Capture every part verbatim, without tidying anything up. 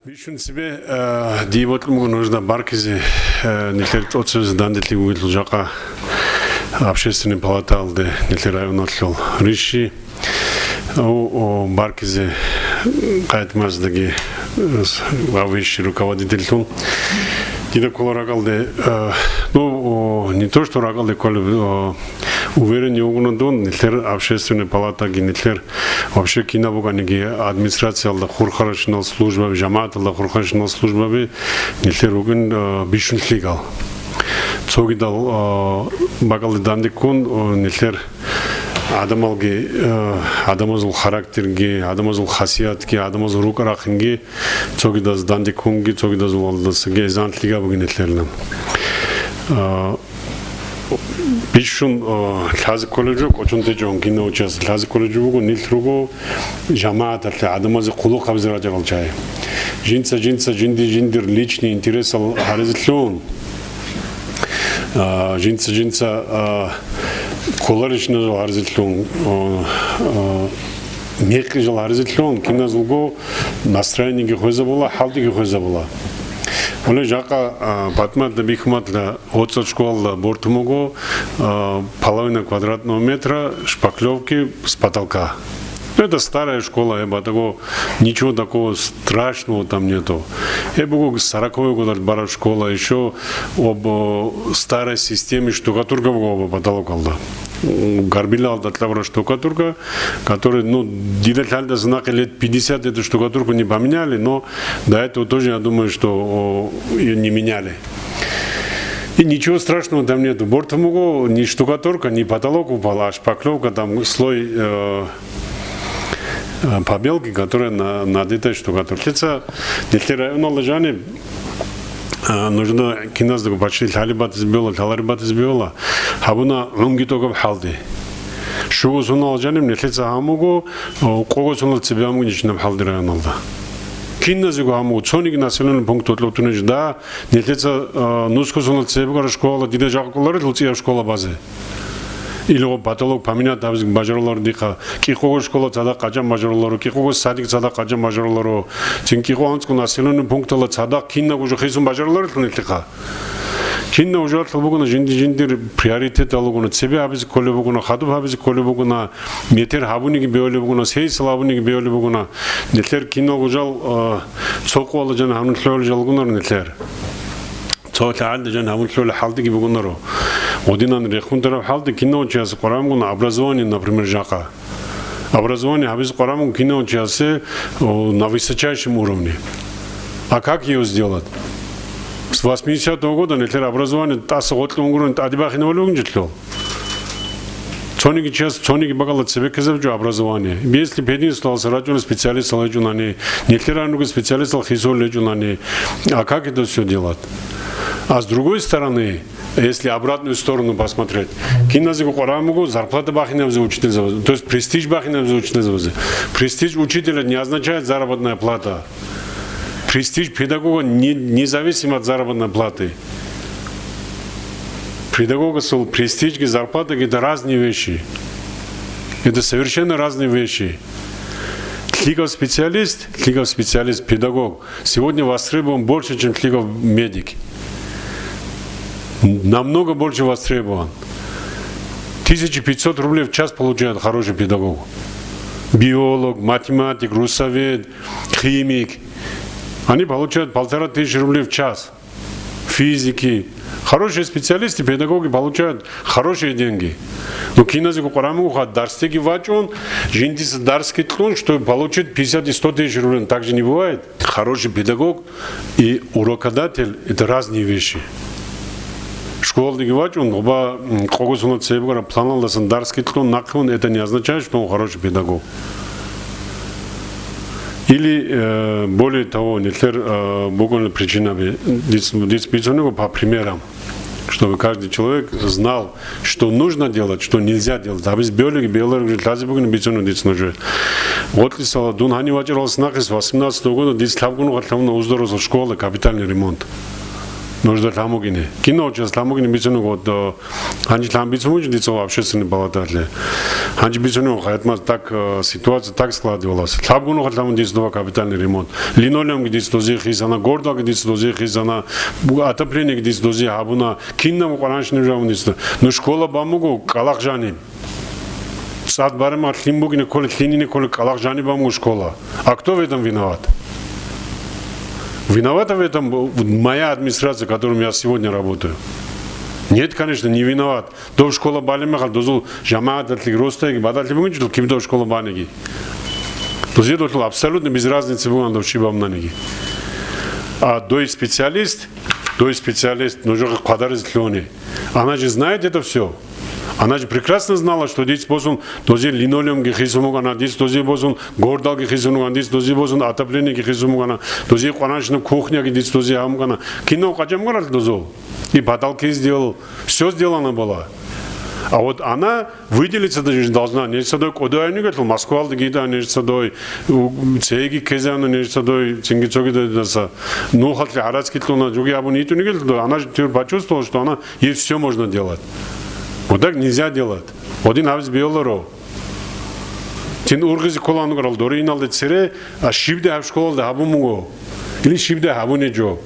Бищун цебе, э, дие бокьун буго нужда баркизе, э, нилъер тӀоцебесеб данделъи бугелъул жакъа Общественный палатаялде нилъер районалъул рищи, о, о, баркизе къайтмаздаги, э, с-, главвищий руководительлъун. Дида ккола ракӀалде, э, ну, о, не то, что ракӀалде кколеб, о, уверенный вугони дун, нилъер Общественный палатаги, нилъер вообще кинаб букӀаниги администрациялда хурхаращинал службаби, жамагӀаталда хурхаращинал службаби нилъер ругин, э, бищун лъикӀал. Цогидал, э, бакӀалде дандеккун, э, нилъер гӀадамалги, э, гӀадамазул характерги, гӀадамазул хасиятги, гӀадамазул рукӀа-рахъинги, цогидаз дандеккунги, цогидазул валдасаги эзан лъикӀаб бугин нилъерилан. Э, Бищун, э, лъазе кколеб жо, кӀочон течӀон кинав чияс лъазе кколеб жо буго, нилъ руго жамагӀаталъе, гӀадамазе хъулухъ гьабизе рачӀарал чагӀи. Жинца-жинца, жинди-жиндир личный интересал гьаризелъун, а, жинца-жинца, а, кколарищинал гьаризелъун, а, а, мекъи жал гьаризелъун, киназулго настроениеги хвезабула, хӀалтӀиги хвезабула. Гьале жакъа, а, ПатӀиматда, Бихьиматда ГьоцӀал школалда бортун буго, а, половина квадратного метра шпаклёвки с потолка. Ну, это старая школа, э, батаго, ничего такого страшного там нету. Э, буго сороковый годалъ бараб школа, ещё об, о, старой системе штукатурка буго об потолокалда. М, горбилалда кьабураб штукатурка, который, ну, дида лъалдаса нахъе лет пятьдесят эту штукатурку не поменяли, но до этого тоже, я думаю, что, о, её не меняли. И ничего страшного там нету. Бортун буго ни штукатурка, ни потолок упал, а шпаклёвка, там слой, э, э, побелки, которая на, над этой штукатуркой. Лъица, нилъер районалда жаниб, э, нужда киназдаго почти лъалеб батизе бегьула, лъалареб батизе бегьула, гьабуна гӀунги тӀокӀаб хӀалде. Щуго соналъ жаниб нилъеца гьамуго, о, къого соналъ цебе гьамуго нижинаб хӀалде районалда. Киназего гьамуго, цониги населенный пункт гьоркьоб тунищ, да, нилъеца, а, нусго соналъ цебе бугара школа, дида жакъа кӀоларелъул цӀияб школа базе. Или гъо потолок поменять гьабизе бажаруларо дихъа. КӀикъого школа цадахъ къачӀан бажаруларо, кӀикъого садик цадахъ къачӀан бажаруларо. Цин кӀикъого анцӀго населенный пункталда цадахъ кинабго жо хисун бажаруларелъул нилъехъа. Кинаб ужалъул бугони жинди-жиндир приоритетал ругони, цебе гьабизе кколеб бугони, хадуб гьабизе кколеб бугони, метер гьабуниги бегьулеб бугони, сейсал гьабуниги бегьулеб бугони, нилъер киналго жал, а, цо къоялда жаниб гьабун лъугӀулел жал ругонаро нилъер. Цо лъагӀалда жаниб гьабун лъугӀулел хӀалтӀиги бугонаро. Гъодинан рехун тараб хӀалтӀи кинав чияс къваригӀун бугони образование, например, жакъа. Образование гьабизе къваригӀун буго кинав чиясе, о, на высочайшем уровне. А как её сделать? С восьмидесятого года нилъер образование тӀаса гъоркье унгурони тӀаде бахинабулеб бугин жо лъо. Цониги чияс, цониги бакӀалда цебе ккезабичӀо образование. Если пединституталъуса рачӀунел специалистал гьечӀунани, нилъер гьанурги специалистал хисулел гьечӀунани, а как это всё делать? А с другой стороны, если обратную сторону посмотреть, киназего къваригӀун буго зарплата бахинабизе учительзабазе, то есть престиж бахинабизе учительзабазе. Престиж учителя не означает заработная плата. Престиж педагога не, независим от заработной платы. Педагогасул престижги зарплатаги — это разные вещи. Это совершенно разные вещи. ЛъикӀав специалист, лъикӀав специалист, педагог сегодня востребован больше, чем лъикӀав медик. Намного больше востребован. Тысяча пятьсот рублей в час получает хороший педагог. Биолог, математик, русовед, химик. Они получают полторы тысячи рублей в час. Физики. Хорошие специалисты, педагоги получают хорошие деньги. Но киназего къваригӀун буго дарсдеги вачӀун, жиндица дарсги кьун, чтобы получить пятьдесят и сто тысяч рублей. Так же не бывает. Хороший педагог и урокодатель — это разные вещи. Школалдеги вачӀун, гъоба, м, къого соналъ цебе бугара планалдасан дарсги кьун нахъе ун, это не означает, что он хороший педагог. Или, э, более того, нилъер, э, бугони причинаби, диц, диц бицунего по примерам, чтобы каждый человек знал, что нужно делать, что нельзя делать. Гьабизе бегьулеб, бегьулареб жо лъазе бугони бицунеб дица нужее. Гъоркьисала дун гьанив вачӀаралдаса нахъе восемнадцатого года дица лъабго нухалъ гьабуна Уздорозал школалда капитальный ремонт. Нужда лъамукӀине. Кинав час лъамукӀине бицунуго, вот, э, гьанже лъан бицун буго дица общественный палаталъе. Гьанже бицунуго, хъайтмаз так, э, ситуация так складывалась. Лъабгун нухалъ лъамун дица дова капитальный ремонт. Линолеумги дица дозе хисана, гордалги дица дозе хисана, бу-, отоплениеги дица дозе гьабуна. Кинаб къваранщинаб жавун дица. Ну, школа бамуго, кӀалахъ жаниб. ЦӀад барема лъим бугине кколе, лъинине кколе кӀалахъ жаниб бамуго школа. А кто в этом виноват? Виновата в этом б-, моя администрация, в котором я сегодня работаю? Нет, конечно, не виноват. Дов школа балеб мехалъ, дозул жамагӀаталъеги, росдайги бадалъи бугинчӀо киб дов школа баниги. Дозе долъул абсолютно без разницы буган дов чи бамнаниги. А дой специалист, дой специалист, нужехъе хъвадаризе лъугьуни. Она же знает это всё. Она же прекрасно знала, что диц босун дозе линолеумги хисун бугана, диц дозе босун гордалги хисун бугана, диц дозе босун отоплениеги хисун бугана, дозе къваранщинаб кухняги диц дозе гьабун бугана. Кинав къачан бугана дозул? И потолки сделал, всё сделано было. А вот она выделиться даже должна. Нечцадой кӀодоян йигелъул, Москвалда гида нечцадой, у, цеги кезана нечцадой, цинги цогидадаса. Нухалъе гӀарацги кьуна, жуги абун йитӀун йигелъул, она же теперь почувствовала, что она, ей всё можно делать. Вот так нельзя делать. Один гьабиз бияларо. Цин ургъизе кколаан гурал дору иналде цере, а щибде гьаб школалда гьабун буго? Или щибде гьабуне жо?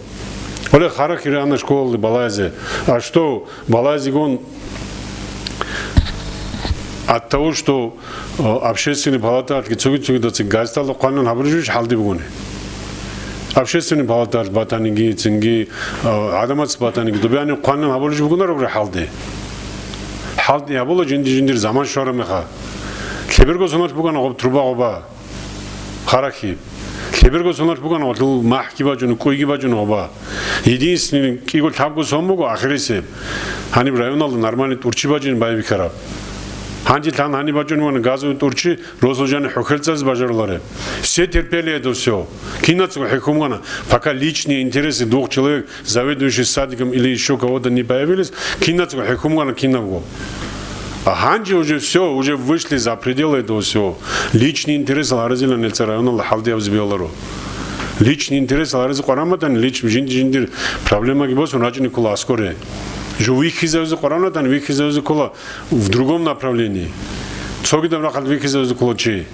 Оле харах ирана школалде балазе. А что, балазегун от того, что, э, общественный палаталъги цоги-цогидацин газеталда хъванан гьабурищ хӀалди бугони? Общественный палаталъ батаниги, цинги, э, гӀадамац батаниги, дубяни хъванан гьабурищ бугунараб хӀалди? ХӀалди гьабула жинди-жиндир заман щвараб меха. Лъеберго соналъ бугана гъоб труба гъоба. Харахъи. Лъеберго соналъ бугана гъолъул махӀги бачӀун, кӀуйги бачӀун гъоба. Единственный кӀиго лъабго сон буго ахирисеб. Гьаниб районалда нормальный тӀурчи бачӀин байбихьараб. Гьанже лъан гьаниб бачӀун вана газовый тӀурчи, росулъ жани хӀухьел цӀазе бажарулареб. Все терпели это всё. Кинацаго хӀехьумгана, пока личные интересы двух человек, заведующий садиком или ещё кого-то, не появились, кинацаго хӀехьумгана кинабго. А гьанже уже всё, уже вышли за пределы этого всего. Личный интерес гьаразила нилъер районалда хӀалдияб зибияларо. Личный интерес гьаразе къвараматан, лич-, жинди-жиндир проблемаги босун рачӀине ккола аскоре. Жо вихьизавизе къвараматан, вихьизавизе ккола в другом направлении. Цогидаб рахъалъ вихьизавизе ккола чи.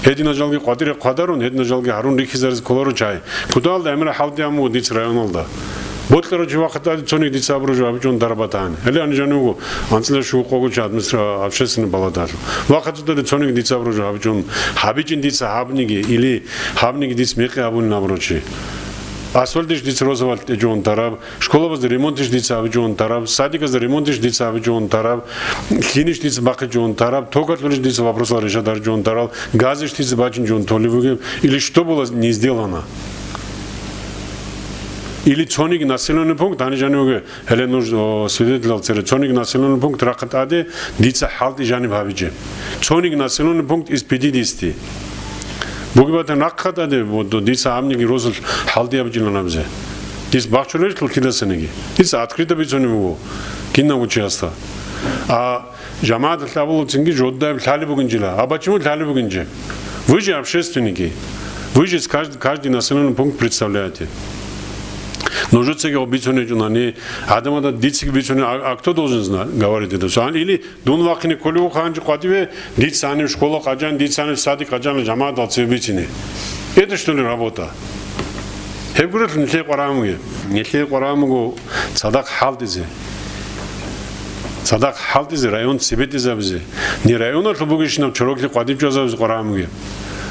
Гьедина жалги къватӀире хъвадарун, гьедина жалги гьарун рихьизаризе кколаро чай. Куталда гӀемера хӀалдияму диц районалда. Бокьарав чи вахъатӀаде цониги дица абураб жо гьабичӀун дарабатани. Гьеле гьанижанивго анцӀила щуго къого чи администра-, общественный палаталъ. ВахъатӀаде цониги дица абураб жо гьабичӀун, гьабичӀин дица гьабниги или гьабниги диц мекъи абунин абурав чи. Асфальтищ дица розовалъ тӀечӀун тараб, школабазда ремонтищ дица гьабичӀун тараб, садиказда ремонтищ дица гьабичӀун тараб, лъинищ дица бахъичӀун тараб, токалъулищ дица вопросал решать гьаричӀун тарал, газищ дица бачинчӀун толеб бугеб, или что было не сделано? Или цониги населенный пункт, гьанижанивге, гьеле нуж, о, свидетелал цере, цониги населенный пункт рахъа тӀаде дица хӀалти жаниб гьабичӀеб. Цониги населенный пункт из пятидесяти. Бугеб батан рахъа тӀаде, вот, дица гьабниги росулъ хӀалдияб жинанабзе. Дис бахчуларищ лъилдасаниги? Дица открыто бицунеб буго кинавго чиясда. А жамагӀаталъ абулеб цинги жоддаяб лъалеб бугин жила. А почему лъалеб бугин жи? Вы же общественники. Вы же с кажд-, каждый населенный пункт представляете. Нужецаги бицунечӀунани, гӀадамада дицаги бицуне, а, а кто должен зна-, говорить это всё? Или дун вахъине кколевухъ гьанже къватӀиве, дица гьанив школа къачӀан, дица гьанив садик къачӀан жамагӀатал цебе бицине. Это что ли работа? Гьеб гурелъул нилъее къварагӀамуге. Нилъее къварагӀамуго цадахъ хӀалтӀизе. Цадахъ хӀалтӀизе, район цебетӀизабизе. Не районалъул бугищинаб чороклъи къватӀиб чӀвазабизе къварагӀамуге.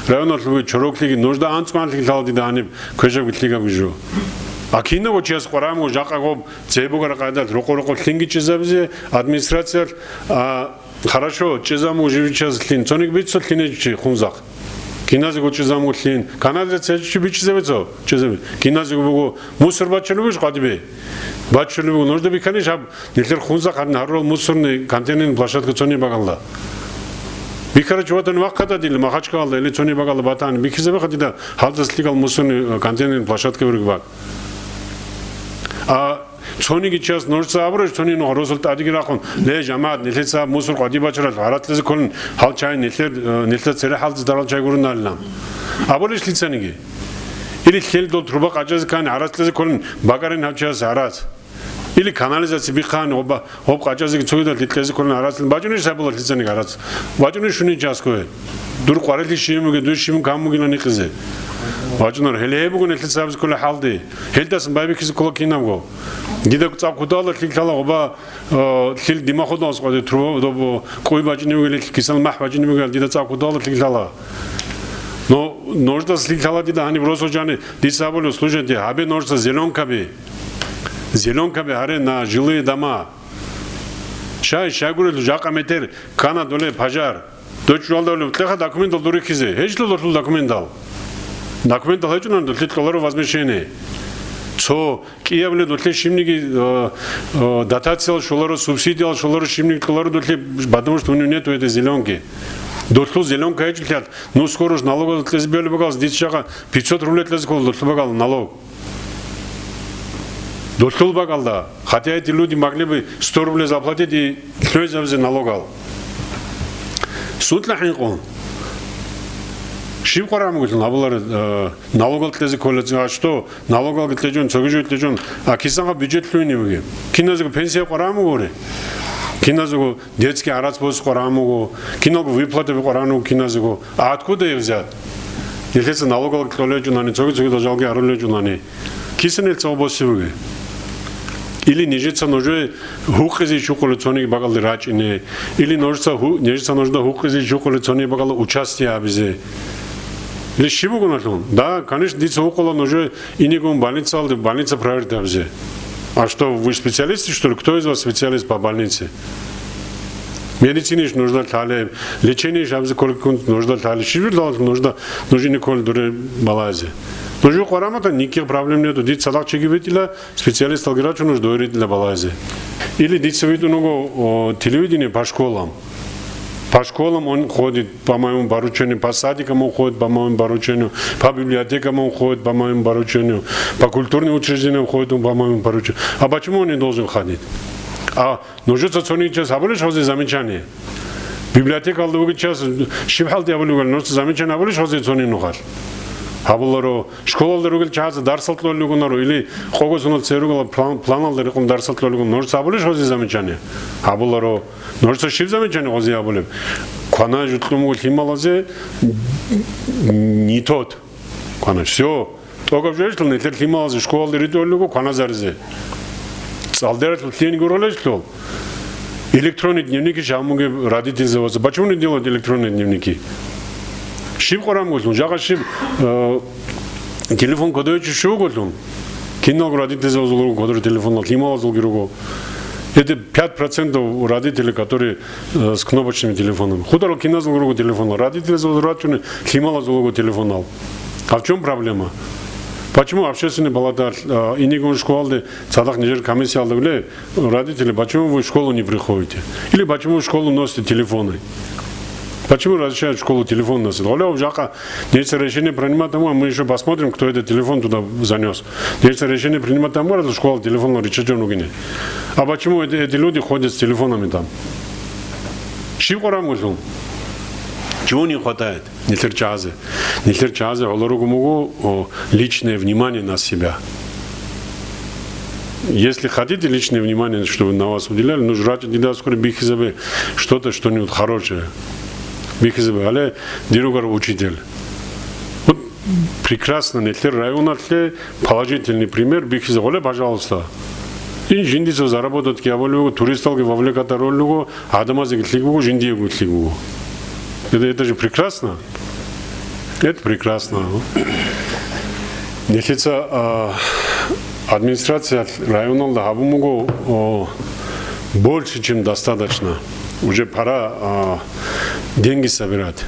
Районалъул бугеб чороклъиги нужда анцӀгоялъги лъала дида гьаниб квешабги лъигабги жо. А кинавго чияс къварагӀамуго жакъа гъоб Цебе бугара къайдалъ рокъо-рокъо лъинги чӀезабизе администрациялъ, а, хорошо, чӀезаму живичаз лъин. Цоник бицо лъинечи хунзахъ. Киназего чӀезаму лъин. Канализация чи бичизабе цо? ЧӀезабе. Киназего буго мусор бачунебищ къадибе? Бачунеб буго. Нужда биканиш гьаб нилъер хунзахъ гьарин гьарурал мусорный контейнерный площадка цони багалда. Бикара чуватани вахъа тӀадили, Махачкалалда или цони багалда батани. Бикизабе хадида гьалдас лъигал мусорный, э, контейнерный площадка вирги бак. А цониги час нужеца абурищ, цони нух росул тӀадиги рахъун, ле, жамагӀат, нилъеца мусор къвади бачарал гьаратлъизе кколин, гьал чай нилъер, э, нилъер цере хӀалдизе дарал чай гуруналилан. Абулищ лъицаниги? И Или лъел дол труба къачӀазе ккани гӀарац кьезе кколин бакӀарин гьав чияс гӀарац. Или канализация бихъани гъоба, гъоб къачӀазеги цогидал лъикьезе кколин гӀарац. БачӀунищ гьабула лъицаниги гӀарац? БачӀунищ шунин чиясго гьеб? Дур къварилъи щиб бугеб, дур щиб кам бугилан гьикъизе? БачӀунар. Гьеле гьеб буго нилъеца гьабизе кколеб хӀалди. Гьелдасан байбихьизе ккола кинабго. Дида цӀакъ кутала лъикӀ лъала гъоба, э, лъил димахъудалас къваде труба, доб, кӀуй бачӀине бугел, кисан махӀ бачӀине бугел, дида цӀакъ кутала лъикӀ лъала. Но нуждас лъикӀ лъала дида гьаниб росо жани, дица абулев, слушайте, гьабе нужца зеленкаби. Зеленкаби гьаре на жилые дома. Щай, щай гурелъул жакъа метер ккана доле пожар. Дой чӀужуялда гьелев, кьеха документал дур рихьизе. ГьечӀо долъул документал. Документал гьечӀунани долъе кьоларо возмещение. Цо кӀиябли долъе щибниги, э, э, дотациял щоларо, субсидиял щоларо, щибниги кьоларо долъе, потому что у него нету этой зеленки. Долъул зеленка гьечӀолъиялъ, ну, скоро ж налогал кьезе бегьулеб бакӀалас, дица жакъа пятьсот рублей кьезе ккола долъул бакӀалда налог. Долъул бакӀалда, хотя эти люди могли бы сто рублей заплатить и лъугӀизабизе налогал. Сунтла хӀинкъун. Щиб къварагӀун бугелъул гьабулареб, э, налогал кьезе кколел, а что, налогал кьечӀон, цоги жо кьечӀон, а кисанха бюджет лъугьине бугеб? Киназего пенсия къварагӀун бугоре? Киназего детский гӀарац босизе къварагӀун буго, киналго выплатаби къварагӀун буго киназего. А откуда их взять? Нилъеца налогал кьолел гьечӀунани, цоги-цоги жалги гьарулел гьечӀунани. Киса нилъ цо босизе бугеб? Или нижеца нужее гьукъизе щукъулел цониги бакӀалде рачӀине, или нужеца гьу-, нижеца нужда гьукъизе щукъулел цониги бакӀалде участие гьабизе. Или щиб бугоналъул? Да, конечно, дица гьукъула нужее инигун больницалде, больница проверить гьабизе. А что, вы специалисты, что ли? Кто из вас специалист по больнице? Медицинищ нужда лъалеб, лечениещ абизе кколеб нужда лъалеб, щиб журдалалъ нужда нуж ине кколел дуре балазе. Нуж къварагӀун батани, никаких проблем нету. Дица цадахъ чиги витӀила, специалисталги рачун нуж дойритӀила балазе. Или дица витӀун вуго, о, телевидение по школам. По школам он ходит по моему поручению, по садикам он ходит по моему поручению, по библиотекам он ходит по моему поручению, по культурным учреждениям ходит он по моему поручению. А почему он не должен ходить? А нужеца цониги час гьабулищ гьозе замечание? Библиотекалда вугев час щиб хӀалде гьабулев вугел, нужеца замечание гьабулищ гьозе цониги нухалъ? Гьабуларо. Школалда ругел чагӀаца дарсал кьолел ругонаро или къого сунал церугала план-, планалда рекъон дарсал кьолел ругонаро, нужеца гьабулищ гьозе замечание? Гьабуларо. Нужеца щиб замечание гьозе гьабулеб? Квана жутлъун буго лъималазе не тот. Квана, всё. ТӀокӀаб жо гьечӀо нилъер лъималазе школалде ритӀулел руго кваназаризе. ЦӀалдералъул лъиениги гургъулищ лъул? Электронный дневники щай гьабун бугеб родительзабазда? Почему не делают электронные дневники? Щиб къварагӀун бугелъул? Жакъа щиб, э, телефон кодовичи щугулъул? Киналго родительзабазул руго кодор телефонал, лъималазулги руго. Это пять процентов родителей, которые, э, с кнопочными телефонами. Хударал киназул руго телефонал. Родительзабазул рачуни, лъималазул руго телефонал. А в чём проблема? Почему общественный палата, э, инигун школалде цадахъ нижер комиссиялда виле, родители, почему вы в школу не приходите? Или почему в школу носите телефоны? Почему разрешают в школу телефон носить? Оля, жакъа нечто решение принимать, а мы еще посмотрим, кто этот телефон туда занёс. Нечто решение принимать, а мы раз школа телефон рычажен угине. А почему эти, эти люди ходят с телефонами там? Щиб къварагӀун бугелъул? Чего не хватает? Нилъер чагӀазе. Нилъер чагӀазе гӀоло руго муго, о, личное внимание на себя. Если хотите личное внимание, чтобы на вас уделяли, нужно рачӀа дида аскури бихьизабе что-то, что-нибудь хорошее. Бихьизабе, гьале, дир ругар учитель. Вот прекрасно, нилъер районалъе положительный пример бихьизабе, гьале, пожалуйста. Ин жиндица заработать кьабулев, туристалги вовлекать гьарулев, гӀадамазеги лъикӀ буго, жиндиего лъикӀ буго. Это, это же прекрасно. Это прекрасно. Нилъеца, а, администрация районалда гьабун буго, о, больше, чем достаточно. Уже пора, а, деньги собирать.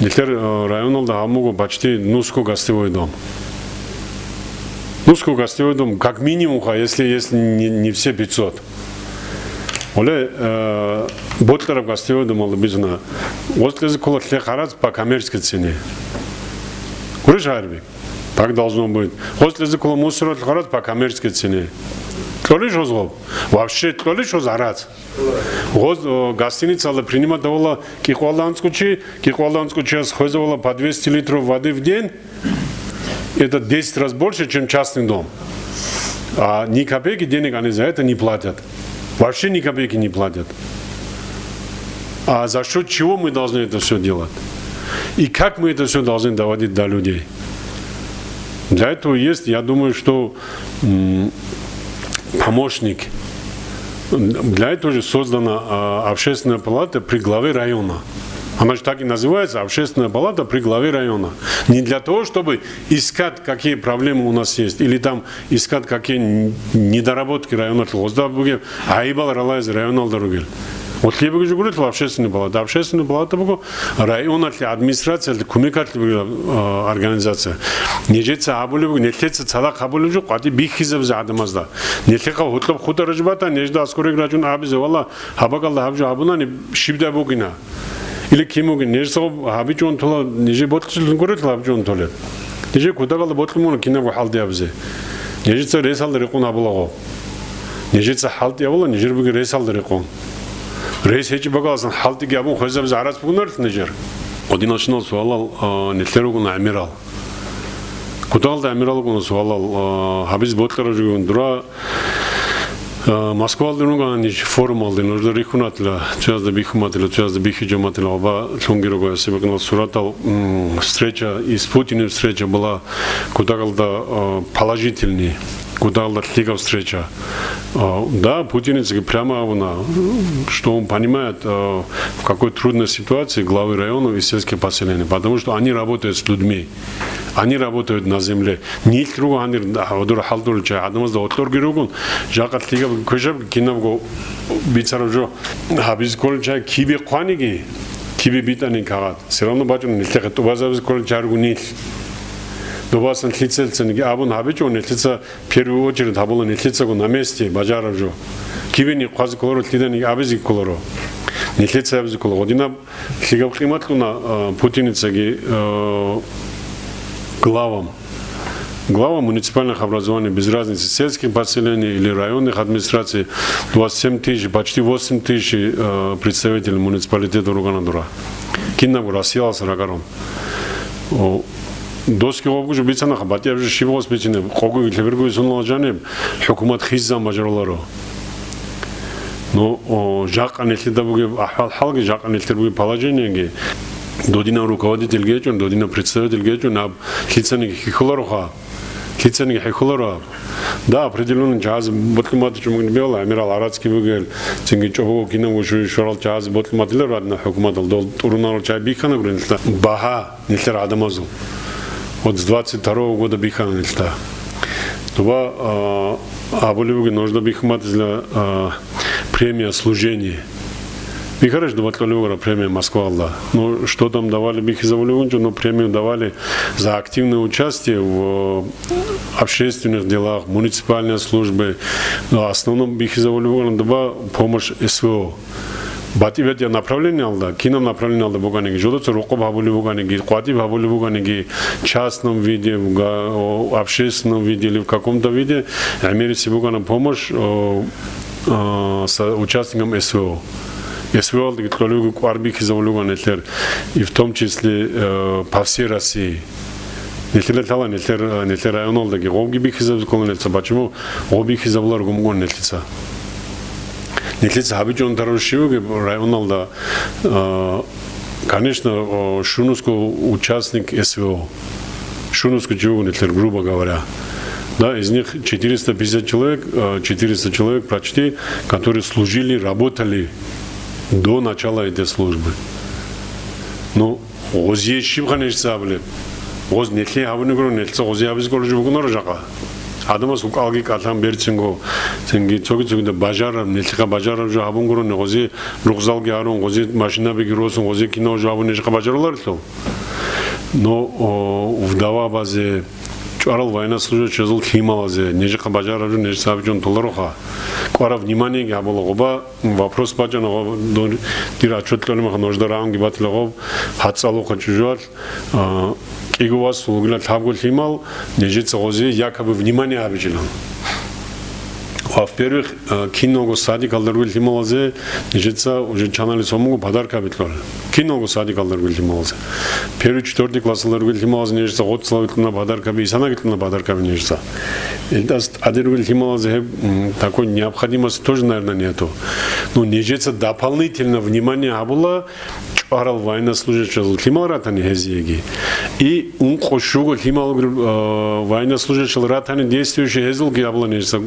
Нилъер, а, районалда гьабун буго почти нусго гостевой дом. Нусго гостевой дом, как минимум, ха, если, если не, не все пятьсот. Оле, э, бокьараб гостевой домалда бицуна. Гъоз кьезе ккола лъе гӀарац по коммерческой цене. Гурищ, Гьарби? Так должно быть. Гъоз кьезе ккола мусоралъул гӀарац по коммерческой цене. Кьолищ гъоз гъоб? Вообще кьолищ гъоз гӀарац? Гъоз, о, гостиницалда принимать гьавула кӀикъвалда анцӀго чи, кӀикъвалда анцӀго чияс хвезавула по двести литров воды в день. Это десять раз больше, чем частный дом. А ни копейки денег они за это не платят. Вообще ни копейки не платят. А за счет чего мы должны это все делать? И как мы это все должны доводить до людей? Для этого есть, я думаю, что, м, помощник. Для этого же создана, а, общественная палата при главе района. Она же так и называется, общественная палата при главе района. Не для того, чтобы искать, какие проблемы у нас есть, или там искать, какие н-, недоработки районалъул гъозда бугеб, гӀайибал ралазе районалда ругел. Гъолъие бугеб жо гурелъул общественная палата. Общественная палата буго районалъе, администрациялъе кумекалъе бугеб, а, организация. Нижеца гьабулеб буго, нилъеца цадахъ гьабулеб жо къватӀиб бихьизабизе гӀадамазда. Нилъехъа гьоркьоб хутӀараб жо батани, нижеда аскӀорек рачӀун абизе, валла, гьаб бакӀалда гьаб жо гьабунани, щибдай букӀина. Или кин бугин, нижеца гьабичӀого тола, нижее бокьулъун гурелъул гьабичӀого толеб. Нижее кутакалда бокьун буго кинабго хӀалтӀи гьабизе. Нижеца ресалда рекъон гьабулаго. Нижеца хӀалтӀи гьабула, нижер бугеб ресалда рекъон. Рес гьечӀеб бакӀаласан хӀалтӀиги гьабун хвезабизе гӀарац бугунарелъ нижер. Гъодинал щинал суалал, а, нилъер ругони гӀемерал. Кутакалда гӀемерал ругони суалал, а, гьабизе бокьараб жо бугин дура, а, Москвалде ругони ниж форумалде, нужда рихьунатила, цоязда бихьуматила, цоязда бихьичӀуматила, ва лъунги руго гьесиб бакӀинал суратал, м, встреча, и с Путиным встреча была кутакалда, а, положительный, кутакалда лъикӀаб встреча. А, да, путинецаги прямо абуна, что он понимает, а, в какой трудной ситуации главы районов и сельских поселений, потому что они работают с людьми, они работают на земле. Нилъ руго гьанир гьодор хӀалтӀулел чагӀи, гӀадамазда гьоркьорги ругун, жакъа лъикӀаб квешаб кинабго бицараб жо гьабизе кколел чагӀи кибе хъваниги, кибе битӀани кагъат, все равно бачӀун нилъехъе тӀубазабизе кколел чагӀи руго нилъ. Добасан лъицалъцаниги абун гьабичӀо, нилъеца первую очередь гьабула нилъецаго на месте бажараб жо. Кибени хъвазе кколаро, лъиданиги абизе кколаро. Нилъеца абизе ккола. Гъодинаб лъикӀаб къимат кьуна, а, путинецаги, а, главам. Глава муниципальных образований, без разницы, сельских поселений или районных администраций, двадцать семь тысяч, почти восемь тысяч, а, представителей муниципалитета ругана дура. Кинабго Россияласа ракӀарун. О, досги гъобго жо бицанаха, батӀияб жо щиб гъос бицине, къого лъеберго сунала жаниб, хӀукумат хизан бажаруларо. Ну, о, жакъа нилъеда бугеб ахӀвал-хӀалги, жакъа нилъер бугеб положениеги, додинав руководитель гьечӀун, додинав представитель гьечӀун, аб лъицаниги хьихьулароха, лъицаниги хьихьуларо аб. Да, определённый чагӀазе бокьун батичӀо мугӀин бегьула, гӀемерал гӀарацги бугел, цинги чӀобого кинабго шури шурал чагӀазе бокьун батиларо гьадинаб хӀукуматал, дол тӀурунарал чагӀи бихьана гурин, нилъеда багьа нилъер гӀадамазул. Вот с двадцать второго года бихьана нилъеда. Дуба, а, абулеб бугин нужда бихьун батила, а, премия служения. Бихьараш дуба кьолеб бугара премия Москвалда. Ну, что там давали, бихьизабулеб бугин, но премию давали за активное участие в, э, общественных делах, муниципальной службе. Но основном бихьизабулеб бугара дуба помощь СВО. БатӀи-батӀияб направлениялда, кинаб направлениялда буганиги, жодоца рокъоб гьабулеб буганиги, къватӀиб гьабулеб буганиги, частном виде, в га-, о, общественном виде или в каком-то виде, гӀемериси бугана помощь, о, а, со-, участникам СВО. СВО-алдаги кьолевги кӀвар бихьизабулеб бугана нилъер, и в том числе, э, по всей России. Нилъеда лъала нилъер, нилъер районалдаги гъобги бихьизабизе ккола нилъеца. Почему гъоб бихьизабуларого мукӀун нилъеца? Нилъеца гьабичӀун тарав щивги районалда, а, конечно, о, щунусго участник СВО. Щунусго чи вуго нилъер, грубо говоря. Да, из них четыреста пятьдесят человек, а, четыреста человек почти, которые служили, работали до начала этой службы. Ну, гъозие щибха нилъеца абулеб? Гъоз нилъее гьабунигуро, нилъеца гъозие гьабизе кӀолеб жо букӀунаро жакъа. Гьадамас гьукъалги кӀалъан берцинго, цинги цоги-цогидаб бажараб, нилъехъа бажараб жо гьабунгурони, гъозие рукъзалги гьарун, гъозие машинабиги росун, гъозие кинабго жо гьабун нижехъа бажаруларелъул. Но, о, вдовабазе, чӀварал военнослужащийзул лъималазе, нижехъа бажараб жо нижеца гьабичӀун толароха. КӀвараб вниманиеги гьабула гъоба. Вопрос бачӀана, гъо-, дун-, дир отчет кьолеб мехалъ нужда рагӀунги батила гъоб, гьацӀалухъа чӀужуялъ, а, кӀиго вас вугила лъабго лъимал, нижеца гъозие якобы внимание гьабичӀилан. Во-первых, э, киналго садикалда ругел лъималазе нижеца уже чанали сомуго подаркаби кьола. Киналго садикалда ругел лъималазе. Первый, четвёртый классалда ругел лъималазе нижеца гъоцлъи кьуна подаркаби, исанаги кьуна подаркаби нижеца. Илдас тӀаде ругел лъималазе гьеб, м, такой необходимости тоже, наверное, нету. Но нижеца дополнительно внимание гьабула чӀварал военнослужащийзул лъимал ратани гьезиеги. И ункъо щуго лъимал, э, военнослужащийзул ратани действующий гьезулги абула нижеца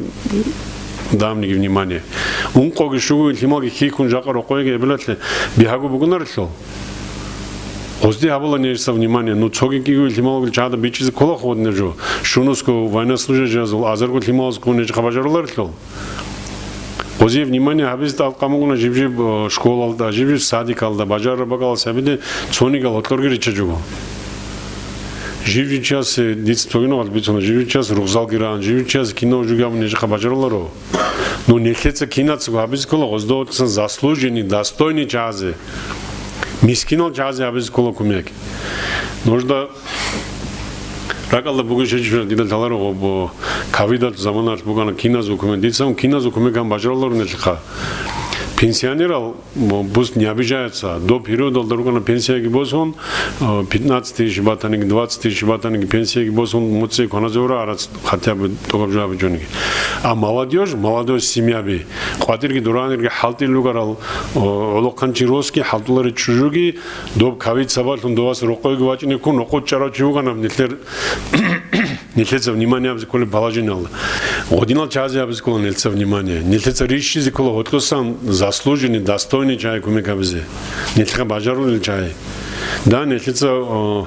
давниги внимание. Ункъоги щуго лъималги хьихьун жакъа рокъойги эбелалъе бигьаго бугунарелъул. Гъозде гьабула нижеца внимание. Ну, цоги кӀиго лъималги чагӀада бичӀчӀизе ккола хъодинаб жо. Щунусго военнослужащийзул азарго лъималазго нижеха бажаруларелъул. Гъозие внимание гьабизе тӀалкъан бугуна жиб-жиб, э, школалда, жиб-жиб садикалда, бажарараб бакӀалас гьабиде цонигал гьоркьорги риччачӀого. Жиб-жиб чиясе, дица цогидал бицуна, жиб-жиб чиясе рукъзалги ран, жиб-жиб чиясе кинав жуги абун нижеха бажаруларо. Ну, нилъеца кинацаго гьабизе ккола гъозда гьоркьосан заслуженный, достойный чагӀазе, мискинал чагӀазе гьабизе ккола кумек. Нужда ракӀалда бугеб щвечӀеб дида лъаларо гъоб, ковидалъ заманалъ букӀана киназул кумек. Дицаго киназул кумек гьабун бажаруларо нилъеха. Пенсионерал, м, пусть не обижаются, до периодалда рукӀана пенсияги босун, э, пятнадцать тысяч батаниги, двадцать тысяч батаниги пенсияги босун, муцӀи кваназе гьура арац хотя бы тӀокӀаб жо гьабичӀониги. А молодёжь, молодёжь семьяби, къватӀирги дуранирги хӀалтӀил ругарал, о, гӀолохъанчи росги, хӀалтӀуларел чӀужуги, доб ковид сабаблъун довас рокъойги вачӀинеккун, рокъов чӀарав чи вугана нилъер, нилъеца внимание гьабизе кколеб положениялда. Гъодинал чагӀазе гьабизе ккола нилъеца внимание. Нилъеца рищизе ккола гьоркьосан заслуженный, достойный чагӀи кумек гьабизе. Нилъеха бажарулел чагӀи. Да, нилъеца, о,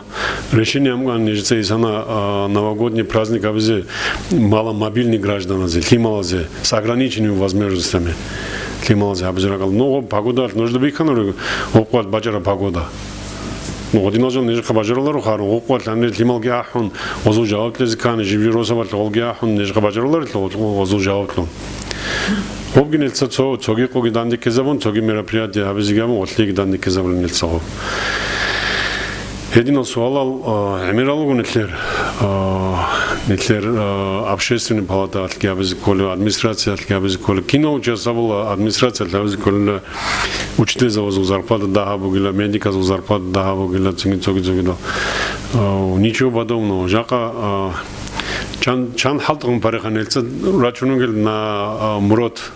решение гьабун нижеца исана, а, новогодний праздник гьабизе маломобильный гражданазе, лъималазе, с ограниченными возможностями лъималазе гьабизе ракӀалда. Ну, гъоб погода нужда бихьана руго, гъоб къват бачӀараб погода. Ну, гъодинал жал нижеха бажаруларо харун, гъоб къват гьанир лъималги ахӀун, гъозул жаваб кьезе ккани, жиб-жиб росабалъ гъолги ахӀун, нижеха бажаруларелъул гъозул жаваблъун. Гъобги нилъеца цо-, цоги къоги дандеккезабун, цоги мероприятие гьабизеги гьабун, гъолъиеги дандеккезабулин нилъеца гъоб. Гьединал суалал, а, гӀемерал руго нилъер, а, нилъер, а, общественный палатаялъги гьабизе кколеб, администрациялъги гьабизе кколеб. Кинав час абула администрациялъ гьабизе кколеб, учительзабазул зарплата дагьаб бугила, медиказул зарплата дагьаб бугила, цинги цоги-цогидал. А, ничего подобного. Жакъа, а, чан, чан хӀалтӀун парихъан гьелца рачун ругел на, а, мурод.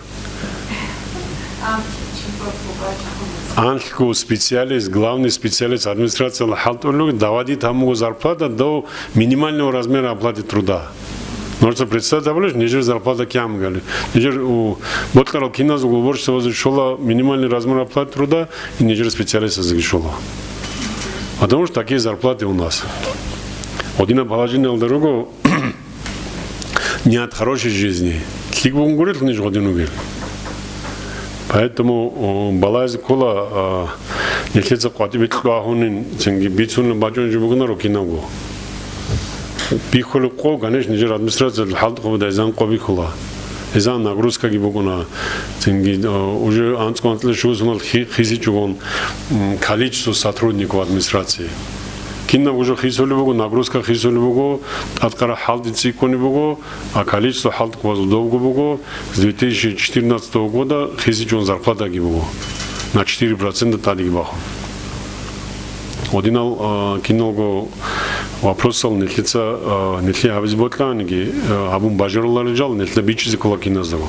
Анлъго специалист, главный специалист администрацияла хӀалтӀулев, доводить гьабун буго зарплата до минимального размера оплаты труда. Нужеца представить гьабулищ, нижер зарплата кигӀан бугебали? Нижер, у, бокьарал киназего уборщицабазе щола минимальный размер оплаты труда, и нижер специалистазеги щола. Потому что такие зарплаты у нас. Гъодинаб положениялда руго, не от хорошей жизни. ЛъикӀ бугун гурелъул ниж гъодин ругел. Поэтому, о, балагьизе ккола, а, нилъеца къватӀибе кьвагьунин, цинги бицунеб бачӀунеб жо бугонаро кинабго. Бихьулеб къо, конечно, нижер администрациялъул хӀалтӀухъабада изан къо бихьула. Изан нагрузкаги букӀуна. Цинги, а, уже анцӀго-анцӀила щугусунал хи-, хисичӀогон, м, количество сотрудников администрации. Кинаб уже хисулеб буго, нагрузка хисулеб буго, тӀадкъара хӀалтӀи цӀикӀкӀунеб буго, а количество хӀалтӀухъабазул довго буго, с две тысячи четырнадцатого года хисичӀогон зарплатаги буго. На четыре процента тӀадеги бахун. Гъодинал, а, киналго вопросал нилъеца, а, нилъее гьабизе бокьаниги, а, гьабун бажаруларел жал нилъеда бичӀчӀизе ккола киназдаго.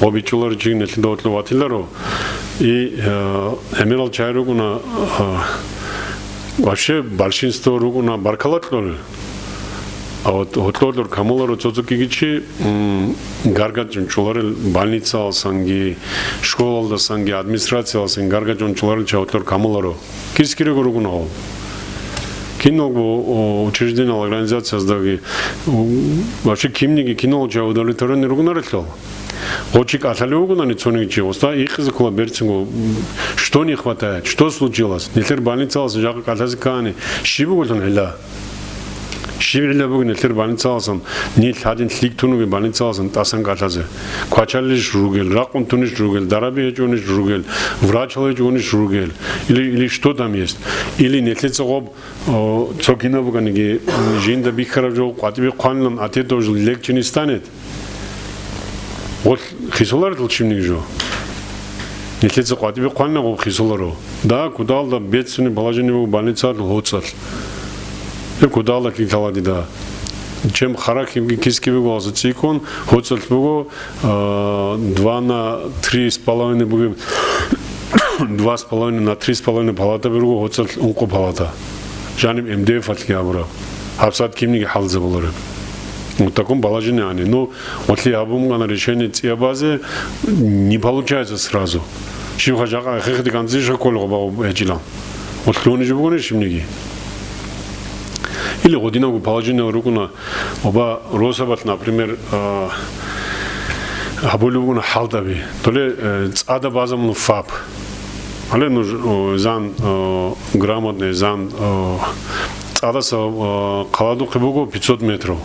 Гъо бичӀчӀуларев чи нилъеда гьоркьов ватиларо. И, а, гӀемерал чагӀи ругуна, а, вообще большинство ругуна баркала кьолел. А вот гьоркьор камуларо цо-цо ккигичи, м, гаргачӀун чӀоларел больницаялсанги, школалдасанги, администрациялсанги гаргачӀун чӀоларел чагӀи гьоркьор камуларо. Кис-кирего ругун гьав. Киналго, о, учреждениялъ, организацияздаги, о, вообще кинниги киналго чагӀи удовлетворенный ругунарелъул. Гъо чи кӀалъалев вугонани цониги чи, гъосда гьикъизе ккола берцинго, что не хватает, что случилось? Нилъер больницалъ жакъа кӀалъазе ккани, щиб бугелъул гӀилла? Щиб гӀилла бугеб нилъер больницаласан, нилъ гьадин лъикӀ тун вугеб больницаласан тӀасан кӀалъазе? Квачалищ ругел, ракъун тунищ ругел, дараби гьечӀонищ ругел, врачал гьечӀонищ ругел? Или, или что там есть? Или нилъеца гъоб, о, цо кинаб бугониги, жинда бихьараб жо къватӀибе хъванилан, от этого же легче не станет. Гъолъ хисуларел щибниги жо. Нилъеца къватӀибе хъванна гъоб хисуларо. Да, кудалда бедственный положение буго больницаялъул гьоцӀалъ. Гьеб кудалда лъикӀ лъала дида. Чем харахъибги кисги буго, гьасда цӀикӀкӀун, гьоцӀалъ буго, а, два на три с половиной бугеб, два с половиной на три с половиной палата буго, гьоцӀалъ ункъо палата. Жаниб МДФ-алъги абураб. ГьабсагӀат кибниги хӀалзабулареб. Вот таком положении они. Ну, гъолъие гьабун букӀана решение цӀияб базе, не получается сразу. Щибха жакъа хехде канцӀиша кколеб гъоба гъоб гьечӀилан. Гъолъие гьуниж бугони щибниги. Или гъодинабго положение рукӀуна, гъоба росабалъ, например, а, гьабулеб бугони хӀалтӀаби. Толе, э, цӀада базабуна ФАП. Гьале нуж, о, зан, о, грамотный, зан, о, цӀадаса, о, хъаладухъе буго пятьсот метров.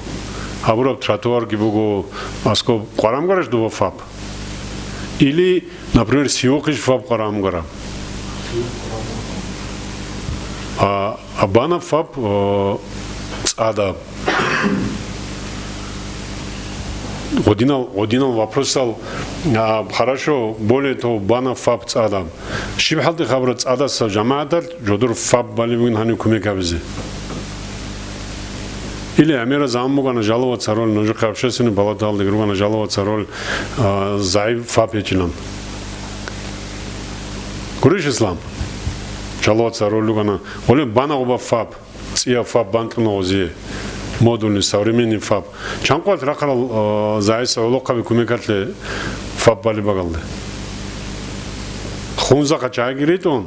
Гьабураб тротуарги буго, аскоб къварамгараш дуба ФАП? Или, например, сиухъищ ФАП къварамгараб? А, а бана ФАП, о, цӀадаб. Гъодинал, гъодинал вопросал, а, хорошо, более того, бана ФАП цӀадаб. Щиб хӀалтӀи хабра цӀадаса жамагӀаталъ жодор ФАП балеб бугин гьанив кумек гьабизе? Или гӀемера заман бугана жаловаться роль, нужехъе общественный палатаялда ругана жаловаться роль, а, загӀип ФАП гьечӀилан. Гурищ, Ислам? Жаловаться роль ругана. Гъоле бана гъоба ФАП. ЦӀияб ФАП бантӀуна гъозие, модульный, современный ФАП. Чанкъвалъ рахъарал, а, загӀипса гӀолохъаби кумекалъе ФАП балеб багалде. Хунзахъа чагӀиги ритӀун,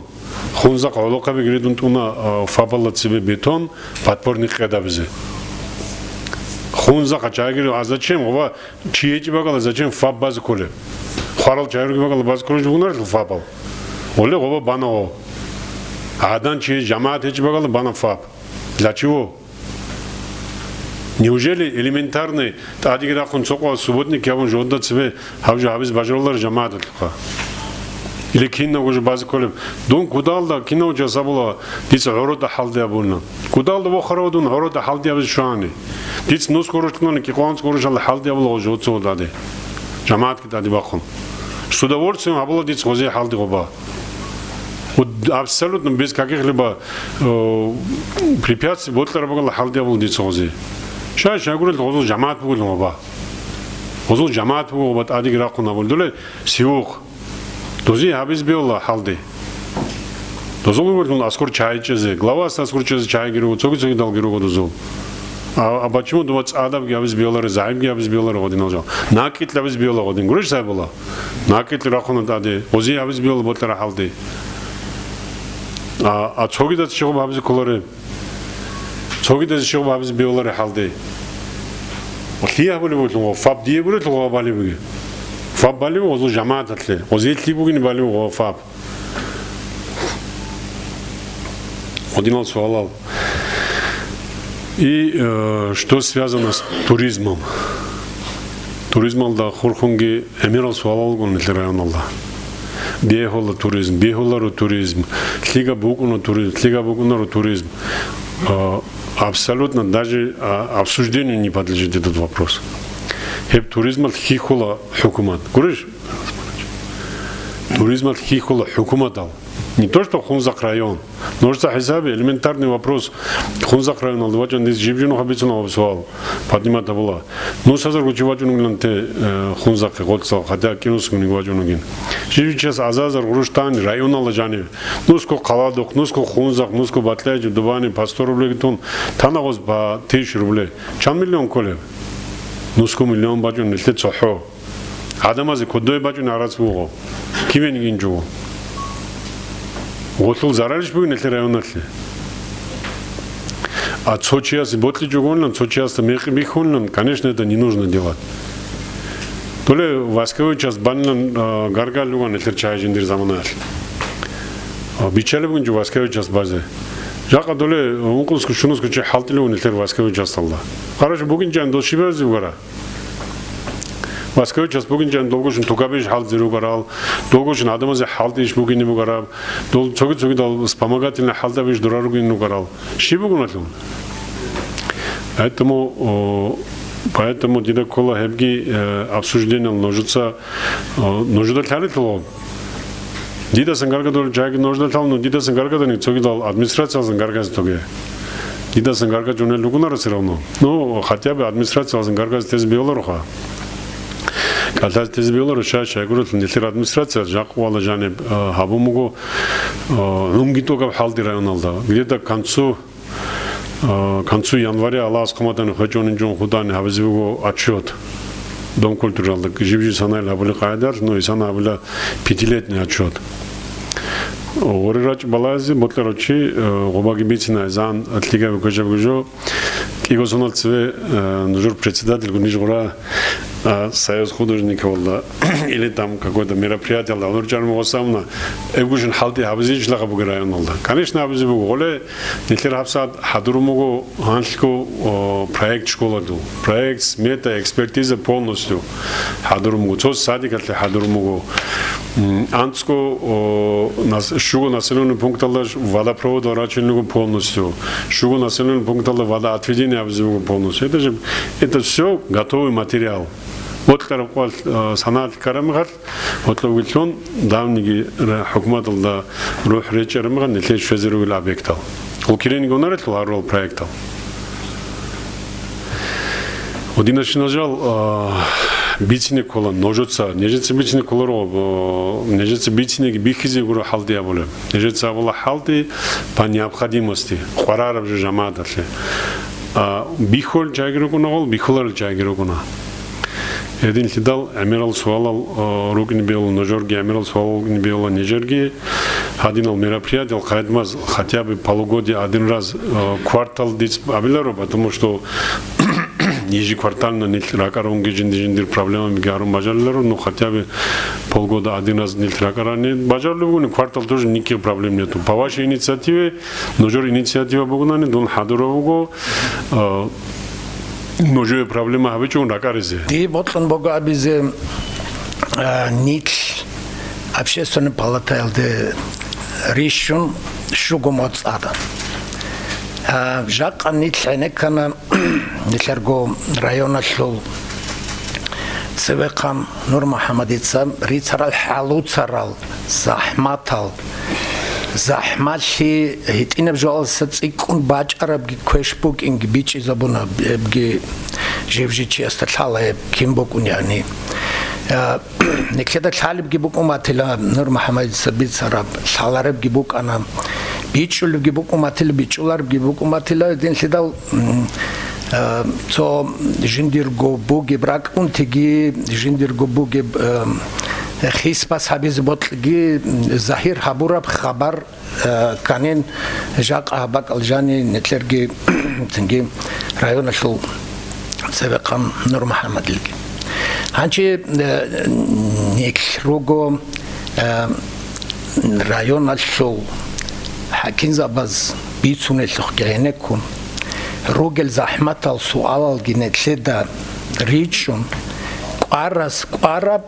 хунзахъа гӀолохъабиги ритӀун тӀуна, а, ФАПалда цебе бетон, подпорный къед гьабизе. Хунзахъа чагӀиги ритӀун, а зачем? Гъоба чи гьечӀеб багала, зачем ФАП базе кколеб? Хварал чагӀи ругеб багала базе кколеб жо бунарелъул ФАПал? Гъоле гъоба бана гъо. ГӀадан чи жамагӀат гьечӀеб багала бана ФАП. Для чего? Неужели элементарный тӀадеги рахъун цо къо субботник гьабун жодда цебе гьаб жо гьабиз бажарулар жамагӀаталъухъа? Или кинабго жо базе кколеб? Дун кудалда кинав час абула, дица гӀорода хӀалде абуна. Кудалда вохарав дун гӀорода хӀалде абизе щвани. Дица нус гъурущ кьуна, кӀикъоялда гъурущалда хӀалде абула гъо жо цо тӀаде. ЖамагӀатги тӀаде бахъун. С удовольствием гьабула дица гъозе хӀалде гъоба. Вот абсолютно без каких-либо, э, препятствий бокьараб багала хӀалде абула дица гъозе. Щай, щай гурел гъозул жамагӀат бугел гъоба. Гъозул жамагӀат буго гъоба тӀадеги рахъун абулдуле сиухъ. Дозе гьабиз бевла хӀалде. Дозул гурелъул аскур чагӀи чӀезе, главас аскур чӀезе чагӀиги руго, цоги-цогидалги руго дозул. А, а почему дуба цӀадабги гьабиз бевларе, загӀипги гьабиз бевларе гъодинал жал? НакӀкӀилъ гьабиз бевла гъодин. Гурищ сай була? НакӀкӀилъ рахъуна тӀаде. Гъози гьабиз бевла бокьараб хӀалде. А, а цогидаз щиб гъоб гьабизе кколаре? Цогидаз щиб гъоб гьабизе бевларе хӀалде? Лъие гьабулеб бугелъул гъо? ФАП дие гурелъул гъо балеб бугеб? ФАП балеб гъозул жамагӀаталъе. Гъози лъие бугин балеб гъо ФАП? Гъодинал суалал. И, э, что связано с туризмом? Туризмалда хурхунги гӀемерал суалал руго нилъер районалда. Бегьула туризм, бегьуларо туризм, лъига букӀуна туризм, лъига букӀунаро туризм. Э, абсолютно даже, а, обсуждению не подлежит этот вопрос. Гьеб туризмалъ хьихьула хӀукумат. Гурищ? Туризмалъ хьихьула хӀукуматал. Не то что Хунзахъ район. Нужеца хӀисабе, элементарный вопрос. Хунзахъ районалда вачӀан дица жиб-жиб нухалъ бицуна гьаб суал поднимать гьабула. Нус гьазар гучи вачӀунугилан те, э, Хунзахъе гъолцал, хотя кӀинусгуниги вачӀунугин. Жиб-жиб час азар-азар гъурущ тани районалда жанив. Нусго Хъаладухъ, нусго Хунзахъ, нусго Батлайчи, Дубани, по сто рублеги тун, тана гъоз по тысяча рублей. Чан миллион кколеб? Нусго миллион бачӀун нилъе цохӀо. ГӀадамазе кодой бачӀун гьарац буго. Кивен гинчӀого. Гъолъул зарарищ бугин нилъер районалъе? А цо чиясе бокьичӀогонлан, цо чиясда мекъи бихьунлан, конечно, это не нужно делать. Доле войсковой часть банилан, а, гаргал руган нилъер чагӀи жиндир заманаялъ. А, биччалеб гинчӀо войсковой часть базе. Жакъа доле ункънусго, щунусго чи хӀалтӀилев нилъер войсковой частьалда. Хорошо, бугин чан дол щибазе бугара? Войсковой часть бугин чан долгощун тукабищ хӀалтӀизе ругарал, долгощун гӀадамазе хӀалтӀийищ бугине бугараб, дол цоги-цогидал вспомогательный хӀалтӀабищ дора ругин ругарал. Щиб бугоналъул? Поэтому, о, Поэтому дида ккола гьебги, э, обсуждениялъ нужеца, э, нужеда лъалелъул. Дидасан гаргадулел жаги нужеда лъала, но дидасан гаргадани цогидал администрациялсан гаргазе тоге. Дидасан гаргажунел ругунаро все равно. Ну, хотя бы администрациялсан гаргазе тезе бегьулароха. КӀалъазе тезе бегьуларо, щай-щай гурелъул нилъер администрация жакъ вала жаниб, э, гьабун буго, э, гьунги тӀогаб хӀалди районалда. Где-то к концу А, к концу января Аллагьас хъумадани хвечӀунин жун худани гьабизе буго отчет. Дом культуралда жиб-жиб санайл гьабули къайдалъ, ну, и сана гьабула пятилетний отчет. Гъури рачӀ балазе бокьарав чи, э, гъубаги бицина, изан лъигаби квешаб гужо, кӀиго сонал цеве, э, нужер председатель гуниж гъура, а, Союз художниковалда или там какое-то мероприятиялда гьанур чӀарму гъосамна, эбгушин хӀалти гьабизе ишлахъа бугеб районалда. Конечно, гьабизе буго. Гъоле нилъер гьабсагӀат хӀадурун буго гьанлъго, о, проект школадул. Проект, смета, экспертиза полностью хӀадурун буго. Цо садикалъе хӀадурун буго. М, анцӀго, о, нас-, щуго населенный пункталда ж-, водопроводал рачинлуго полностью. Щуго населенный пункталда водоотведение абизе буго полностью. Это же, это всё готовый материал. Бокьараб къвалъ, а, санагӀалъ ккараб мехалъ, гьоркьобги лъун, давниги ра-, хӀукуматалда рухӀ речӀараб мехалъ, нилъее щвезе ругел объектал. Гьуккиреги гьунарелъул гьарурал проектал. Гьединашин, жал, а, бицине ккола нужеца, нижеца бицине кколаро, а, нижеца бицинеги бихьизе гуро хӀалти абулеб. Нижеца абула хӀалти по необходимости, къварараб жо жамагӀаталъе. А, бихьулел жаги рукӀуна гъол, бихьуларел жаги рукӀуна. Гьединлъидал гӀемерал суалал, а, рукӀине бегьула, нужерги гӀемерал суалал рукӀине бегьула, нижерги гьадинал мероприятиял къайдмаз хотя бы полугодие один раз, а, квартал диц абиларо, потому что ежеквартально нилъ ракӀарунги жинди-жиндир проблемабиги гьарун бажариларо, ну, хотя бы полгода один раз нилъ ракӀарани бажарулеб бугони, квартал тоже никаких проблем нету. По вашей инициативе, нужер инициатива бугунани, дун хӀадурав вуго, а, нужее проблема гьабичӀун ракӀаризе. Дие бокьун буго абизе, а, нилъ Общественный палатаялде рищун щуго моцӀ ада. А, жакъа нилъ гӀенеккана нилъерго районалъул цевехъан Нур МухӀаммадица рицарал хӀалуцарал, захӀматал, захӀмалъи гьитӀинаб жоялдаса цӀикӀкӀун бачӀарабги квеш букӀинги бичӀчӀизабуна, гьебги жив-жив чиясда лъала гьеб кин букӀунани. А, Нилъеда лъалебги букӀун батила Нур МухӀаммадица бицараб, лъаларебги букӀана, бичӀчӀулебги букӀун батила, бичӀчӀуларебги букӀун батила, гьединлъидал, м, а, цо жиндирго бугеб ракӀунтиги, жиндирго бугеб, а, хисбас гьабизе бокьиги, загьир гьабураб хабар, а, кканин, жакъа гьаб бакӀал жани нилъерги цинги районалъул цевехъан Нур МухӀаммадилги. Гьанже, э, нилъ руго, э, районалъул хӀакимзабаз бицунелъухъги гӀенеккун, ругел захӀматал суалалги нилъеда ричӀчӀун, кӀварас кӀвараб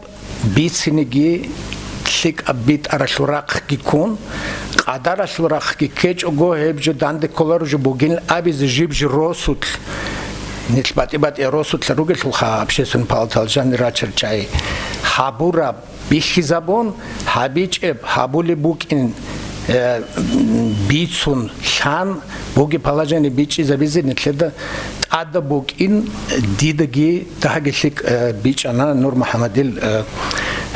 бицинеги лъикӀаб битӀаралъул рахъги ккун, къадаралъул рахъги ккечӀого, гьеб жо данде кколаро жо бугин абизе жиб жо росулъ, нилъ батӀи-батӀияб росулъа ругелъулха общественный палатал жанир рачарчӀай гьабураб бихьизабун, гьабичӀеб, гьабулеб букӀин, э, бицун, лъан, бугеб положение бичӀчӀизабизе нилъеда тӀадаб букӀин, дидаги дагьаги лъикӀ, э, бичӀчӀана Нур МухӀаммадил, э,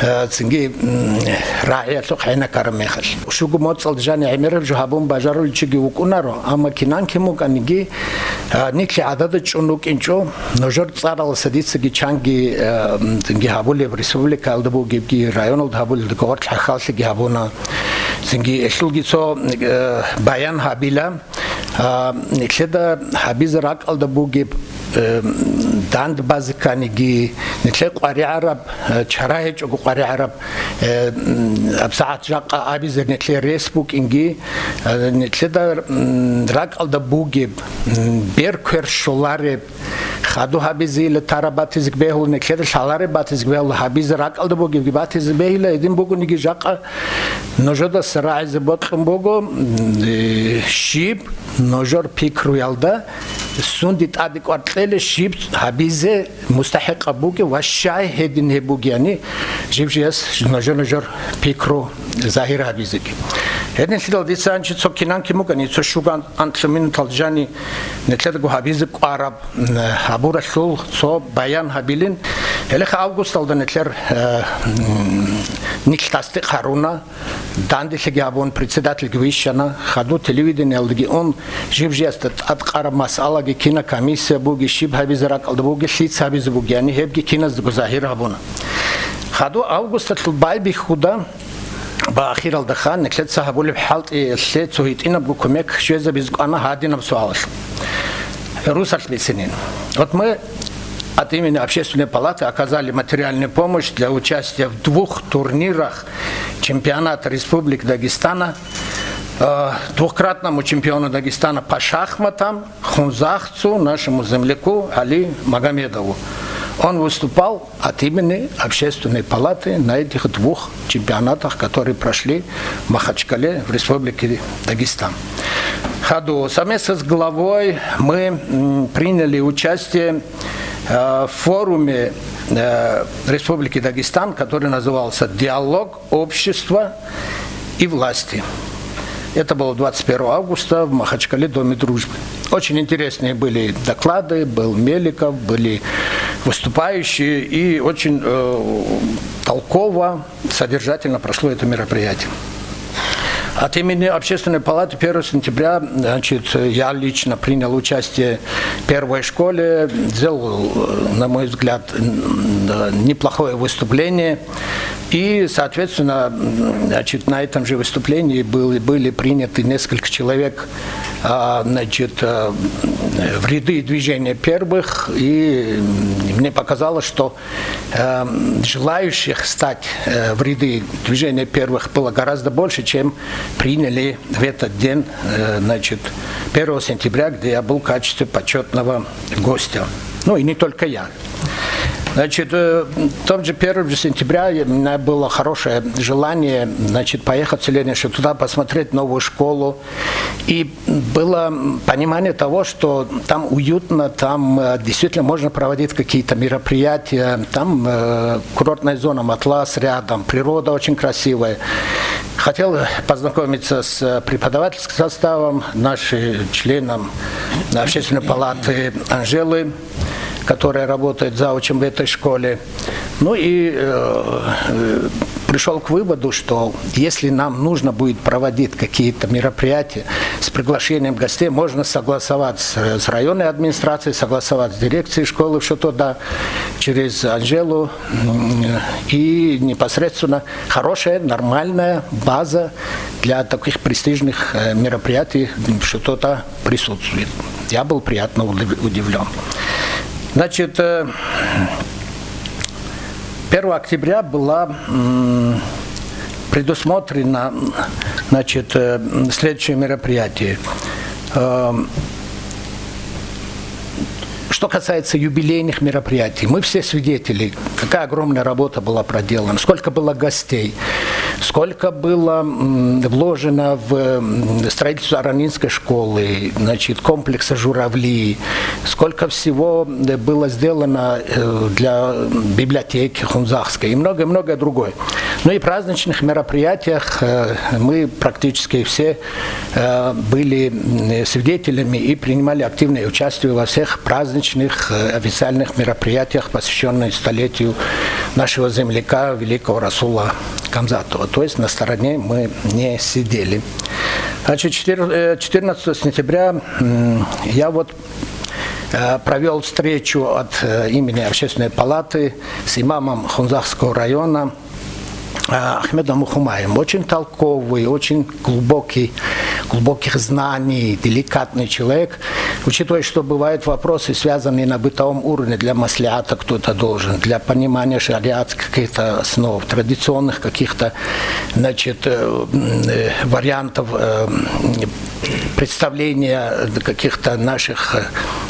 э, цинги, м, рагӀиялъухъ гӀенеккараб мехалъ. Щуго моцӀалда жани гӀемераб жо гьабун бажарулев чиги вукӀунаро, амма кинан кин вукӀаниги, э, нилъ гӀадада чӀун рукӀинчӀо, нужер цӀаралдаса дицаги чанги, э, м, цинги гьабулеб, республикаялда бугебги, районалда гьабулелдаги гъоркь хӀахьаллъиги гьабуна. Цинги гьелъулги цо, э, баян гьабила. А, нилъеда гьабизе ракӀалда бугеб, э, дандбазе кканиги, нилъер къваригӀараб, э, чара гьечӀого къваригӀараб, Э, м, абсагӀат жакъа абизе нилъер рес букӀинги, э, нилъеда, м, ракӀалда бугеб, м, бер квер щолареб, хадуб гьабизейила тараб батизе бегьула, нилъеда лъалареб батизе бегьула, гьабизе ракӀалда бугебги батизе бегьила, гьедин бугониги жакъа нужедаса рагӀизе бокьун буго, м, э, щиб нужер пикруялда, сунде тӀаде кӀвар кьела, щиб гьабизе мустахӀикъаб бугеб ва щай гьедин гьеб бугеб, яни, жиб-жияс нужер-нужер пикру загьир гьабизеги. Гьединлъидал дица гьанже цо кинан кин бугани, цо щуган анлъу минутал жани нилъедаго гьабизе кӀвараб, м, гьабуралъул цо баян гьабилин. Гьелеха августалда нилъер, э, м, нилъ тасдикъ гьаруна. Данделъиги абун, председательги вищана, хаду телевидениялдеги ун, жиб-жиясда тӀадкъараб масъалаги, кина комиссия буги, щиб гьабизе ракӀалда буги, лъица гьабизе буги, яни гьебги киназдаго загьир гьабуна. Хаду августалъул байбихьуда ва ахиралда ха нилъеца гьабулеб хӀалтӀиялъе цо гьитӀинабго кумек щвезабизе кӀвана гьадинаб суалалъ. Русалъ бицинин. Вот мы от имени Общественной палаты оказали материальную помощь для участия в двух турнирах чемпионата Республики Дагестана, э, двукратному чемпиону Дагестана по шахматам Хунзахцу, нашему земляку Али Магомедову. Он выступал от имени Общественной палаты на этих двух чемпионатах, которые прошли в Махачкале, в Республике Дагестан. Хаду, совместно с главой мы, м, приняли участие, э, в форуме, э, Республики Дагестан, который назывался «Диалог общества и власти». Это было двадцать первого августа в Махачкале, Доме дружбы. Очень интересные были доклады, был Меликов, были выступающие, и очень, э, толково, содержательно прошло это мероприятие. От имени Общественной палаты первого сентября, значит, я лично принял участие в первой школе, сделал, на мой взгляд, н-, неплохое выступление. И, соответственно, значит, на этом же выступлении были, были приняты несколько человек, а, значит, э, в ряды движения первых. И мне показалось, что э, желающих стать, э, в ряды движения первых было гораздо больше, чем приняли в этот день, э, значит, первого сентября, где я был в качестве почетного гостя. Ну и не только я. Значит, э, в том же первого же сентября у меня было хорошее желание, значит, поехать в селение Шатуда, посмотреть новую школу. И было понимание того, что там уютно, там, э, действительно можно проводить какие-то мероприятия, там, э, курортная зона «Атлас» рядом, природа очень красивая. Хотел познакомиться с преподавательским составом, нашим членом Общественной палаты Анжелы, которая работает завучем в этой школе. Ну и, э, э, пришёл к выводу, что если нам нужно будет проводить какие-то мероприятия с приглашением гостей, можно согласовать с, с районной администрацией, согласовать с дирекцией школы, что туда через Анжелу, м, и непосредственно хорошая, нормальная база для таких престижных, э, мероприятий, м, что-то присутствует. Я был приятно удив-, удивлён. Значит, э, первого октября была, м, предусмотрена, значит, э, следующее мероприятие. Э, что касается юбилейных мероприятий, мы все свидетели, какая огромная работа была проделана, сколько было гостей, сколько было, м, вложено в, м, строительство Аранинской школы, значит, комплекса «Журавли», сколько всего, э, было сделано, э, для библиотеки хунзахской и многое-многое другое. Ну и праздничных мероприятиях, э, мы практически все, э, были, м, свидетелями и принимали активное участие во всех праздничных, э, официальных мероприятиях, посвящённых столетию нашего земляка, великого Расула Гамзатова. То есть на стороне мы не сидели. Значит, четыр-, э, четырнадцатого сентября, м, я вот, э, провёл встречу от, э, имени Общественной палаты с имамом Хунзахского района, э, Ахмедом Ухумаевым. Очень толковый, очень глубокий, глубоких знаний, деликатный человек, учитывая, что бывают вопросы, связанные на бытовом уровне, для маслихата кто-то должен, для понимания шариатских каких-то основ, традиционных каких-то, значит, э, м, э, вариантов, э, м, представления каких-то наших,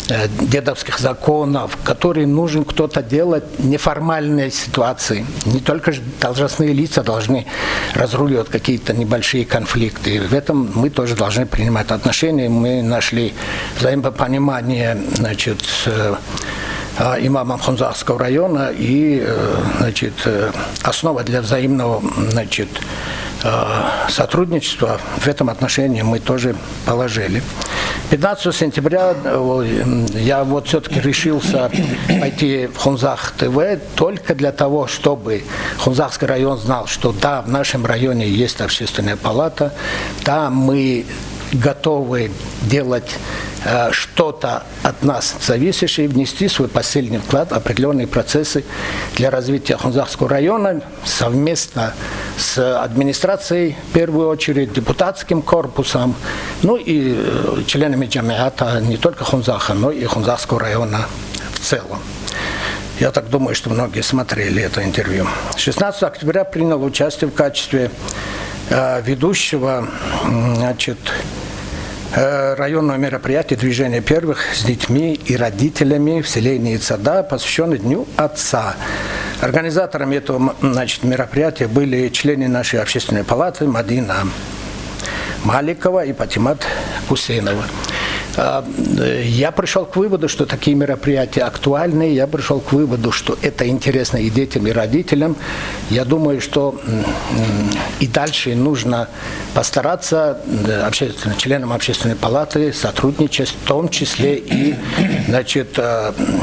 э, дедовских законов, которые нужен кто-то делать в неформальной ситуации. Не только ж должностные лица должны разруливать какие-то небольшие конфликты. В этом мы тоже должны принимать отношения. Мы нашли взаимопонимание, значит, с, э, а, имамом Хунзахского района, и, э, значит, э, основа для взаимного, значит, э, сотрудничества в этом отношении мы тоже положили. Пятнадцатого сентября, э, м, я вот все-таки решился пойти в Хунзах ТВ только для того, чтобы Хунзахский район знал, что да, в нашем районе есть общественная палата, да, мы готовы делать, э, что-то от нас зависящее и внести свой посильный вклад в определенные процессы для развития Хунзахского района совместно с администрацией, в первую очередь, депутатским корпусом, ну и, э, членами джамията не только Хунзаха, но и Хунзахского района в целом. Я так думаю, что многие смотрели это интервью. Шестнадцатого октября принял участие в качестве, э, ведущего, м, значит, э, районного мероприятия «Движение первых» с детьми и родителями в селении Цада, посвящённый Дню отца. Организаторами этого, м, значит, мероприятия были члены нашей общественной палаты Мадина Маликова и Патимат Гусейнова. А, э, я пришёл к выводу, что такие мероприятия актуальны. Я пришёл к выводу, что это интересно и детям, и родителям. Я думаю, что, м, м, и дальше нужно постараться, э, общественно, членам общественной палаты сотрудничать, в том числе и, значит, э, м,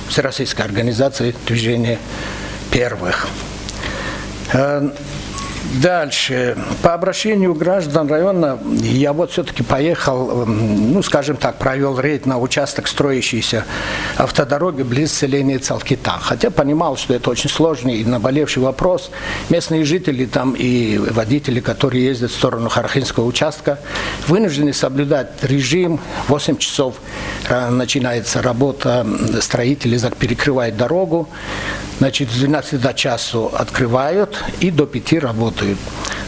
Всероссийской организации «Движение первых». Э, дальше. По обращению граждан района я вот всё-таки поехал, м, ну, скажем так, провёл рейд на участок строящейся автодороги близ селения Цалкита. Хотя понимал, что это очень сложный и наболевший вопрос. Местные жители там и водители, которые ездят в сторону Харахинского участка, вынуждены соблюдать режим. В восемь часов, э, начинается работа, м, строители зак-, перекрывают дорогу. Значит, с двенадцати до часу открывают и до пяти работают.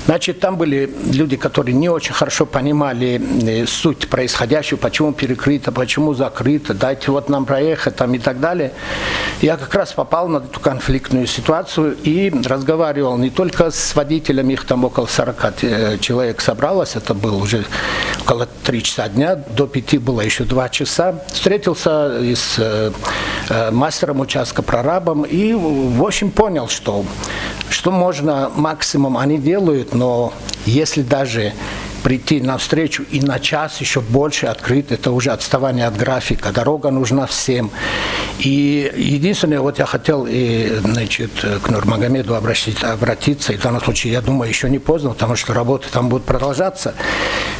Значит, там были люди, которые не очень хорошо понимали, э, суть происходящего, почему перекрыто, почему закрыто, дайте вот нам проехать там и так далее. Я как раз попал на эту конфликтную ситуацию и разговаривал не только с водителями, их там около сорока, э, человек собралось, это было уже около три часа дня, до пяти было ещё два часа. Встретился и с, э, э, мастером участка, прорабом, и, в общем, понял, что, что можно, максимум они делают, но если даже прийти навстречу и на час ещё больше открыть, это уже отставание от графика. Дорога нужна всем. И единственное, вот я хотел и, значит, к Нурмагомеду обращить, обратиться, и в данном случае, я думаю, ещё не поздно, потому что работы там будут продолжаться.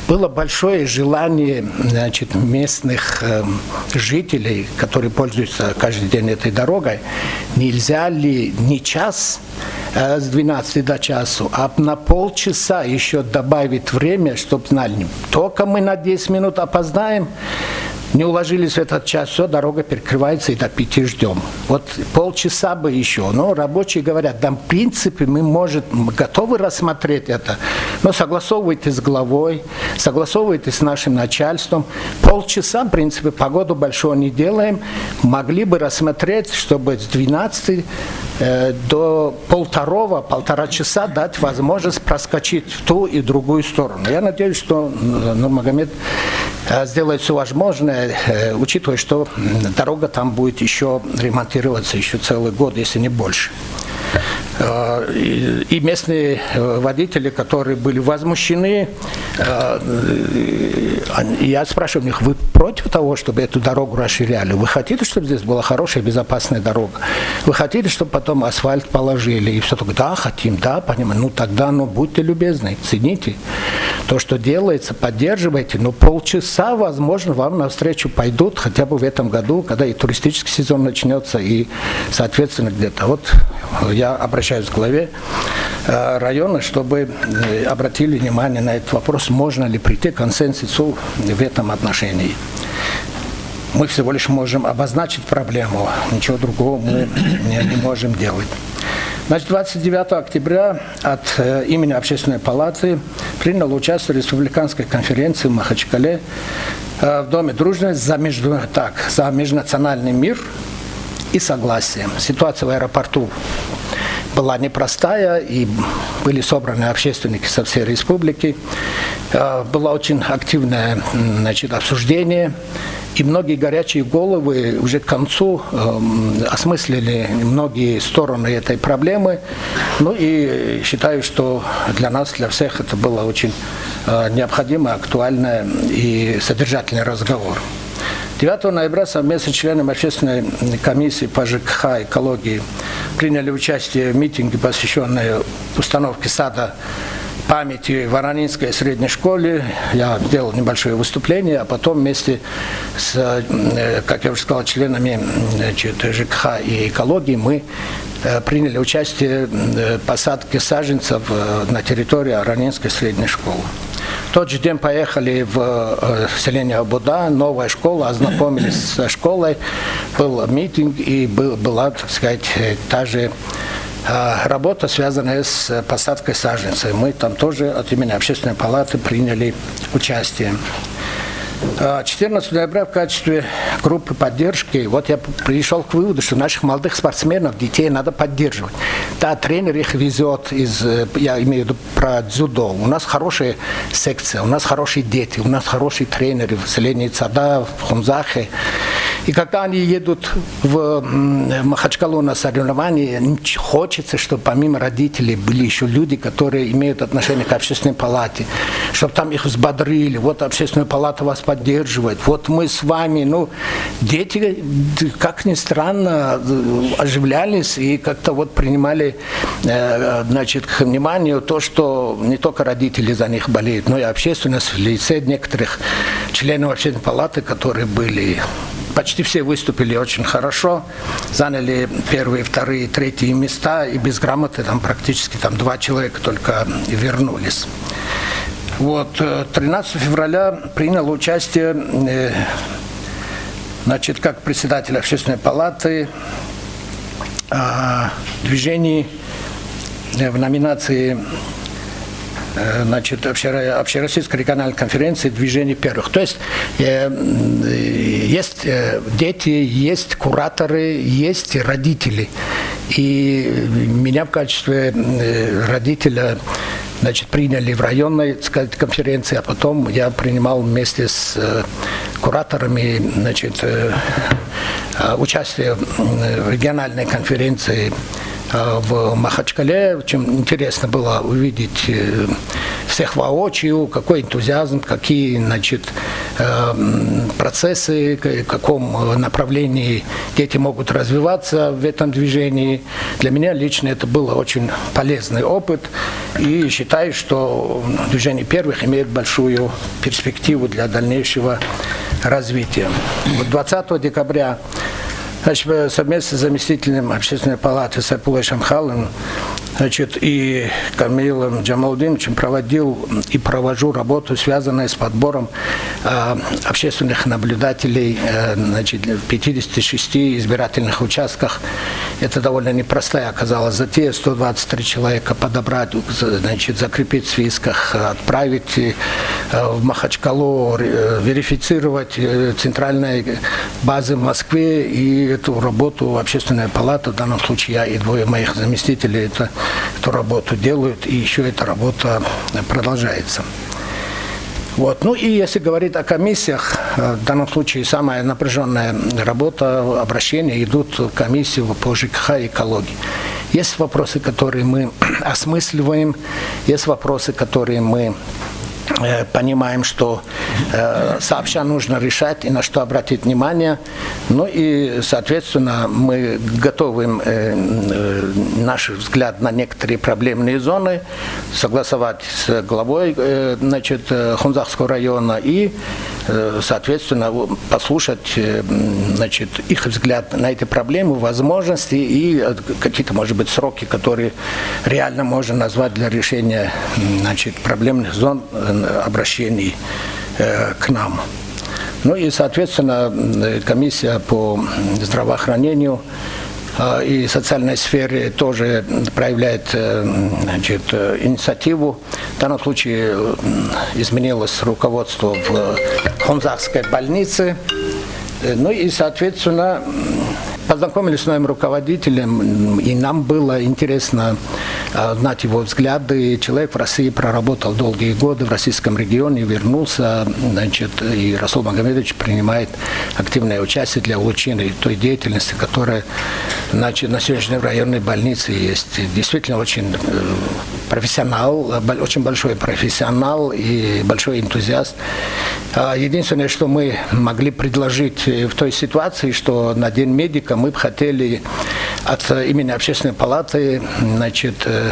Было большое желание, значит, местных, эм, жителей, которые пользуются каждый день этой дорогой, нельзя ли не час, э, с двенадцати до часу, а на полчаса ещё добавить время, чтоб знали, только мы на десять минут опоздаем, не уложились в этот час, всё, дорога перекрывается, и до пяти ждём. Вот полчаса бы ещё. Но рабочие говорят: «Да, в принципе, мы, может, м, готовы рассмотреть это, но согласовывайте с главой, согласовывайте с нашим начальством. Полчаса, в принципе, погоду большого не делаем, могли бы рассмотреть, чтобы с двенадцати, э, до полвторого, полтора часа дать возможность проскочить в ту и другую сторону». Я надеюсь, что, м, Нурмагомед, э, сделает всё возможное, э, учитывая, что, м, дорога там будет ещё ремонтироваться ещё целый год, если не больше. Э, и, и местные, э, водители, которые были возмущены, э, э, они, я спрашиваю у них: «Вы против того, чтобы эту дорогу расширяли? Вы хотите, чтобы здесь была хорошая, безопасная дорога? Вы хотите, чтобы потом асфальт положили?» И всё такое: «Да, хотим, да, понимаем». Ну, тогда, ну, будьте любезны, цените то, что делается, поддерживайте. Но полчаса, возможно, вам навстречу пойдут, хотя бы в этом году, когда и туристический сезон начнётся, и, соответственно, где-то. Вот я обращаюсь к главе, э, района, чтобы, э, обратили внимание на этот вопрос, можно ли прийти к консенсусу в этом отношении. Мы всего лишь можем обозначить проблему, ничего другого мы не, не можем делать. Значит, двадцать девятого октября от, э, имени Общественной палаты принял участие в республиканской конференции в Махачкале, э, в Доме дружбы за между-, так, за межнациональный мир и согласие. Ситуация в аэропорту была непростая, и были собраны общественники со всей республики. Э, было очень активное, м, значит, обсуждение. И многие горячие головы уже к концу, эм, осмыслили многие стороны этой проблемы. Ну и считаю, что для нас, для всех это было очень, э, необходимое, актуальное и содержательный разговор. Девятого ноября совместно с членами общественной комиссии по Ж К Х и экологии приняли участие в митинге, посвящённой установке сада памяти в Аранинской средней школе. Я сделал небольшое выступление, а потом вместе с, э, как я уже сказал, членами, значит, Ж К Х и экологии мы, э, приняли участие, э, в посадке саженцев, э, на территории Аранинской средней школы. В тот же день поехали в, э, селение Абуда, новая школа, ознакомились со школой, был митинг и был, была, так сказать, э, та же, э, работа, связанная с посадкой саженцев. Мы там тоже от имени Общественной палаты приняли участие. Э, четырнадцатого ноября в качестве группы поддержки, вот я п-, пришёл к выводу, что наших молодых спортсменов, детей надо поддерживать. Да, тренер их везёт из, э, я имею в виду про дзюдо. У нас хорошая секция, у нас хорошие дети, у нас хорошие тренеры в селении Цада, в Хунзахе. И когда они едут в, м, Махачкалу на соревнования, м, ч-, хочется, чтобы помимо родителей были ещё люди, которые имеют отношение к общественной палате, чтобы там их взбодрили. Вот общественная палата вас поддерживает, вот мы с вами. Ну, дети, д-, как ни странно, э, оживлялись и как-то вот принимали, э, значит, к вниманию то, что не только родители за них болеют, но и общественность в лице некоторых членов общественной палаты, которые были. Почти все выступили очень хорошо, заняли первые, вторые, третьи места, и без грамоты там практически там два человека только вернулись. Вот, э, тринадцатого февраля принял участие, э, значит, как председатель общественной палаты, а, движений, э, в номинации, э, значит, общеро-, Общероссийской региональной конференции «Движение первых». То есть, э, м, э, есть, э, дети, есть кураторы, есть родители. И меня в качестве, э, родителя, значит, приняли в районной, так сказать, конференции, а потом я принимал вместе с, э, кураторами, значит, э, а, участие, м, в региональной конференции, а, в Махачкале. Очень интересно было увидеть, э, всех воочию, какой энтузиазм, какие, значит, э, м, процессы, к-, в каком, э, направлении дети могут развиваться в этом движении. Для меня лично это был очень полезный опыт, и считаю, что движение первых имеет большую перспективу для дальнейшего развития. Вот двадцатого декабря, значит, э, совместно с заместителем Общественной палаты Сайпулой Шамхаловым, значит, и Камилом Джамалдиновичем проводил и провожу работу, связанную с подбором, э, общественных наблюдателей, э, значит, в пятидесяти шести избирательных участках. Это довольно непростая оказалась затея, сто двадцать три человека подобрать, значит, закрепить в списках, отправить, э, в Махачкалу, ре-, верифицировать, э, центральной базы в Москве, и эту работу Общественная палата, в данном случае я и двое моих заместителей, это, эту работу делают, и ещё эта работа продолжается. Вот. Ну и если говорить о комиссиях, э, в данном случае самая напряжённая работа, обращения идут в комиссию по Ж К Х и экологии. Есть вопросы, которые мы осмысливаем, есть вопросы, которые мы э, понимаем, что э, сообща нужно решать и на что обратить внимание. Ну и, соответственно, мы готовим э, наш взгляд на некоторые проблемные зоны, согласовать с главой э, значит, э, Хунзахского района и, э, соответственно, у- послушать э, м, значит, их взгляд на эти проблемы, возможности и э, какие-то, может быть, сроки, которые реально можно назвать для решения м, значит, проблемных зон э, обращений э, к нам. Ну и, соответственно, м, комиссия по здравоохранению э, и социальной сфере тоже проявляет э, м, значит, э, инициативу. В данном случае м, изменилось руководство в Хунзахской больнице. Э, Ну и, соответственно, м, познакомились с новым руководителем, м, и нам было интересно а, знать его взгляды. Человек в России проработал долгие годы в российском регионе, вернулся, значит, и Расул Магомедович принимает активное участие для улучшения той деятельности, которая, значит, на сегодняшней районной больнице есть. Действительно очень э, профессионал, э, бо- очень большой профессионал и большой энтузиаст. А, Единственное, что мы могли предложить э, в той ситуации, что на День медика мы бы хотели от э, имени Общественной палаты, значит, э,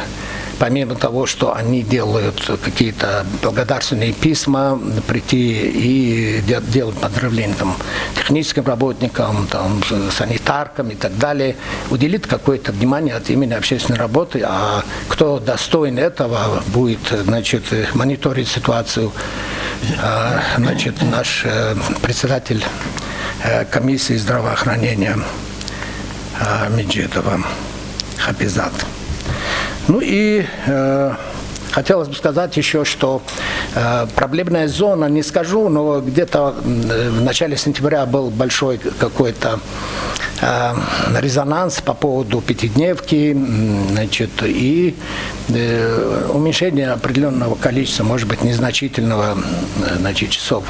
помимо того, что они делают какие-то благодарственные письма, прийти и де- делать поздравления там, техническим работникам, там, с- санитаркам и так далее, уделить какое-то внимание от имени общественной работы, а кто достоин этого, будет, значит, э, мониторить ситуацию, а, значит, наш э, председатель э, комиссии здравоохранения а, Меджидова Хапизат. Ну и э, хотелось бы сказать еще, что э, проблемная зона, не скажу, но где-то м, в начале сентября был большой какой-то э, резонанс по поводу пятидневки, м, значит, и э, уменьшение определенного количества, может быть, незначительного, э, значит, часов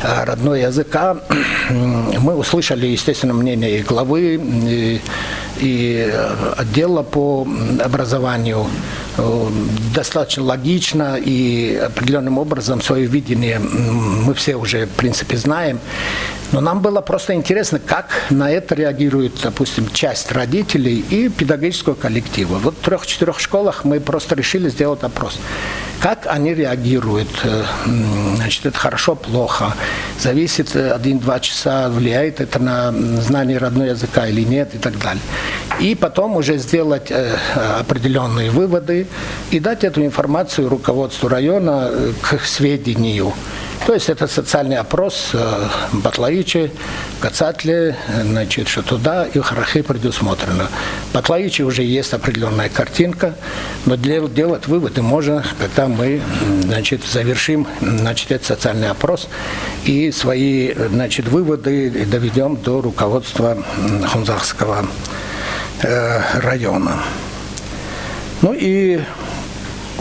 э, родного языка. Мы услышали, естественно, мнение и главы, и, и отдела по образованию. Э, Достаточно логично и определенным образом свое видение м, мы все уже, в принципе, знаем. Но нам было просто интересно, как на это реагирует, допустим, часть родителей и педагогического коллектива. Вот в трех-четырех школах мы просто решили сделать опрос. Как они реагируют? Э, м, Значит, это хорошо, плохо. Зависит э, один-два часа, влияет это на м, знание родного языка или нет и так далее. И потом уже сделать э, определенные выводы и дать эту информацию руководству района э, к сведению. То есть это социальный опрос э, Батлаичи, Кацатле, значит, что туда и в Харахи предусмотрено. Батлаичи уже есть определенная картинка, но для- делать выводы можно, когда мы значит, завершим значит, этот социальный опрос и свои значит, выводы доведем до руководства Хунзахского э, района. Ну и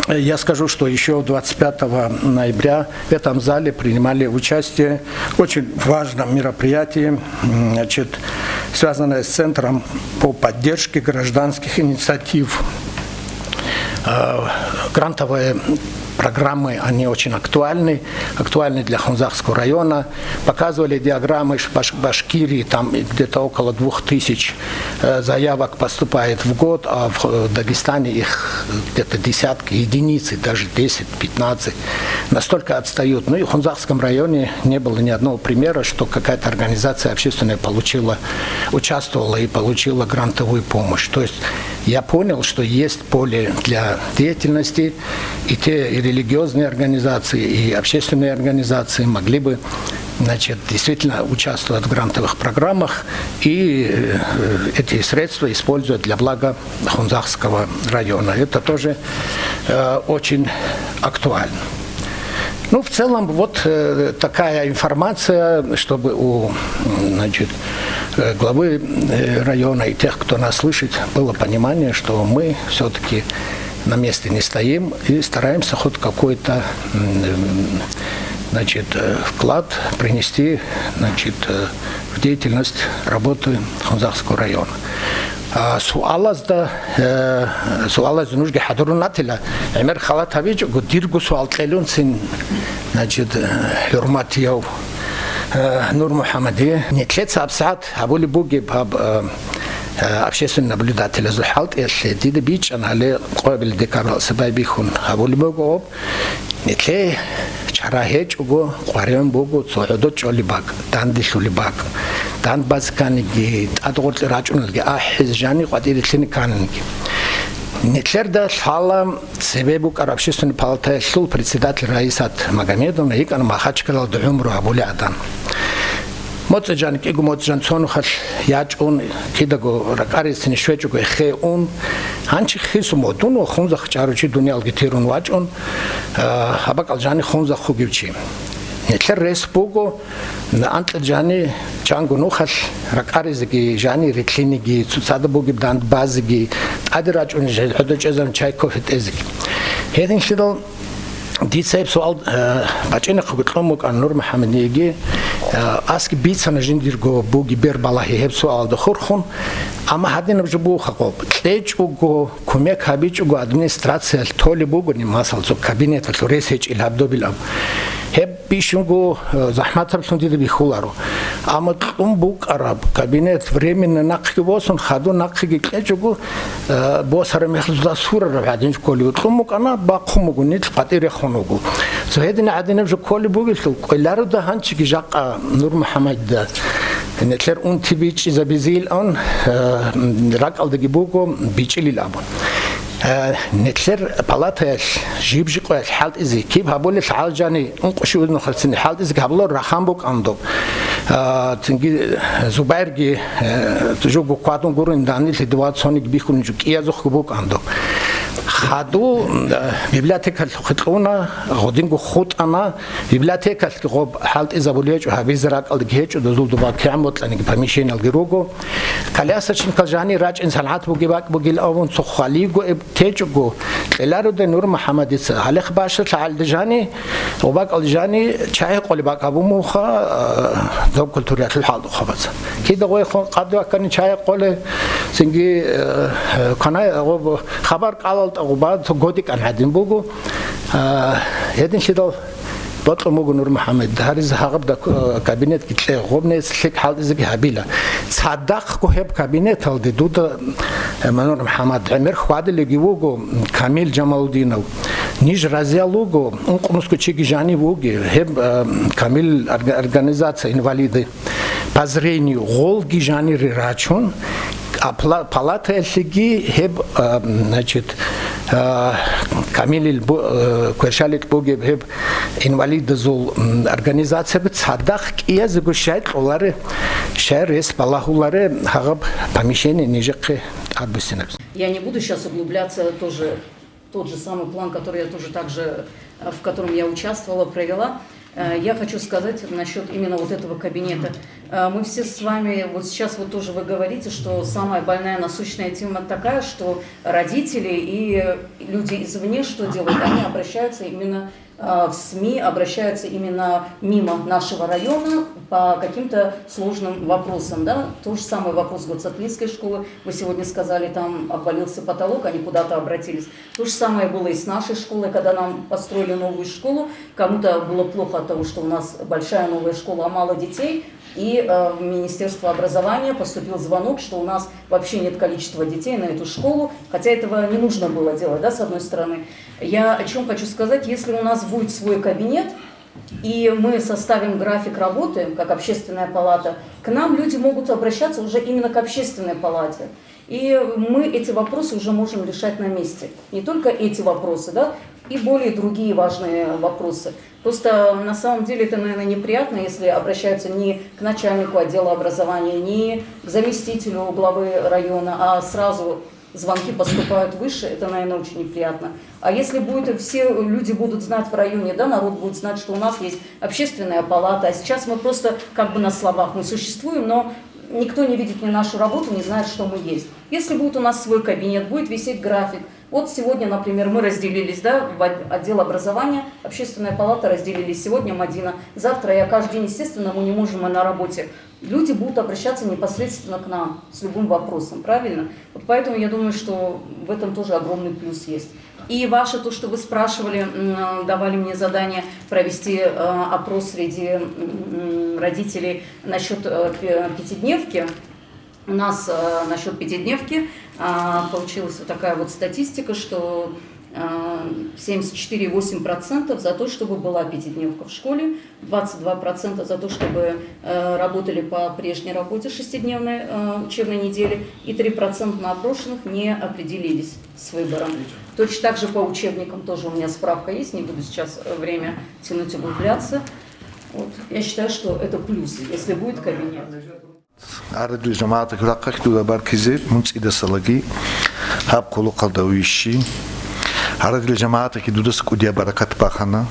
я скажу, что еще двадцать пятого ноября в этом зале принимали участие в очень важном мероприятии, значит, связанное с Центром по поддержке гражданских инициатив. Э, Грантовые программы, они очень актуальны, актуальны для Хунзахского района. Показывали диаграммы, что Баш- Башкирии там где-то около двух тысяч э, заявок поступает в год, а в э, Дагестане их где-то десятки, единицы, даже десять-пятнадцать. Настолько отстают. Ну и в Хунзахском районе не было ни одного примера, что какая-то организация общественная получила, участвовала и получила грантовую помощь. То есть я понял, что есть поле для деятельности, и те и религиозные организации, и общественные организации могли бы значит, действительно участвовать в грантовых программах и э, эти средства использовать для блага Хунзахского района. Это тоже э, очень актуально. Ну, в целом, вот э, такая информация, чтобы у значит, э, главы э, района и тех, кто нас слышит, было понимание, что мы все-таки на месте не стоим и стараемся хоть какой-то значит, э, вклад принести значит, э, в деятельность работы Хунзахского района. А, суалазда, э, суалазда нужги хӀадурун ратила, гӀемер халат гьабичӀого, дирго суал кьелунцин, значит, э, хӀурматияв, э, Нур МухӀаммади, нилъеца гьабсагӀат гьабулеб бугеб гьаб, э, э, общественный наблюдателазул хӀалтӀиялъе дида бичӀчӀана, гьале къоабилеб декабралъ байбихьун гьабулеб буго гьоб. Нилъее чара гьечӀого, къваригӀун буго цо гӀодор чӀолеб бакӀ, данделъулеб бакӀ. Дандбазе кканиги, тӀадгъоркье рачӀуналги ахӀизе, жани къватӀире лъине кканиги. Нилъерда лъала цебе букӀараб Общественный палатаялъул председатель Раисат Магомедовна йикӀана Махачкалалда гӀумру гьабулей гӀадан. МоцӀи жан, кӀиго моцӀи жан цо нухалъ ячӀун, кидаго ракӀарисине щвечӀого эхе ун, гьанчи хисун ва дун ва Хунзахъ чӀарав чи дуниялги тирун вачӀун, а, гьаб бакӀал жани Хунзахъ вугев чи. Нилъер рес буго, анкьил жани чанго нухалъ ракӀаризеги, жани рилълъинеги, цоцазда бугеб дандбазеги, тӀаде рачӀунел гӀодор чӀезарун чай-кофе тӀезеги. Гьединлъидал Дица гьеб суал, э, бачӀинахъего кьун букӀана Нур МухӀаммадиеги, э, асги бицана жиндирго буги бер балагьи гьеб суалда хурхун, амма гьадинаб жо бугоха гъоб. КьечӀого, кумек гьабичӀого администрациялъ толеб бугони, масал, цо кабинеталъул рес гьечӀил гьаб добилан. Гьеб бищунго, э, захӀматаблъун дида бихьуларо. Амма кьун букӀараб кабинет временно нахъги босун, хадур нахъеги кьечӀого, э, босараб мехалъ дуда сурараб гӀадин кколев кьун букӀана, бахъун буго, нилъ къватӀир рехун вуго. Цо гьедин гӀадинаб жо кколеб бугелъул, кӀвеларуда гьанчиги жакъа Нур МухӀаммадида нилъер унти бичӀчӀизабизейилан, э, ракӀалдаги буго бичӀчӀилил абун. Э, нилъер палатаялъ жиб-жиб къоялъ хӀалтӀизе, киб гьабулел гьал жани ункъо-щуго нухалъ цин хӀалтӀизеги гьабуларо, рахан букӀана доб. Э, цинги Зубайрги, э, жого квадун гурун данилъи дова цониги бихьун жо кӀиязухъги букӀана доб. Хаду, э, библиотекалъухъе кьуна, гъодинго хутӀана, библиотекалъги гъоб хӀалтӀизабулеб гьечӀо, гьабизе ракӀалдаги гьечӀо, дозул доба кигӀан бокьаниги помещениялги руго. Колясочникал жани рачӀин сангӀат бугеб бакӀ бугил абун цо хвалиго эб течӀого, кьеларуда Нур МухӀаммадица, гьалихъ бащдалъ гьалда жани, обакӀал жани чай гьекъолеб бакӀ гьабун бугоха, э, доб культураялъул хӀалтӀухъабаз. Кида гъойхун къадваккани чай гьекъоле, цинги, э, э, кванай гъоб хабар кӀалалда гъоба цо годикӀан гӀадин буго. Э, гьединлъидал Бокьун буго Нур МухӀаммад, гьариз гьагъаб дак-, кабинетги кье, гъобнес лъикӀ хӀалтӀизеги гьабила. Цадахъго гьеб кабинеталде дуда, э, Нур МухӀаммад, гӀемер хьвадилеги вуго Камил Жамалудинов, ниж разиял вуго, ункънусго чиги жанив вуги, гьеб, э, Камил орга-, организация инвалиды по зрению, гъолги жанире рачун, а пла-, палатаялъеги гьеб, а, значит, а, Камилил бу-, а, кверщаликь бугеб гьеб инвалидазул, м, организацияби цадахъ кӀиязего щай кьоларе, щай рес балагьуларе гьагъаб помещение нижехъе тӀадбуссинаб. Я не буду сейчас углубляться тоже тот же самый план, который я тоже также, э, в котором я участвовала, провела. Э, я хочу сказать насчет именно вот этого кабинета. Э, мы все с вами, вот сейчас вот тоже вы говорите, что самая больная насущная тема такая, что родители и люди извне что делают? Они обращаются именно, э, в СМИ, обращаются именно мимо нашего района по каким-то сложным вопросам, да? Тот же самый вопрос Гуцатлинской школы. Вы сегодня сказали, там обвалился потолок, они куда-то обратились. То же самое было и с нашей школой, когда нам построили новую школу. Кому-то было плохо от того, что у нас большая новая школа, а мало детей. И, э, в Министерство образования поступил звонок, что у нас вообще нет количества детей на эту школу. Хотя этого не нужно было делать, да, с одной стороны. Я о чём хочу сказать, если у нас будет свой кабинет, и мы составим график работы, как общественная палата, к нам люди могут обращаться уже именно к общественной палате. И мы эти вопросы уже можем решать на месте. Не только эти вопросы, да, и более другие важные вопросы. Просто на самом деле это, наверное, неприятно, если обращаются не к начальнику отдела образования, не к заместителю главы района, а сразу звонки поступают выше, это, наверное, очень неприятно. А если будет, все люди будут знать в районе, да, народ будет знать, что у нас есть общественная палата, а сейчас мы просто как бы на словах мы существуем, но никто не видит ни нашу работу, не знает, что мы есть. Если будет у нас свой кабинет, будет висеть график, Вот сегодня, например, мы разделились, да, в от-, отдел образования, общественная палата разделились. Сегодня Мадина, завтра я, каждый день, естественно, мы не можем, мы на работе. Люди будут обращаться непосредственно к нам с любым вопросом, правильно? Вот поэтому я думаю, что в этом тоже огромный плюс есть. И ваше, то, что вы спрашивали, м, давали мне задание провести, э, опрос среди, м, родителей насчет, э, пи-, пятидневки. У нас, э, насчет пятидневки, а, получилась вот такая вот статистика, что, а, семьдесят четыре и восемь процентов за то, чтобы была пятидневка в школе, двадцать два процента за то, чтобы, э, работали по прежней работе шестидневной, э, учебной недели, и три процента опрошенных не определились с выбором. Точно так же по учебникам тоже у меня справка есть, не буду сейчас, э, время тянуть, углубляться. Вот. Я считаю, что это плюс, если будет кабинет. ГӀарабил жамагӀаталъул рахъалъ дуда баркизе мун цӀидасалаги гьаб хъулухъалда вищи. ГӀарабил жамагӀаталъе дудаса кӀудияб баракат бахана.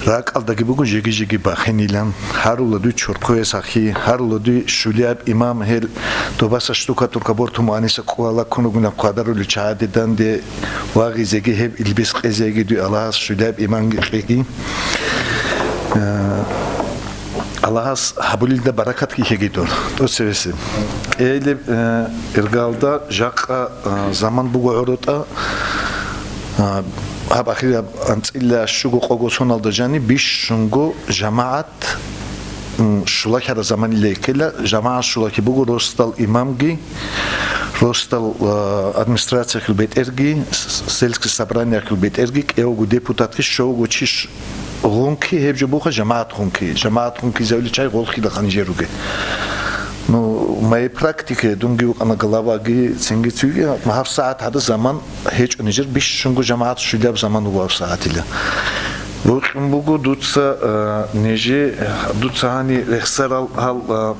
РакӀалдаги буго жеги-жеги бахинилан. Гьарула дуй чорхое сахи, гьарула дуй щулияб имам гьел добаса штукатурка бортун муаниса кӀвала ккун ругилан хъвадарулел чагӀаде данде вагъизеги гьеб илбес къезеги дуй Аллагьас щулияб имамги кьеги. Э, Аллагьас гьабулелда баракатги ккеги дур, тӀоцевесеб. КӀиабилеб, э, иргалда жакъа, э, заман буго гӀоротӀа, э, гьаб ахираб анцӀила щуго къого соналда жани бищунго жамагӀат, м, щулахьараб заманила ккела, жамагӀат щулахьи буго росдал имамги, росдал, э, администрациялъул бетӀерги, с-, с-, сельский собраниялъул бетӀерги, кӀиявго депутатги, щавго чи ш-, гъунки гьеб жо буха жамагӀат гъунки. ЖамагӀат гъункизавли чай гъолхила ханжер руге. Ну, моей практике дунги вукъана главаги, цинги цуги, гьаб сагӀат гьада заман гьечӀо нижер бищунго жамагӀат щулияб заман вуго гьаб сагӀатила. Бокьун буго дуца, а, нижи, дуца гьани рехсарал гьал, а,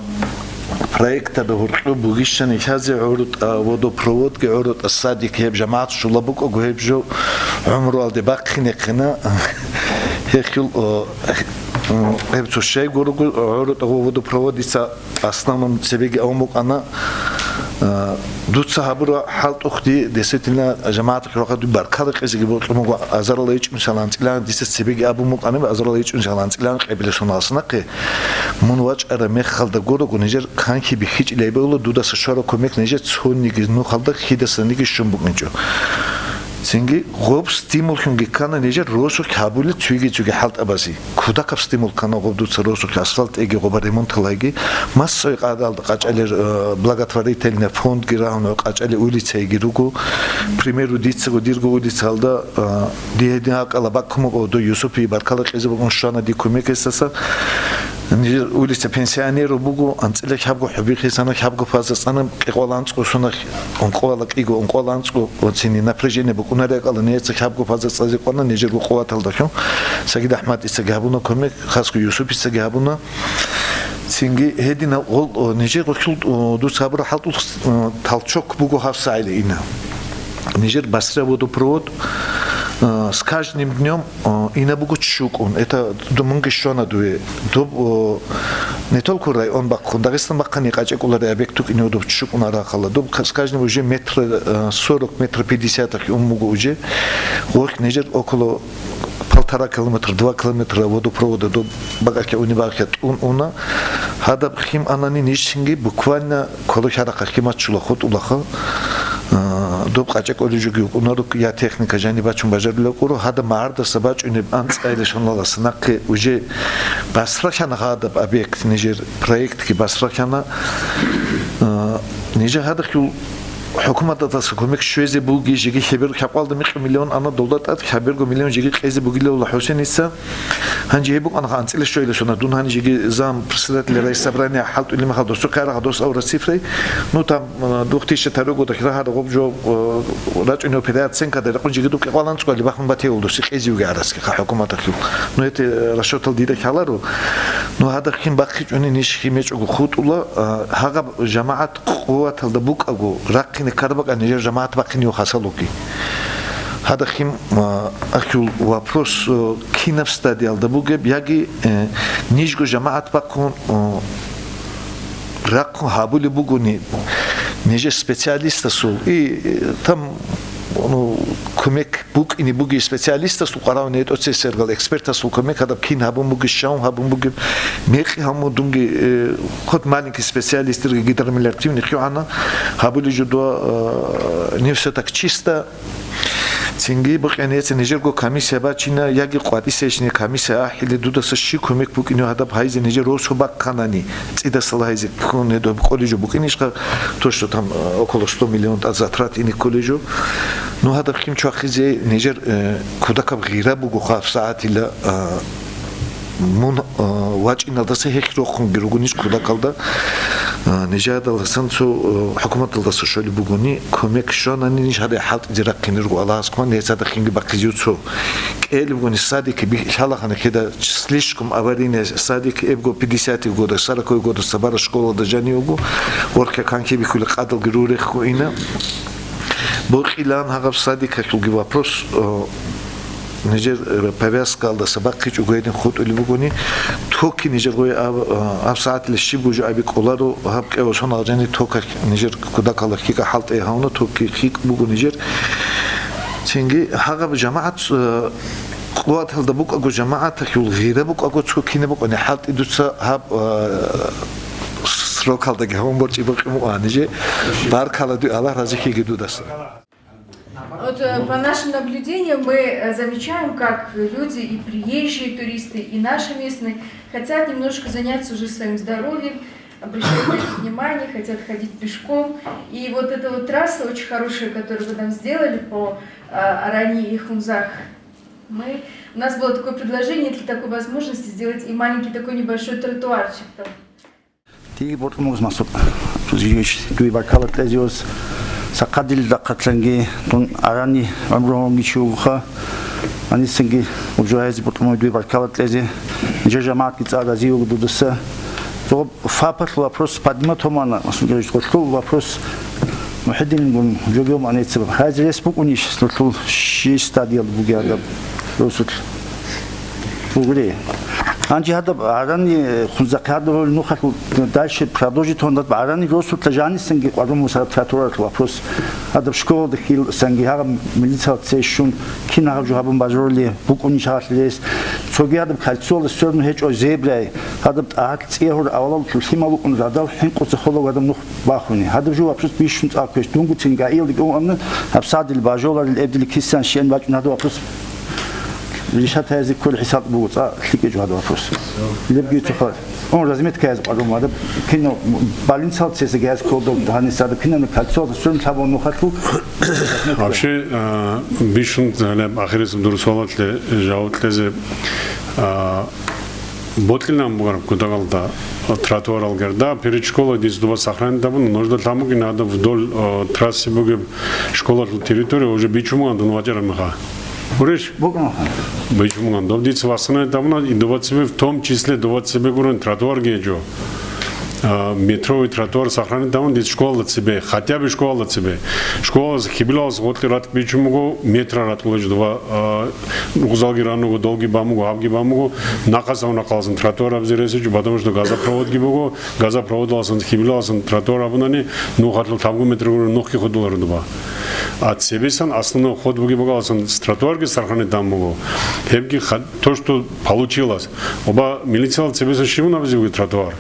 проектаби гьоркьоб бугищани лъазе гӀуртӀа, водопроводги гӀуртӀа, садик гьеб жамагӀат щула букӀаго гьеб жо гӀумруалде бахъинехъина. Гьехъул, о, гьеб цо щайгурого гӀуртӀа ва водопроводица основном цебеги авун букӀана. Э, дуца гьабура хӀалтӀухъ ди, действительно, жамагӀаталъул рахъалда дуй баркала кьезеги бокьун буго, азарала ичӀнусиялда анцӀила дица цебеги абун букӀаниб, азарала ичӀнусиялда анцӀила къебиласун алсанахъе. Мун вачӀараб мехалда гурого, нижер канлъи бихьичӀилайб буго, дудаса щвараб кумек нижер цониги нухалда хьидасаниги щун букӀинчӀо. Цинги гъоб стимуллъунги ккана нижер росулъ гьабулел цуги-цуги хӀалтӀабазе. Кудакаб стимул ккана гъоб дуца росулъ асфальт эги, гъоба ремонт лъайги, массовый къагӀидалда къачӀалел, э, благотворительный фондги рагьуна, къачӀалел улицайги руго. Примеру, дицаго дирго улицалда, э, дие гьедин акӀала баккун буго, дой Юсупие баркала кьезе букӀун щвана дие кумекисаса. Нижер улица пенсионеров буго, анцӀила хӀабго хӀубихъе сана, хӀабго фаза цӀана, кӀикъоялда анцӀго сона, ункъоялда кӀиго, ункъоялда анцӀго, оцини напряжение букӀунари акӀала, нижеца хӀабго фаза цӀазе кӀвана, нижерго къуваталда хьун, Сагид АхӀмадицаги гьабуна кумек, хасго Юсупицаги гьабуна. Цинги гьединал гъол, о, нижер гъолъул, о, дуца гьабураб хӀалтӀулъ, о, толчок буго гьаб сагӀила ина. Нижер Басра водопровод, э, с каждым днём, э, ина буго чукӀун. Это ду-, мунги щвана дуе. Доб, э, не только район бахъун, Дагъистан бахъани къачӀекӀулареб объект вукӀине доб чукӀун арахъала. Доб к-, с каждым уже метр, э, сорок, метр пятьдесят ун буго уже. Гъоркь нижер около полтора километра, два километра водопровода доб бакӀахъе уни бахъя тӀун уна. Гьадаб хим анани нижецинги буквально квалухьарахъа химат чула хутӀулаха. А, доб къачӀа кӀолеб жоги вукӀунаро, я техника жаниб бачун бажарулев кӀуро, гьадаб магӀардаса бачӀунеб анцӀила шоналдаса нахъе уже басралъана гьадаб объект, нижер проектги басралъана. А, нижер гьадахъ хӀукуматалдаса кумек щвезе буги, жеги хӀебер-, хӀакъалда микьго миллион ана долда тӀад, хӀеберго миллион жеги кьезе бугилавла ХӀусеница. Гьанже гьеб букӀана анцӀила щвейила сона, дун гьанжеги зам председатель райсобрания хӀалтӀулеб мехалда досухъе арагьа дос авра цифрай. Ну, там, э, две тысячи второй годалъ рагьараб гъоб жо, э, рачӀунев переоценкада рекъон жеги дуб кӀикъоялда анцӀго гьале бахун батейвал досе кьезивги гӀараски ха хӀукуматалъул. Ну, эти, э, расчётал дида хӀаларо. Ну, гьадахъ хин бахъичӀони ниж химечӀого хутӀула, э, гьагъаб жамагӀат къуваталда букӀаго, рахъине ккараб бакӀа нижер жамагӀат бахъинев хасалуги. Гьадахъ хин, а, ахьул вопрос, э, кинаб стадиялда бугеб, яги, э, нижго жамагӀат бахъун, э, рахъун гьабулеб бугони, нижер специалистасул, и, э, там Ну, кумек букӀине бугеб специалистасул, къаравулев тӀоцесергал экспертасул кумек, гьадаб кин гьабун бугеб, щавун гьабун бугеб, мекъи гьабун дунги, э, хоть маленький специалистги гидромелиоративный хъвана, гьабулеб жо дова, э, не всё так чисто. Цинги букӀине яцин нижерго комиссия бачина, яги къватӀисейщине комиссия ахӀиле, дудаса щиб кумек букӀине гьадаб гьайзе нижер росу бакканани, цӀидасал гьайзе ккун гьедоб кколеб жо букӀинищха, то, что там, э, около сто миллион тӀад затрат ине кколеб жо. Ну, гьадаб хим чвахизе нижер, э, кудакаб гъира буго хъваб сагӀатила, э, мун, э, вачӀиналдаса гьелъ рохунги ругонищ кудакалда, э, нижералдасан цо, э, хӀукуматалдаса щолеб бугони, кумек щванани ниж гьаде хӀалтӀизе рахъине руго Аллагьас хъван, гьецада хинги бахъизев цо. КӀелеб бугони садик би-, лъалахъана кида слишком аварийный садик, эбго пятидесятые годы, сороковые годы цабарас школалда жанив вуго, ворхӀ канлъи бихьулеб къадалги рурехго ина. Бокьилаан гьагъаб садикалъулги вопрос, э, нижер, э, повязкаялдаса бахъичӀого гьедин хутӀулеб бугони, токи нижер гъой аб-, э, аб сагӀатила щиб бужу абикъуларо, гьаб кӀевасун алжани токалъ нижер кудакалда хьикӀа хӀалтӀи гьавна, токи хьикӀ буго нижер. Цинги гьагъаб жамагӀат, э, къуваталда букӀаго жамагӀаталъул гъира букӀаго цо кинаб букӀани хӀалтӀи дуца гьаб, э, срокалдаги гьавун борчӀи бокьун букӀани же. Баркала дуе, Аллагь разихьиги дудаса. Вот, э, по нашим наблюдениям мы, э, замечаем, как люди, и приезжие туристы, и наши местные, хотят немножко заняться уже своим здоровьем, обращать на это внимание, хотят ходить пешком. И вот эта вот трасса очень хорошая, которую вы нам сделали по, э, Арани и Хунзах. Мы, у нас было такое предложение для такой возможности сделать и маленький такой небольшой тротуарчик там. Дие бокьун буго, Масуд Зиевич, дуе баркала кьезе. Сахъадил дакъатлъанги дун Арани гӀумруги чи вугоха. Гьанисанги гьеб жо гьаризе бокьун буго, дуе баркала кьезе. Нижер жамагӀатги цӀакъ рази вуго дудаса. Цо фапалъул вопрос поднимать гьабуна, Масуд Зиевич, гъолъул вопрос МухӀидингун жо гьабун анецаб. Гьаризе рес букӀунищ, гъолъул щи стадиялда бугеб гьадаб росулъ? Бугури. Гьанже гьадаб Арани, Хунзахъе гьадаб нухалъул дальше продолжить гьабун, гьадаб Арани росулъа жанисанги къварун мусараб тротуаралъул вопрос. Гьадаб школалда хьилсанги гьагъаб милициял цей щун, кин гьагъаб жо гьабун бажарулеб букӀунищ гьалъ рес. Цоги гьадаб кольцоялда все равно гьечӀо зебрай. Гьадаб тӀагьал цӀиягьур авалалъул лъимал рукӀун радал хӀинкъуца хола гьадаб нух бахуни. Гьадаб жо вопрос бищун цӀакъ кквеш. Дунгуцин гаиялда кӀун амна, гьаб садил бажоларил эбдили кисан щиен бачӀун гьадаб вопрос решать гьаризе кколеб хӀисаб буго, цӀакъ лъикӀичӀо гьадаб вопрос. Лебги цохъа. Он разметка яз къварун гьадаб кино больницал цесеги яз кколдо гьаниса гьадаб кино кольцо сун лъабун нухалъул. Вообще, а, бищун гьалаб ахирисеб дур суалалъе жаваб кьезе, а, Ботлинан бугар кутагалда тротуарал герда, перед школой дица дуба сохранить абуна, нужда лъамукӀин гьадаб вдоль, э, трассы бугеб школалъул территория уже бичумуган дун вачӀараб меха. Гурищ? БукӀун хан. Бичумуган. Доб дица восстановить абуна, и дуба цебе, в том числе дуба цебе гурун тротуар гьечӀо. А, метровый тротуар сохранить абун дица школала цебе, хотя бы школала цебе. Школалас хибилалас гъотӀи ратӀ бичун буго, метра ратӀ гьечӀо дуба, а, Рукъзалги ран руго, долги бан буго, гьабги бан буго, нахъаса унахъаласан тротуар абизе ресичӀо, потому что газопроводги буго, газопроводаласан, хибилаласан тротуар абунани, нухалъул лъабгу метр гуро нухги худуларо дуба. А цебесан основной ход буги бугаласан тротуарги сархани дан буго. Гьебги ха-, то, что получилось. Оба милициял цебесан щивун абизе буги тротуар.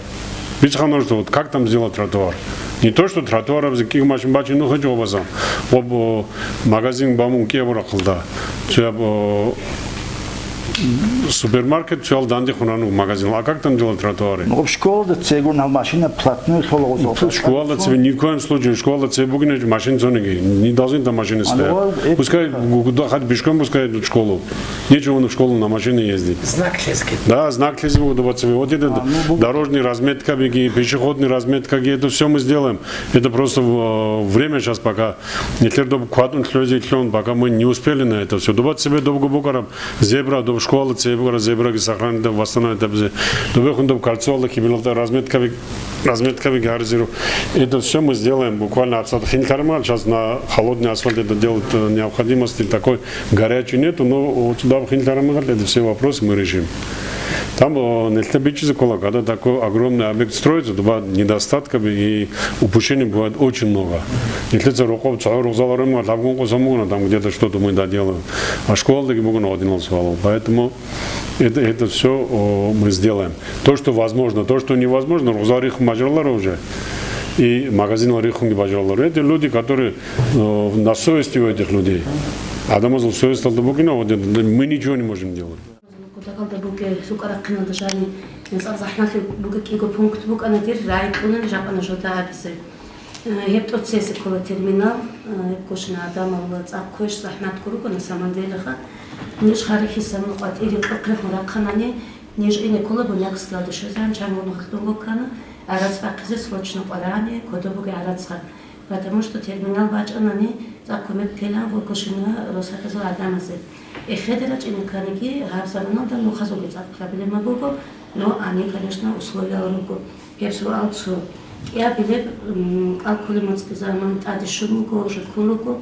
Бицхан нужда, вот как там сделать тротуар? Не то, что тротуар абизе кӀиго машин бачи нухачӀо обасан. Об, о, магазин бамун кӀиябурахъалда. Цояб, о, супермаркет, цоял данде хунануг магазин. А как там делать тротуары? Ну, об школада цегун гьал машина платную лъолагъузал. Ну, школада цебе ни в коем случае, школада цебе бугине машин цониги. Не должны там машины стоять. Пускай гу-, гуда хоть пешком пускай идут в школу. Нечего он в школу на машине ездить. Знак лъезги. Да, знак лъезги буго дуба цебе. Вот это дорожный разметка беги, пешеходный разметка ги, это все мы сделаем. Это просто в-, время сейчас пока. Нилъер доб кватӀун лъугӀизе лъун, пока мы не успели на это все. Дуба цебе добго букӀараб зебра, доб школа цебе букӀараб зебраги сохранить, восстановить абизе. Дубехун доб кольцоялда хибилалда разметка беги, разметка беги гьаризиру. Это все мы сделаем буквально абсолютно хинлъармал. Сейчас на холодный асфальт это делать, э, необходимости такой горячей нету, но вот сюда в Хинтарамагъат это все вопросы мы решим. Там, о, нилъеда бичӀчӀизе ккола, когда такой огромный объект строится, дуба недостатками и упущений бывает очень много. Нилъеца рокъоб цо гӀурухъ заларун ва лъабгун къосун бугони, там где-то что-то мы доделаем. А школалдаги бугони гьадинал суалал. Поэтому это, это все, о, мы сделаем. То, что возможно, то, что невозможно, рухъзал рихун бажараларо уже. И магазинал рихунги бажараларо. Это люди, которые, э, на совести у этих людей. Адамазул совесталда букӀина, вот это, мы ничего не можем делать. Кутакалда бугеб сукъа-рахъиналда жаниб цӀакъ захӀмалъи бугеб кӀиго пункт букӀана дир рагӀи кьунани жакъа нужеда абизе. Э, гьеб тӀоцезе ккола терминал, э, гьеб ккошана гӀадамал цӀакъ кквеш захӀматго руго, на самом деле-ха. Ниж хъарихьисан къватӀире къокъехун рахъанани, ниж ине ккола Буйнакскиялда щвезегӀан, чанго нухалъ дунго ккана, гӀарац бахъизе срочно къварагӀани, кодоб бугеб гӀарацха. Потому что терминал бачӀанани, цӀакъ кумек ккелан гъоркьошина росабазул гӀадамазе. Эхеде рачӀине кканиги, гьаб заманалда нухазулги цӀакъ проблема буго, но они, конечно, условиял руго. Гьеб суал цо. КӀиабилеб, м, кӀал кколеб моцӀги заман тӀаде щун буго, уже ккун руго.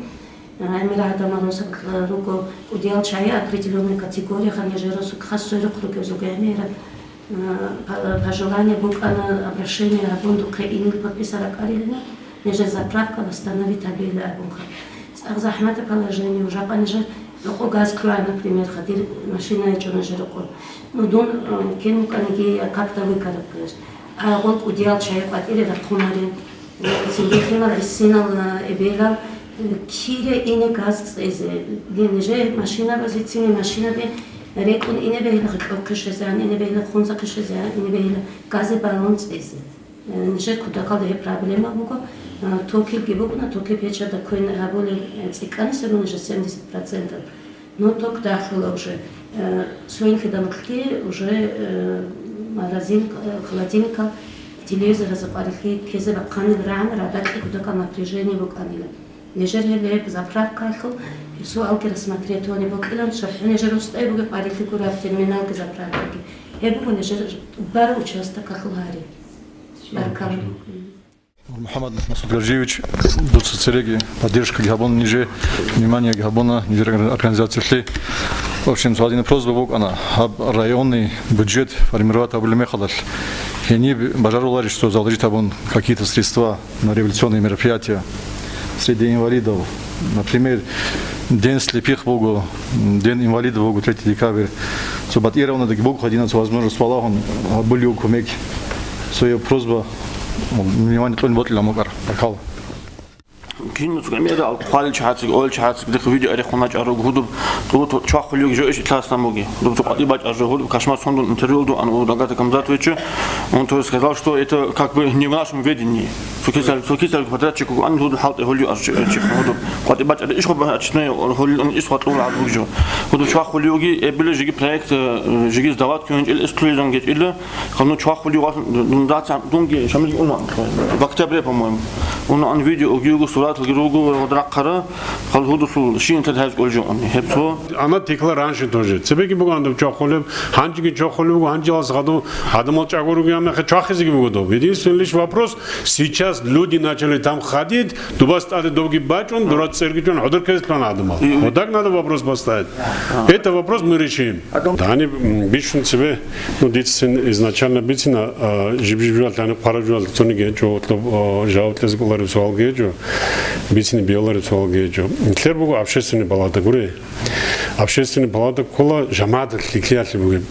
ГӀемер гӀадамал росаб руго, кӀудиял чагӀи определённая категория, гьанже росу хасуе рухъ ругезулги гӀемераб. Э, по-, пожелание букӀана, обращение гьабун, духъе инел подписал ракӀарилина, нижер заправка восстановить гьабейилан абунха. ЦӀакъ захӀматаб положение, жакъа нижер рокъо газ ккола, например, ха, дир машина гьечӀо нижер рокъо. Ну, дун, э, кин вукӀаниги, я как-то выкараб газ. А гъол кӀудиял чагӀи къватӀире рахъунаре. Цинги лъимал гӀисинал, э, эбелал, э, кире ине газ цӀезе. Дин нижер машинабазецин машинаби рекӀун ине бегьила кьорхъе щвезегӀан, ине бегьила хунзахъе щвезегӀан, ине бегьила газе баллон цӀезе. Э, нижер кутакалда гьеб проблема буго. Э, токилги букӀуна, токил печалда квен гьабулел, э, цӀикӀкӀаниса руна нижер семьдесят процентов. Но ток дагьлъула уже. Э, цоинлъида нухлъи уже, э, морозилка, э, холодильникал, телевизоразда къварилъи ккезе бахъанил рагӀана, радакье кутакал напряжение букӀанила. Нижер гьеб, гьеб заправкаялъул гьеб суалги рассмотреть гьаниб букӀилан, цохӀо нижер устӀай бугеб къварилъи гураб терминалги заправкаги. Гьеб буго нижер бараб участокалъул гьари. Баркала. МухӀаммад Масудгажиевич, дуца цереги поддержкаги гьабун, нижее вниманиеги гьабуна нижер организациялъе. В общем, цо гьадинаб просьба букӀана, гьаб районный бюджет формировать гьабулеб мехалъ, гьениб бажаруларищ цо заложить гьабун какие-то средства на революционные мероприятия среди инвалидов? Например, День слепых буго, День инвалидов буго, третье декабрь. Цо батӀияб равнодаги буго, гьадинаб цо возможность балагьун гьабулев кумек. Своя просьба, внимание кьун бокьилан букӀар. Баркала. Кино цо гӀемерал хъвалил чагӀацаги, олел чагӀацаги дихъ видео арехун вачӀарав гьудуб, дубу чвахулев жо иш итласан буги. Дуб цо къватӀи бачӀар жо гьудуб, кашмас гьундун интервью дун ан у Дагата Камзатовичу, он то сказал, что это как бы не в нашем ведении. Цо кисал, цо кисал подрядчик ан гьудуб хӀалтӀи гьулю ар чи, чи гьудуб. КъватӀи бачӀар иш хоб ачне гьулю ан иш хватлула гьаб жо. Гьудуб чвахулевги, эбили жиги проект, э, жиги сдавать кюнчӀил, ислуизан гечӀила, Ханну чвахулев васун, дун дацан, дунги Шамилги унван. В октябре, по-моему. Унван видео, уги-уги суратлги руго, гъодрахъара, хал гьудусул шин тед хӀез кӀолжо уни. Гьеб цо. Ана текла раньше тоже. Цебеги буган дуб чвахулеб, гьанжиги чвахулеб буго, гьанжалас хадуб, гьадамал чӀагоруги гьанна хе чвахизеги буго дуб. Единственный лишь вопрос, сейчас люди начали там ходить, дубас тӀаде добги бачӀун, дура цӀергичӀун, гӀодор кезлъун гьадамал. И- Вот так надо вопрос поставить. Это вопрос мы решим. Гьаниб, м, бищун цебе, ну, дицин изначально бицина, а, жиб-жиб жугьал, гьаниб хъвараб жугьал цониги гьечӀо, гьотлоб, а, жаваб кьезе кӀолареб суалги гьечӀо, бицине биялареб суалги гьечӀо. Нилъер буго общественный палата, гури. Общественный палата ккола жамагӀаталъ лъикӀлъиялъе бугеб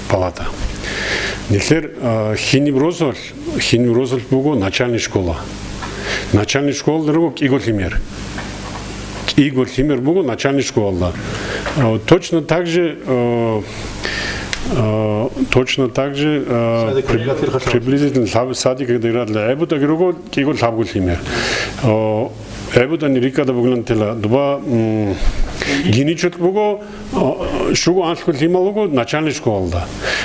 палата. Нилъер, а, хиниб росулъ, хиниб росулъ буго начальный школа. Начальный школалда руго кӀиго лъимер. КӀиго лъимер буго начальный школалда. А, точно так же, э, э, точно так же, э, Садик при-, регатир хашав. Приблизительно лъаб-, садик регатир гӀебутӀаги руго кӀиго лъабго лъимер. Э, гӀебутӀани рикӀкӀада бугилан тела. Дуба, м, гиничулъ буго, э, щуго анлъго лъимал руго начальный школалда.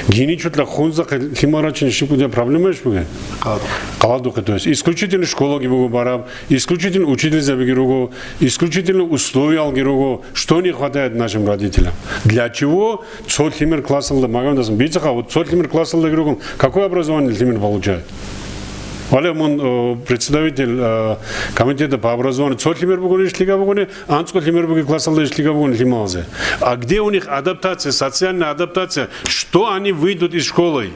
Гиничулъа хунзахъе лъимал рачине щиб кӀудияб проблемаищ бугеб? Къалаб. Къаладухъе, то есть исключительно школаги буго бараб, исключительно учительзабиги руго, исключительно условиялги руго, что не хватает нашим родителям. Для чего цо лъимер классалда, магамдасан бицаха, вот цо лъимер классалдаги ругун, какое образование лъимер получает? Вале, мун, о, председатель, э, комитета по образованию. Цо лъимер бугони, иш лъикӀаб бугони, анцӀго лъимер бугеб классалда иш лъикӀаб бугони лъималазе. А где у них адаптация, социальная адаптация? Что они выйдут из школы?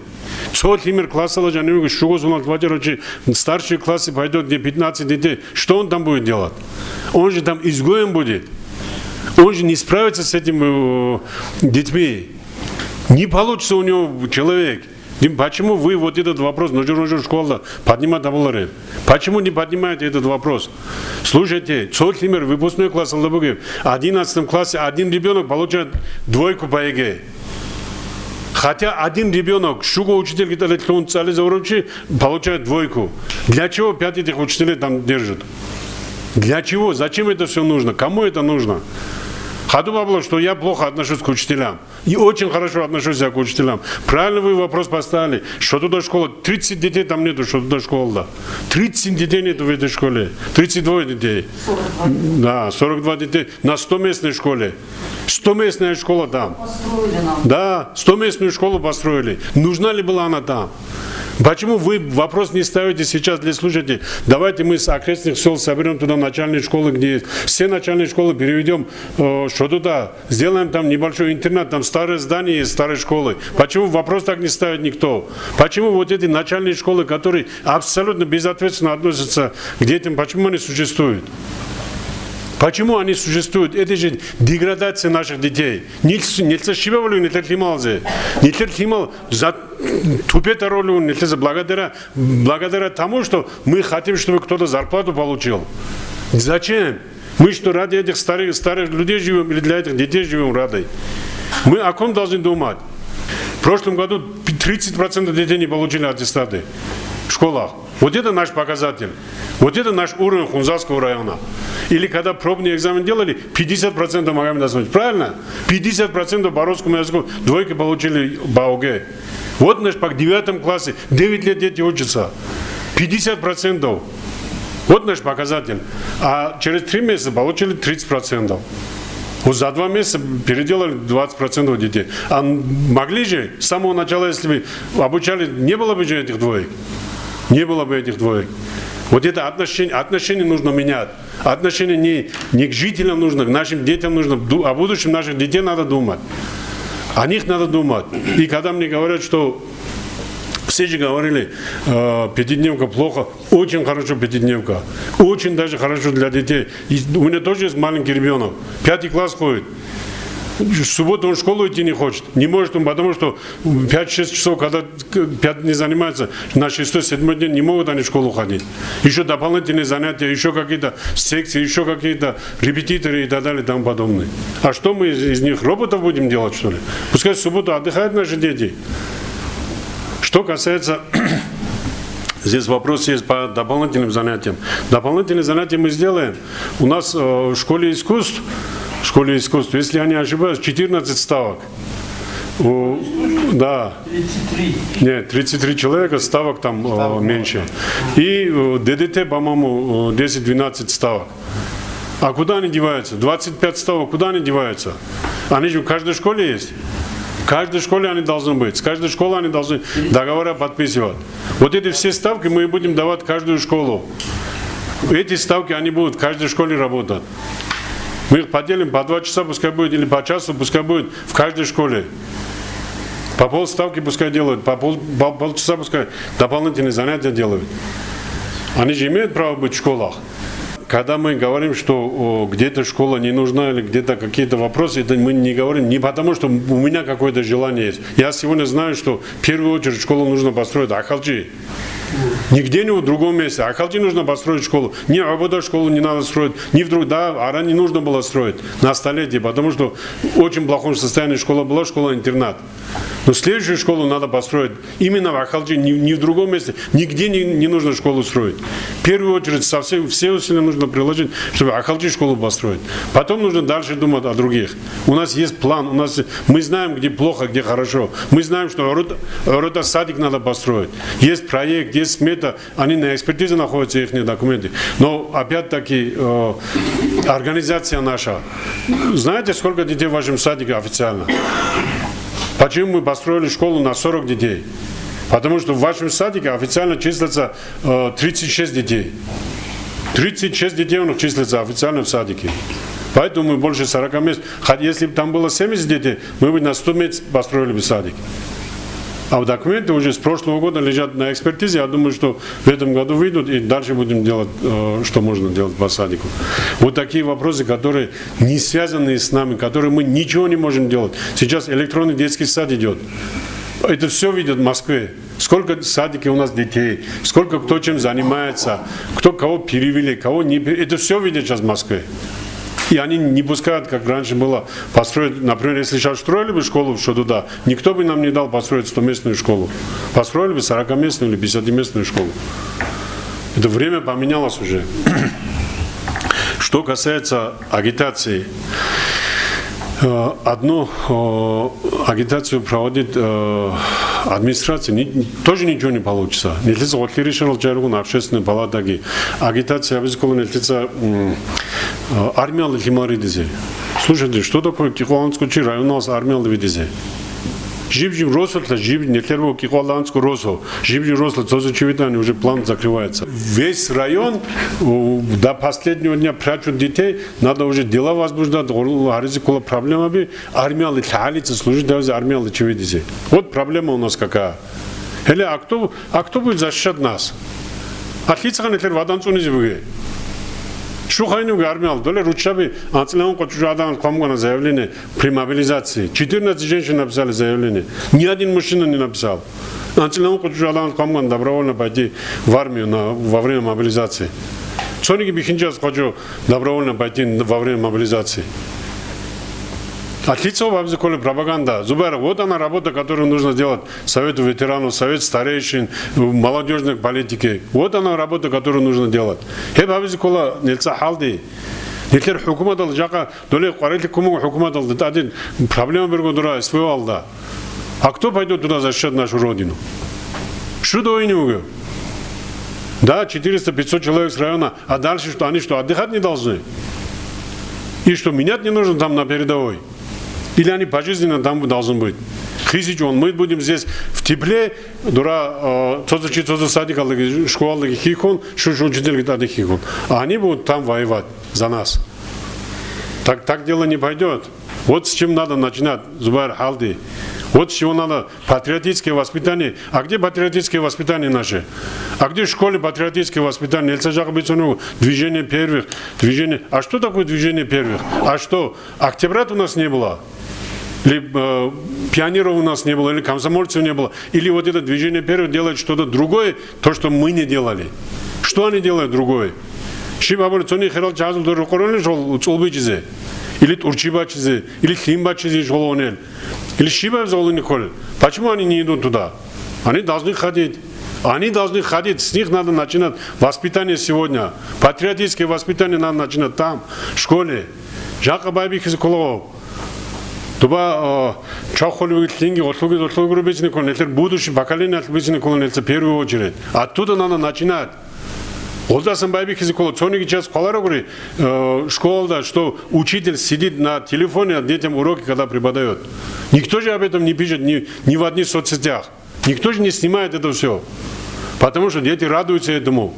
Цо лъимер классалда жанивего щуго суналъ вачӀарав чи, старшие классы пойдет, где пятнадцать детей. Что он там будет делать? Он же там изгоем будет. Он же не справится с этими, э, детьми. Не получится у него человек. Дим, почему вы вот этот вопрос, нужер-нужер школа поднимать абуларе? Почему не поднимаете этот вопрос? Слушайте, цо лъимер выпускной классалда бугеб, одиннадцатом классе один ребёнок получает двойку по ЕГЭ. Хотя один ребёнок, щуго учитель гитале лъун цӀализе урав чи, получает двойку. Для чего пять этих учителей там держат? Для чего? Зачем это всё нужно? Кому это нужно? Хадуб абула, что я плохо отношусь к учителям. И очень хорошо отношусь я к учителям. Правильно вы вопрос поставили. Что туда школа? Тридцать детей там нету, что туда школа, да. Тридцать детей нету в этой школе. Тридцать двое детей. Да, сорок два детей на сто местной школе. Сто местная школа там. Построили нам. Да, сто местную школу построили. Нужна ли была она там? Почему вы вопрос не ставите сейчас, для, слушайте, давайте мы с окрестных сел соберём туда начальные школы, где есть. Все начальные школы переведём, э, что туда, сделаем там небольшой интернат, там старое здание есть, старой школы. Почему вопрос так не ставит никто? Почему вот эти начальные школы, которые абсолютно безответственно относятся к детям, почему они существуют? Почему они существуют? Это же деградация наших детей. Нилъ-, нилъеца щибабали нилъер лъималазе. Нилъер лъимал за-, тупе таролев нилъеца благодаря, благодаря тому, что мы хотим, чтобы кто-то зарплату получил. Зачем? Мы что, ради этих старых, старых людей живём или для этих детей живём ради? Мы о ком должны думать? В прошлом году тридцать процентов детей не получили аттестаты в школах. Вот это наш показатель. Вот это наш уровень Хунзарского района. Или когда пробный экзамен делали, пятьдесят процентов, Магомед Асманович, правильно? Пятьдесят процентов по русскому языку двойки получили по ОГЭ. Вот наш, по девятом классе девять лет дети учатся. Пятьдесят процентов. Вот наш показатель. А через три месяца получили тридцать процентов. Вот за два месяца переделали двадцать процентов детей. А могли же с самого начала, если бы обучали, не было бы же этих двоек. Не было бы этих двоек. Вот это отношение, отношение нужно менять. Отношение не, не к жителям нужно, к нашим детям нужно. Ду-, о будущем наших детей надо думать. О них надо думать. И когда мне говорят, что все же говорили, э, пятидневка плохо, очень хорошо пятидневка. Очень даже хорошо для детей. И у меня тоже есть маленький ребёнок. Пятый класс ходит. В субботу он в школу идти не хочет. Не может он, потому что в пять-шесть часов, когда к-, пять дней занимаются, на шестой, седьмой день не могут они в школу ходить. Ещё дополнительные занятия, ещё какие-то секции, ещё какие-то репетиторы и так далее и тому подобное. А что мы из, из них, роботов будем делать, что ли? Пускай в субботу отдыхают наши дети. Что касается, здесь вопрос есть по дополнительным занятиям. Дополнительные занятия мы сделаем. У нас, э, в школе искусств, в школе искусств, если я не ошибаюсь, четырнадцать ставок. У, да. Тридцать три. Нет, тридцать три человека, ставок там, э, меньше. И, э, ДДТ, по-моему, э, десять-двенадцать ставок. А куда они деваются? Двадцать пять ставок, куда они деваются? Они же в каждой школе есть. В каждой школе они должны быть. С каждой школой они должны договора подписывать. Вот эти все ставки мы будем давать в каждую школу. Эти ставки, они будут в каждой школе работать. Мы их поделим по два часа, пускай будет, или по часу, пускай будет в каждой школе. По полставки пускай делают, по пол-, по полчаса пускай дополнительные занятия делают. Они же имеют право быть в школах. Когда мы говорим, что, о, где-то школа не нужна или где-то какие-то вопросы, это мы не говорим не потому, что у меня какое-то желание есть. Я сегодня знаю, что в первую очередь школу нужно построить Ахалчи. Нигде не в другом месте. Ахалчи нужно построить школу. Ни Абада школу не надо строить, ни вдруг, да, Аран не нужно было строить на столетие, потому что в очень плохом состоянии школа была, школа-интернат. Но следующую школу надо построить именно в Ахалчи, не, не в другом месте. Нигде не, не нужно школу строить. В первую очередь со всей, все усилия нужно приложить, чтобы Ахалчи школу построить. Потом нужно дальше думать о других. У нас есть план, у нас, мы знаем, где плохо, где хорошо. Мы знаем, что Орут-, Орута садик надо построить. Есть проект, есть смета, они на экспертизе находятся, их документы. Но опять-таки, э, организация наша. Знаете, сколько детей в вашем садике официально? Почему мы построили школу на сорок детей? Потому что в вашем садике официально числится э, тридцать шесть детей. Тридцать шесть детей у них числится официально в садике. Поэтому мы больше сорока мест, хоть если бы там было семьдесят детей, мы бы на сто мест построили бы садик. А вот документы уже с прошлого года лежат на экспертизе. Я думаю, что в этом году выйдут, и дальше будем делать, э, что можно делать по садику. Вот такие вопросы, которые не связаны с нами, которые мы ничего не можем делать. Сейчас электронный детский сад идет. Это все видят в Москве. Сколько в садике у нас детей, сколько кто чем занимается, кто кого перевели, кого не пере- Это все видят сейчас в Москве. И они не пускают, как раньше было, построить, например, если сейчас строили бы школу в Шодуда, никто бы нам не дал построить сто-местную школу. Построили бы сорокаместную или пятидесятиместную школу. Это время поменялось уже. Что касается агитации, э, одну э, агитацию проводит э, администрация, ни- тоже ничего не получится. Нилъеца гъорлъи ришарал чаргун общественная палатаги. Агитация абизе ккола нилъеца м, э, армиялда лъимал ридизе. Слушайте, что такое КӀикъвалда анцӀго чи районалдаса армиялда видизе? Жиб-жиб росулъа, жиб нилъер вукӀи КӀикъвалда анцӀго росу, жиб-жиб росла цо-цо чи витани, уже план закрывается. Весь район у, до последнего дня прячут детей, надо уже дела возбуждать, гъур-, гьаризе ккола проблемаби, армиялда лъагӀалица служить гьавизе, армиялда чи видизе. Вот проблема у нас какая. Гьеле, а кто, а кто будет защищать нас? А лъицаха нилъер ватӀан цӀунизе бугеб? Щуха гьенивги армиял, доле руччаби анцӀила ункъо чӀужугӀадан хъван букӀана заявление при мобилизации. Четырнадцать женщин написали заявление. Ни один мужчина не написал. АнцӀила ункъо чӀужугӀадан хъван букӀана добровольно пойти в армию на, во время мобилизации. Цониги бихьинчияс хъвачӀо добровольно пойти во время мобилизации. А лъицаго гьабизе кколеб пропаганда? Зубайр, вот она работа, которую нужно делать. Совету ветеранов, Совет старейшин, молодёжной политики. Вот она работа, которую нужно делать. Гьеб гьабизе ккола нилъеца хӀалде. Нилъер хӀукуматалда жакъа доле къварилъи ккун буго хӀукуматалда, тӀаде проблема берго дура СВО-алда. А кто пойдёт туда защищать нашу Родину? Щуда гьенив вугев? Да, четыреста-пятьсот человек с района, а дальше что? Они что, отдыхать не должны? И что, менять не нужно там на передовой? Или они пожизненно там должны быть? Хисичун, мы будем здесь в тепле, дура, э, цо-цо чи цо-цо садикалдаги, школалдаги хьихьун, щу-щу учительги тӀаде хьихьун. А они будут там воевать за нас. Так, так дело не пойдёт. Вот с чем надо начинать, Зубайр, хӀалде. Вот с чего надо патриотическое воспитание. А где патриотическое воспитание наше? А где в школе патриотическое воспитание? Нилъеца жакъа бицунеб буго движение первых, движение. А что такое движение первых? А что, октябрят у нас не было? Или э, пионеров у нас не было, или комсомольцев не было, или вот это движение первых делает что-то другое, то, что мы не делали. Что они делают другое? Щиб абуни, цони хирал чагӀазул дор рукъорали жол цӀул бичӀчӀизе, или тӀурччи бачизе, или лъим бачизе жол гьонел, или щиб абизе гьолине кколел? Почему они не идут туда? Они должны ходить. Они должны ходить. С них надо начинать воспитание сегодня. Патриотическое воспитание надо начинать там, в школе. Жакъа байбихьизе ккола. Дуба, а, чвахулев вугев лъимги, гъолъулги, гъолъулги рубецин ккола, нилъер будущий поколениялъ бицин ккола нилъеца в первую очередь. Оттуда надо начинать. Гъолдасан байбихьизе ккола, цониги час хъваларагури, э, школалда, что учитель сидит на телефоне, а детям уроки когда преподаёт. Никто же об этом не пишет ни, ни в одних соцсетях. Никто же не снимает это все. Потому что дети радуются этому.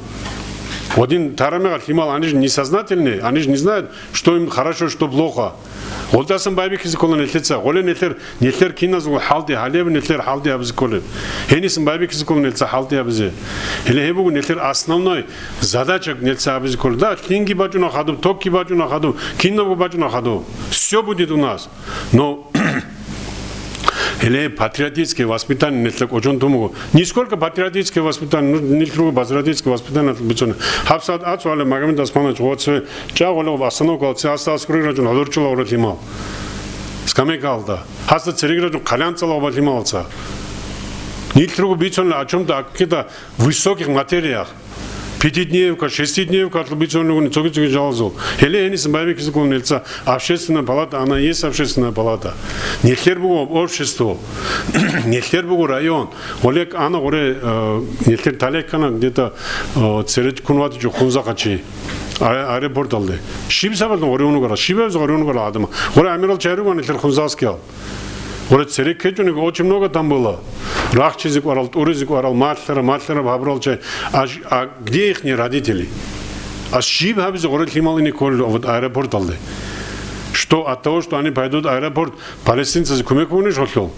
Один тарамега лъимал, они же несознательные, они же не знают, что им хорошо, что плохо. Гъолдасан байбихьизе ккола нилъеца. Гъоле нилъер, нилъер киназул хӀалде, гьалеб нилъер хӀалде абизе кколеб. Гьенисан байбихьизе ккола нилъеца хӀалде абизе. Гьеле гьеб буго нилъер основной задача нилъеца абизе кколеб. Да, лъимги бачӀуна хадуб, токги бачӀуна хадуб, кинабго бачӀуна хадуб. Все будет у нас. Но гьеле патриотическое воспитание нилъеда кӀочон тун буго. Нисколько патриотическое воспитание, ну, нилъ руго патриотическое воспитание бицунеб. ГьабсагӀат ацӀцӀалеб Магомед Османович, вот цеве чӀа гъолеб остановкалда, цеве гьасда аскӀориг рачӀун гьадур чӀола гъоре лъимал. Скамейкалда. Гьасда церегги рачӀун хъалянцӀала гъоба лъималаца. Нилъ руго бицунеб о чём-то, о каких-то высоких материях. Пятидневка, шестидневка бицунеб бугони цоги-цоги жалазул. Гьеле гьенисан байбихьизе ккола нилъеца общественная палата, она и есть общественная палата. Нилъер буго общество, нилъер буго район. Олег ана гъоре, э, нилъер талихъана где-то, э, цере ккун ватичӀо Хунзахъачи, а-, аэропорталде. Щиб сабаблъун гъоре унугара? Щиб абизе гъоре унугара гӀадамал? Гъоре гӀемерал чагӀи ругони нилъер хунзахъскиял. Гъоре цере ккечӀониги очень много там было. Рахчизе кӀварал, тӀуризе кӀварал, малъараб, малъараб гьабурал чагӀи. А ж-, а где ихние родители? А щиб гьабизе гъоре лъимал ине кколел вот аэропорталде? Что от того, что они пойдут в аэропорт, палестинцазе кумек бугонищ гъолъул?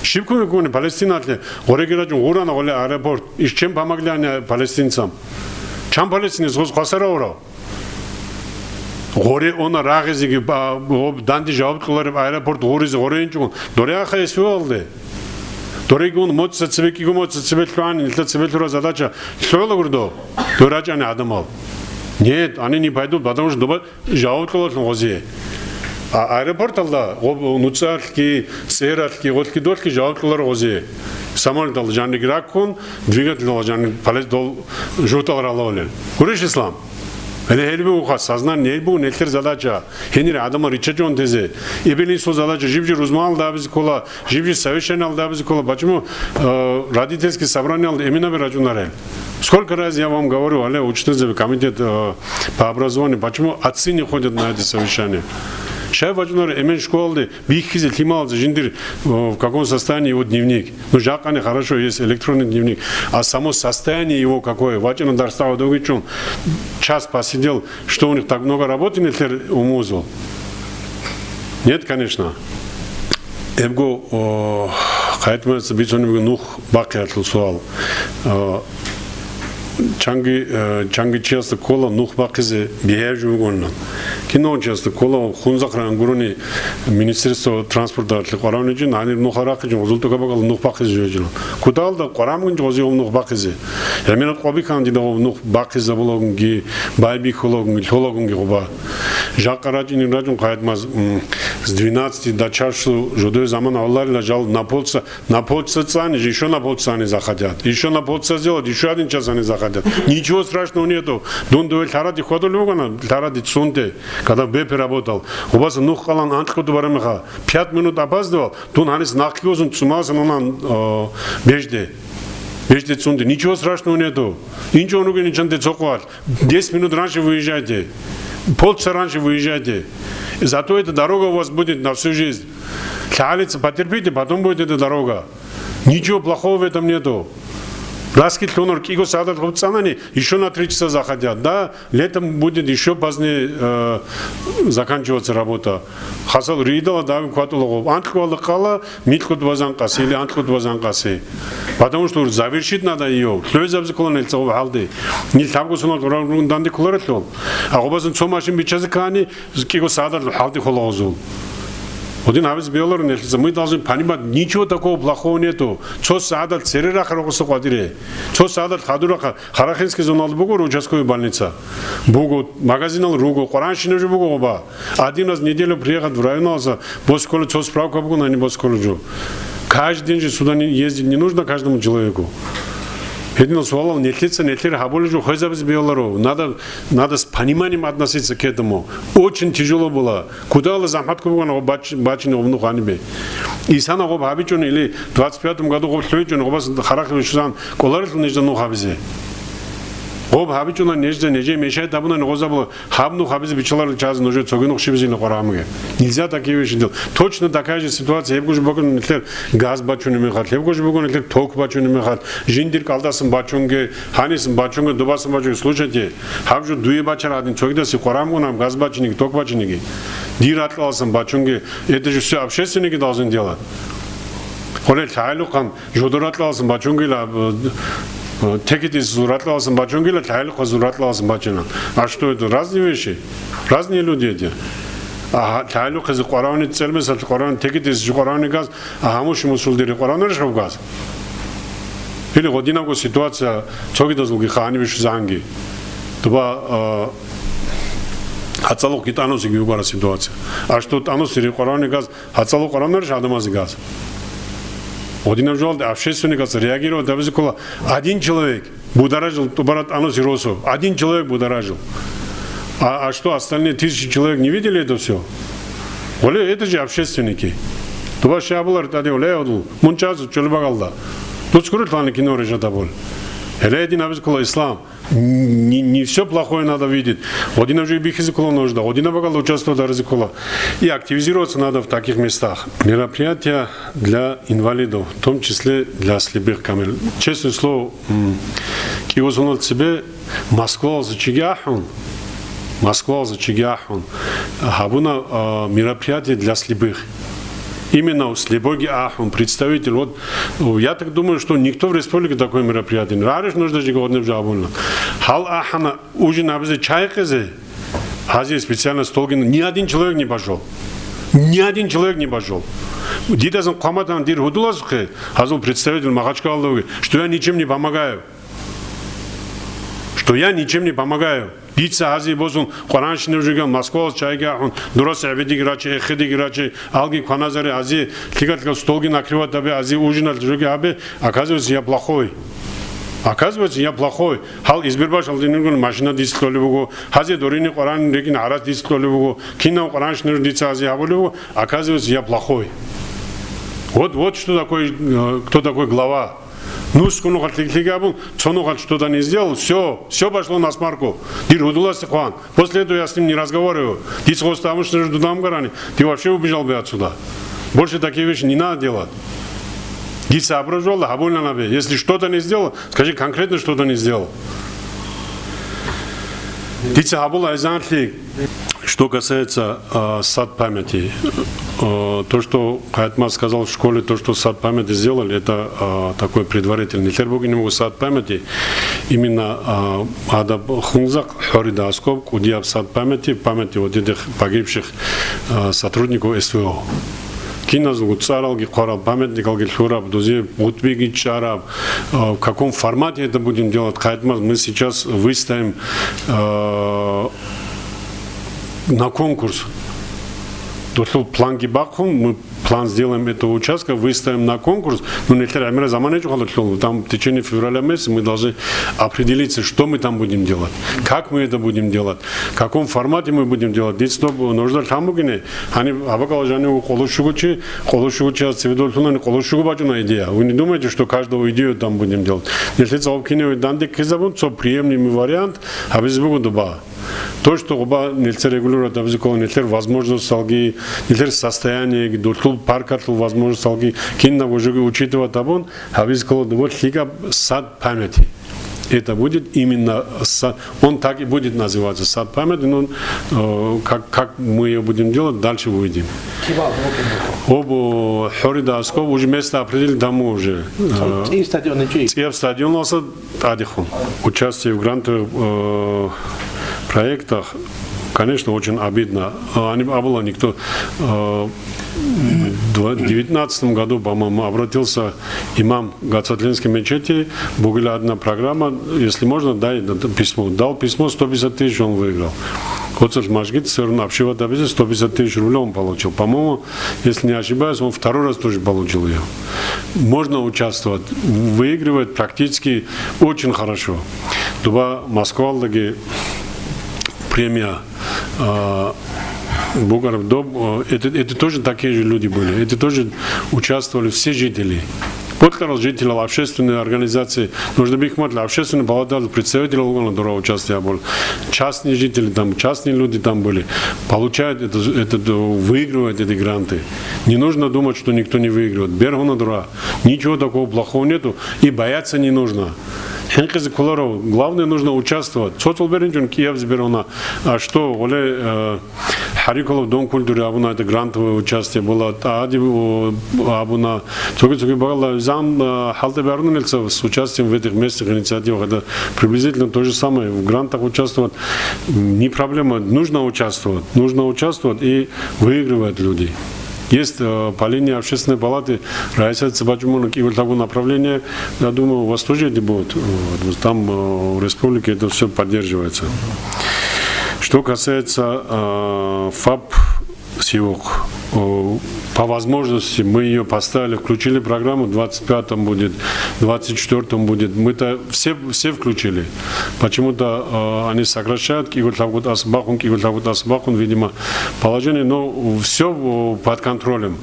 Щиб кумек бугони палестиналъе? Гъореги рачӀун гъурана гъоле аэропорт. Иш чем помогли они палестинцам? Чан палестинец гъоз хвасар авурав? Гъоре она рагъизеги, ба-, гъоб данде жаваб кьолареб аэропорт гъуризе гъоре инчӀого, доре аха СВО-алде. Дорегун моца цебе кӀиго моца цебе лъугьани, нилъа цебе лъура задача лъугӀула гурдо, дой рачӀани гӀадамал. Нет, они не пойдут, потому что доба жаваб кьолалъун гъозе. А аэропорталда гъоб нуцӀалъги, цӀералъги, гъолъги долъги жаваб кьолар гъозе. Самолеталда жанриги раккун, двигательдала жанри палес дол журтал ралавулел. Гурищ, Ислам? Гьеле гьел бугоха, сознание гьел буго нелъер задача. Гьенир гӀадамал риччачӀон тезе. Эбел-инсул задача жиб-жи рузманалда абизе ккола, жиб-жи совещаниялда абизе ккола. Почему, э, родительский собраниялда эменаби рачӀунарел? Сколько раз я вам говорю, але, учительзаби комитет, э, по образованию, почему отцы не ходят на эти совещания? Щай вачӀунарел эмен школалде бихьизе лъималазе жиндир, э, в каком состоянии его дневник? Ну, жакъани хорошо, есть электронный дневник. А само состояние его какое? ВачӀана дарсда гьодовги чӀун, час посидел, что у них так много работы нилъер умузул? Нет, конечно. Эбго, о, хъайтмаца бицунебги нух бахъиялъул суал. О, чанги, э, чанги чиясда ккола нух бахъизе бигьаяб жо бугони. Кинав чиясда ккола хунзахъ ран гурони Министерство транспорта къваригӀунчӀин, гьанир нух арахъичӀин, гъузул тӀокӀаб бакӀалда нух бахъизе жо гьечӀила. Куталда къваригӀунгун гъозие гьев нух бахъизе. Гьемина къоби ккан дида гьев нух бахъизабулагунги, байбихьулагунги, лъолагунги гъуба. Жакъа рачӀинин рачӀун хъайтмаз, м, с двенадцати до часу жодое заман гьавларила жал на полчаса На полчаса цани, ещё на полчаса они заходят. Ещё на полчаса сделать, ещё один час они заходят. Ничего страшного нету. Дун дуе лъаради хьвадулев вугана, лъаради цунте, когда в БЭПе работал. Убаса нух къалан анкьуду барамиха. Пять минут опаздывал, дун гьанис нахъги узун цӀумасан унан, э, бежде. Бежде цунте. Ничего страшного нету. Инчон ругин инчанте цохъвал. Десять минут раньше выезжайте. Полчаса раньше выезжайте. Зато эта дорога у вас будет на всю жизнь. Лъагьалица потерпите, потом будет эта дорога. Ничего плохого в этом нету. Раскид лъунар кӀиго сагӀаталъ гъубцӀанани, ещё на три часа заходят. Да, летом будет ещё позднее, э, заканчиваться работа. Хасал ридала дави кватӀула гъуб. Анкьвала къала, микьуд базан къаси или анкьуд базан къаси. Потому что завершить надо её. Лъугьизабзи кколан илцагъуб гьалди. Нил лъабго сунал гъуран данде кколарелъул. А гъубазун цо машин биччазе ккани, кӀиго сагӀаталъ хӀалти хола гъозул. Гьудин гьабиз бегьуларо нилъеца, мы должны понимать, ничего такого плохого нету. Цо сагӀаталъ цере рахъа рокъоса къватӀире. Цо сагӀаталъ хадур рахъа, Харахинский зоналда буго участковый больница. Буго, магазинал руго, Къуръан щинаб жо буго гъоба. Один раз в неделю приехать в районалса, босиккола цо справка буго, они босиккола жо. Каждый день же сюда не, ездить не нужно каждому человеку. Гьединал суалал нилъеца, нилъер гьабулеб жо хвезабизе бегьуларо. Надо, надо с пониманием относиться к этому. Очень тяжело было. Кудала захӀмат ккун бугана гъоб бач-, бачине гъоб нух гьанибе. Исана гъоб гьабичӀони или двадцать пятом году гъоб лъугьичӀони гъобас харахъ бищун кӀоларелъул нижда нух гьабизе. Гъоб гьабичӀуна нижда, нижее мешает гьабуна, гъозабула гьаб нух гьабизе биччаларел чагӀазе нужее цоги нух щибизейилан къваригӀамуге. Нельзя такие вещи делать. Точно такая же ситуация гьебго жо букӀана нилъер газ бачунеб мехалъ, гьебго жо букӀана нилъер ток бачунеб мехалъ, жиндир кӀалдасан бачунге, гьанисан бачунге, дубасан бачунге. Слушайте, гьаб жо дуе бачарал гӀадин, цогидасе къваригӀамугун гьаб газ бачинеги, ток бачинеги. Дир ракьаласан бачунге, это же всё общественники должны делать. Гъоле лъагӀалухъан жодор ракьаласан бачунгила, э, э, текетӀисезул ракьаласан бачунгила, лъагӀалухъазул ракьаласан бачина. А что это? Разные вещи. Разные люди эти. А лъагӀалухъазе къваригӀуни цӀелмесалъ къваригӀуни, текетӀисезул къваригӀуни газ, а гьамуши мусулдире къваригӀунарищ гьаб газ? Или гъодинабго ситуация цогидазулги ханибе щузанги. Дуба, э, гьацӀалухъги тӀанусиги бугара ситуация. А что тӀанусире къваригӀуни газ, гьацӀалухъ къваригӀунарищ гӀадамазе газ? Гъодинаб жоялде общественникас реагировать гьабизе ккола. Один человек будоражил тӀубараб тӀанусире росу. Один человек будоражил. А, а что, остальные тысячи человек не видели это всё? Гъоле, это же общественники. Дуба щай абулар тӀаде, гъоле, гьадул, мун чӀвазу чӀолеб бакӀалда. Дуц гурелъул гьаниб кино режат абулеб. Гьеле гьедин гьабизе ккола ислам. Не, не все плохое надо видеть. Гъодинаб жо бихьизе ккола нужда, гъодинаб бакӀалда участвовать гьаризе ккола. И активизироваться надо в таких местах. Мероприятия для инвалидов, в том числе для слепых, Камил. Честное слово, м, кӀиго соналъ цебе Москвалъуса чиги ахӀун, Москвалъуса чиги ахӀун, гьабуна, а, мероприятие для слепых. Именно слепойги ахӀун, представитель. Вот, я так думаю, что никто в республике такое мероприятие не. Рарищ нужда жиги гъодинаб жо гьабуна. Гьал ахӀана ужин гьабизе, чай гьекъезе, гьазие специально столги, ни один человек не пошёл. Ни один человек не пошёл. Дидасан хъван батана дир гьудулазухъе, гьазул представитель Махачкалалда вугев, что я ничем не помогаю. Что я ничем не помогаю. Дица гьазие босун, Къуръан щинаб жо гьабун, Москвалъуса чайги ахӀун, дурас гӀебедиги рачи, эхедиги рачи, алги кваназаре, гьазие лъикӀа-лъикӀаб столги накрывать гьабе, гьазие ужиналъ жоги гьабе, оказывается, я плохой. Оказывается, я плохой. Гьал Избербашалде нигун машина дица кьолеб буго, гьазие дорини Къуръан рекӀин гӀарац дица кьолеб буго, кинаб Къуръан щинаб жо дица гьазие гьабулеб буго, оказывается, я плохой. Вот, вот что такое, э, кто такой глава. Нусго нухалъ лъикӀ-лъикӀ абун, цо нухалъ что-то не сделал, всё, всё пошло на смарку. Дир гьудуласе хъван. После этого я с ним не разговариваю. Дица гъосда амушнер дуда амгарани, ты вообще убежал бы отсюда. Больше такие вещи не надо делать. Дица абура жугьалда гьабулин гьабе. Если что-то не сделал, скажи конкретно, что-то не сделал. Дица гьабула гьезан лъикӀ. Что касается, а, сад памяти, э, то, что Хаятмаз сказал в школе, то, что сад памяти сделали, это, а, такой предварительный. Нилъер бугин буго сад памяти, именно, а, гьадаб Хунзахъ, ХӀорида аскӀоб, кӀудияб сад памяти, в памяти вот этих погибших, а, сотрудников С В О. Киназулго цӀаралги хъвараб, памятникалги лъураб, дозие гъутӀбиги чӀараб. А, в каком формате это будем делать, Хаятмаз, мы сейчас выставим, а, на конкурс. Долъул планги бахъун, мы план сделаем этого участка, выставим на конкурс. Ну, нилъер гӀемераб заман гьечӀо хадур лъугьун. Там в течение февраля месяца мы должны определиться, что мы там будем делать, как мы это будем делать, в каком формате мы будем делать. Дица доб нужда лъан бугине, гьаниб гьаб бакӀалда жанив къоло щуго чи, къоло щуго чияс цебе долъунани къоло щуго бачӀуна идея. Вы не думайте, что каждого идею там будем делать. Нилъеца гьаб кинаб данде ккезабун, цо приемлемый вариант гьабизе буго доба. То, что гъоба нилъер регулировать гьабизе ккола, нилъер возможносталги, нилъер состояниеги, долъул паркалъул возможносталги, кинабго жоги учитывать гьабун, гьабизе ккола доба лъикӀаб сад памяти. Это будет именно са-, он так и будет называться, сад памяти, но, э, как, как мы её будем делать, дальше увидим. Кибал, вот он. Об, э, ХӀорида аскӀоб, уже место определили, там мы уже, э, ЦӀияб стадион, ЦӀияб стадион васа тӀадехун. Участие в грантовых, э, проектах, конечно, очень обидно. А, они, абула никто, э, в девятнадцатом году, по-моему, обратился имам Гацатлинской мечети, бугила одна программа, если можно, дай это письмо. Дал письмо, сто пятьдесят тысяч он выиграл. Оцелъ мажгит, все равно общего добиться, сто пятьдесят тысяч рублей он получил. По-моему, если не ошибаюсь, он второй раз тоже получил её. Можно участвовать, выигрывает практически очень хорошо. Дуба Москвалдаги премия, а, бугараб доб, а, это, это тоже такие же люди были. Это тоже участвовали все жители. Бокьарал жителял, общественные организации, нужно бихьматла, общественный палаталъул представитель болгана дора участие гьабул. Частные жители там, частные люди там были. Получают это, это, выигрывают эти гранты. Не нужно думать, что никто не выигрывает. Бергьуна дора. Ничего такого плохого нету. И бояться не нужно. ХӀинкъизе кколаро. Главное, нужно участвовать. Цо-цо беринчӀун кӀиябзе бергьуна. А что, гъоле, э, ХӀарикулаб дом культуры абуна, это грантовое участие было, тӀади, о, абуна, цоги-цоги багала зам, а, хӀалтӀи баруна нилъеца с участием в этих местных инициативах. Это приблизительно то же самое, в грантах участвовать не проблема, нужно участвовать, нужно участвовать и выигрывают люди. Есть, э, по линии общественной палаты, Раиса Цыбачумовна, кӀиго-лъабго направление, я думаю, у вас тоже это будет. Вот, там, э, в республике это всё поддерживается. Что касается, э, ФАП «Севок», э, по возможности мы её поставили, включили программу, в двадцать пятом будет, в двадцать четвёртом будет. Мы-то все, все включили. Почему-то, э, они сокращают, кӀиго-лъабго тӀаса бахъун, кӀиго-лъабго тӀаса бахъун, видимо, положение, но всё, э, под контролем.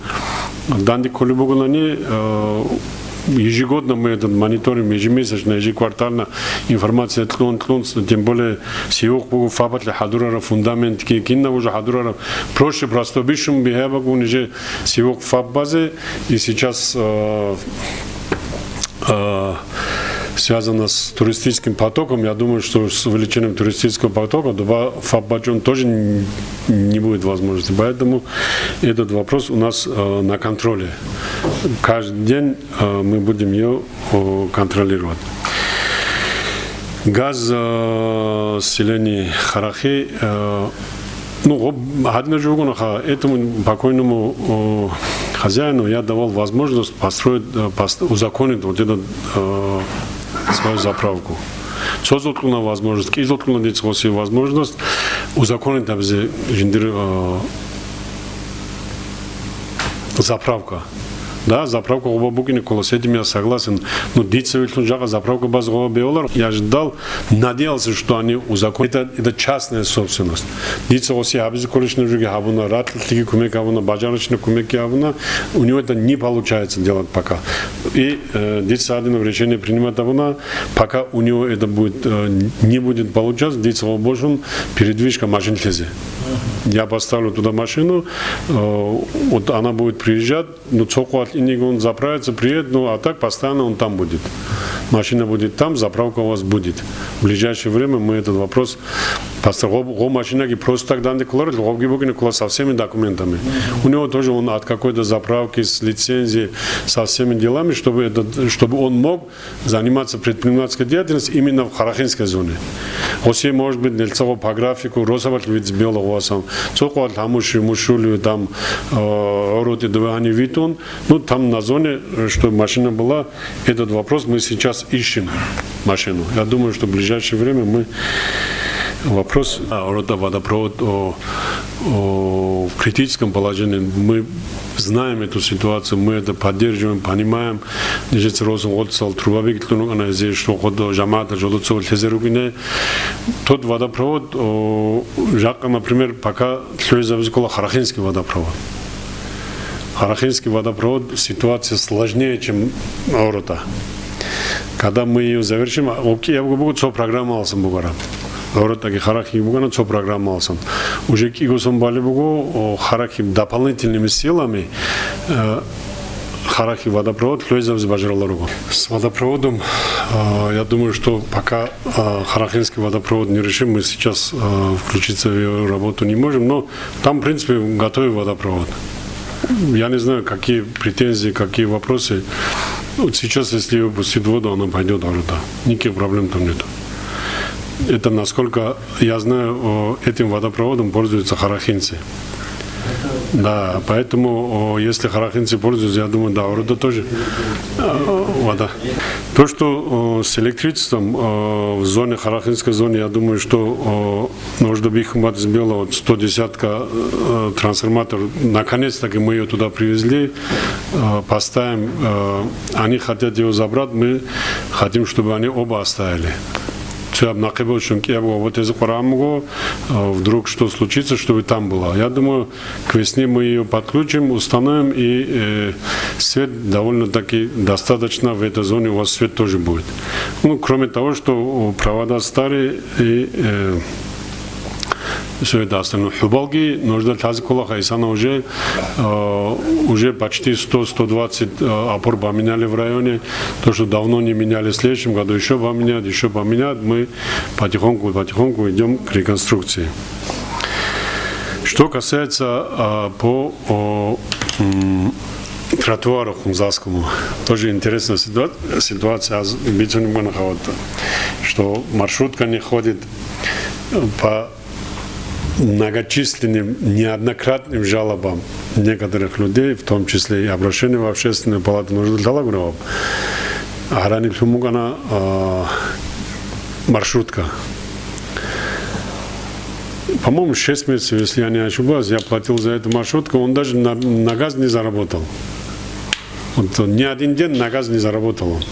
Данде кколеб бугони, э, Ежегодно мы этот мониторим, ежемесячно, ежеквартально информация кьун, кьун, тем более сивухъ буго ФАПалъе хӀадурараб фундаментги, кинаб уже хӀадурараб. Проще просто бищун бигьа бакӀун же сивухъ ФАП базе, и сейчас, э, э, связано с туристическим потоком. Я думаю, что с увеличением туристического потока доба ФАП бачӀун тоже н-, не будет возможности. Поэтому этот вопрос у нас, э, на контроле. Каждый день, э, мы будем её, о, контролировать. Газ, э, селение Харахи, э, ну, гъоб-, гьадинаб жо бугонаха, этому покойному, о, хозяину я давал возможность построить, э, пост-, узаконить вот этот, э, свою заправку. Цо зулкъуна возможность, кӀи зулкъуна дица гъосе возможность узаконить абизе жиндир, э, заправка. Да, заправка гъоба букӀине ккола, с этим я согласен. Но дица вилълъун жакъа заправка баз гъоба бевалар. Я ждал, надеялся, что они узаконят. Это, это частная собственность. Дица гъосе гьабизе кколищ нужеги гьабуна, ракьлъиги кумек гьабуна, бажарачна кумекги гьабуна. У него это не получается делать пока. И, э, дица гьадинаб решение принимать гьабуна, пока у него это будет, э, не будет получаться, дица гъоба бошун передвижка машин лъезе. Я поставлю туда машину, э, вот она будет приезжать, ну, цо къвалъ инигун заправится, приедет, ну, а так постоянно он там будет. Машина будет там, заправка у вас будет. В ближайшее время мы этот вопрос, просто гъоб-, гъоб машинаги просто так данде кколарел, гъобги букӀине ккола со всеми документами. У него тоже он от какой-то заправки, с лицензией, со всеми делами, чтобы этот, чтобы он мог заниматься предпринимательской деятельностью именно в Харахинской зоне. Гъосе, может быть, нилъ цо гъоб по графику, росабалъ вид бело гъосам. Цо къвалъ гьамуши, мушули, там, э, гӀоротӀи дувегьани витӀун. Ну, там на зоне, э, чтобы машина была, этот вопрос мы сейчас ищем, машину. Я думаю, что в ближайшее время мы вопрос, а, гӀоротӀа водопровод, о, о, в критическом положении, мы знаем эту ситуацию, мы это поддерживаем, понимаем. Нижеца росун гъоцал труба бикьулъун вукӀана, гьезие что хадур жамагӀатал жолоцо лъезе рукӀине. Тот водопровод, о, жакъа, например, пока лъугӀизабизе ккола Харахинский водопровод. Харахинский водопровод ситуация сложнее, чем гӀоротӀа. Когда мы её завершим, а, кӀиябго буго цо программаласан бугара. ГӀоротӀаги Харахиги бугана цо программаласан. Уже кӀигосан балеб буго, о, Харахи дополнительными силами, э, Харахи водопровод лъугӀизабизе бажаралда руго. С водопроводом, э, я думаю, что пока, э, Харахинский водопровод не решим, мы сейчас, э, включиться в его работу не можем, но там, в принципе, готовый водопровод. Я не знаю, какие претензии, какие вопросы. Вот сейчас, если его пустить в воду, она пойдёт в гӀоротӀа. Никаких проблем там нету. Это, насколько я знаю, о, этим водопроводом пользуются харахинцы. Да, поэтому, о, если харахинцы пользуются, я думаю, да, гӀоротӀа тоже, э, вода. То, что, о, с электричеством, о, в зоне, Харахинской зоне, я думаю, что, о, нужно бихьун батизе бегьула вот сто десятка, э, трансформатор. Наконец-таки мы её туда привезли, э, поставим. Э, они хотят его забрать, мы хотим, чтобы они оба оставили. Цояб нахъе босун, кӀиябго гъоба тезе къваригӀун буго, э, вдруг что случится, чтобы там было. Я думаю, к весне мы её подключим, установим, и, э, свет довольно-таки достаточно в этой зоне у вас свет тоже будет. Ну, кроме того, что, о, провода старые, и, э, всё это остальное. ХӀубалги нужда лъазе кколаха, исана уже, э, уже почти сто, сто двадцать, э, опор поменяли в районе. То, что давно не меняли, в следующем году ещё поменяют, ещё поменяют. Мы потихоньку, потихоньку идём к реконструкции. Что касается, а, по, о, м, тротуару Хунзахскому, тоже интересная ситуа-, ситуация. Аз бицунеб буго, вот, что маршрутка не ходит по многочисленным, неоднократным жалобам некоторых людей, в том числе и обращение в Общественную палату, нужда лъалагуна гьаб. Гьарани лъун букӀана, а, маршрутка. По-моему, шесть месяцев, если я не ошибаюсь, я платил за эту маршрутку, он даже на, на газ не заработал. Вот ни один день на газ не заработал он.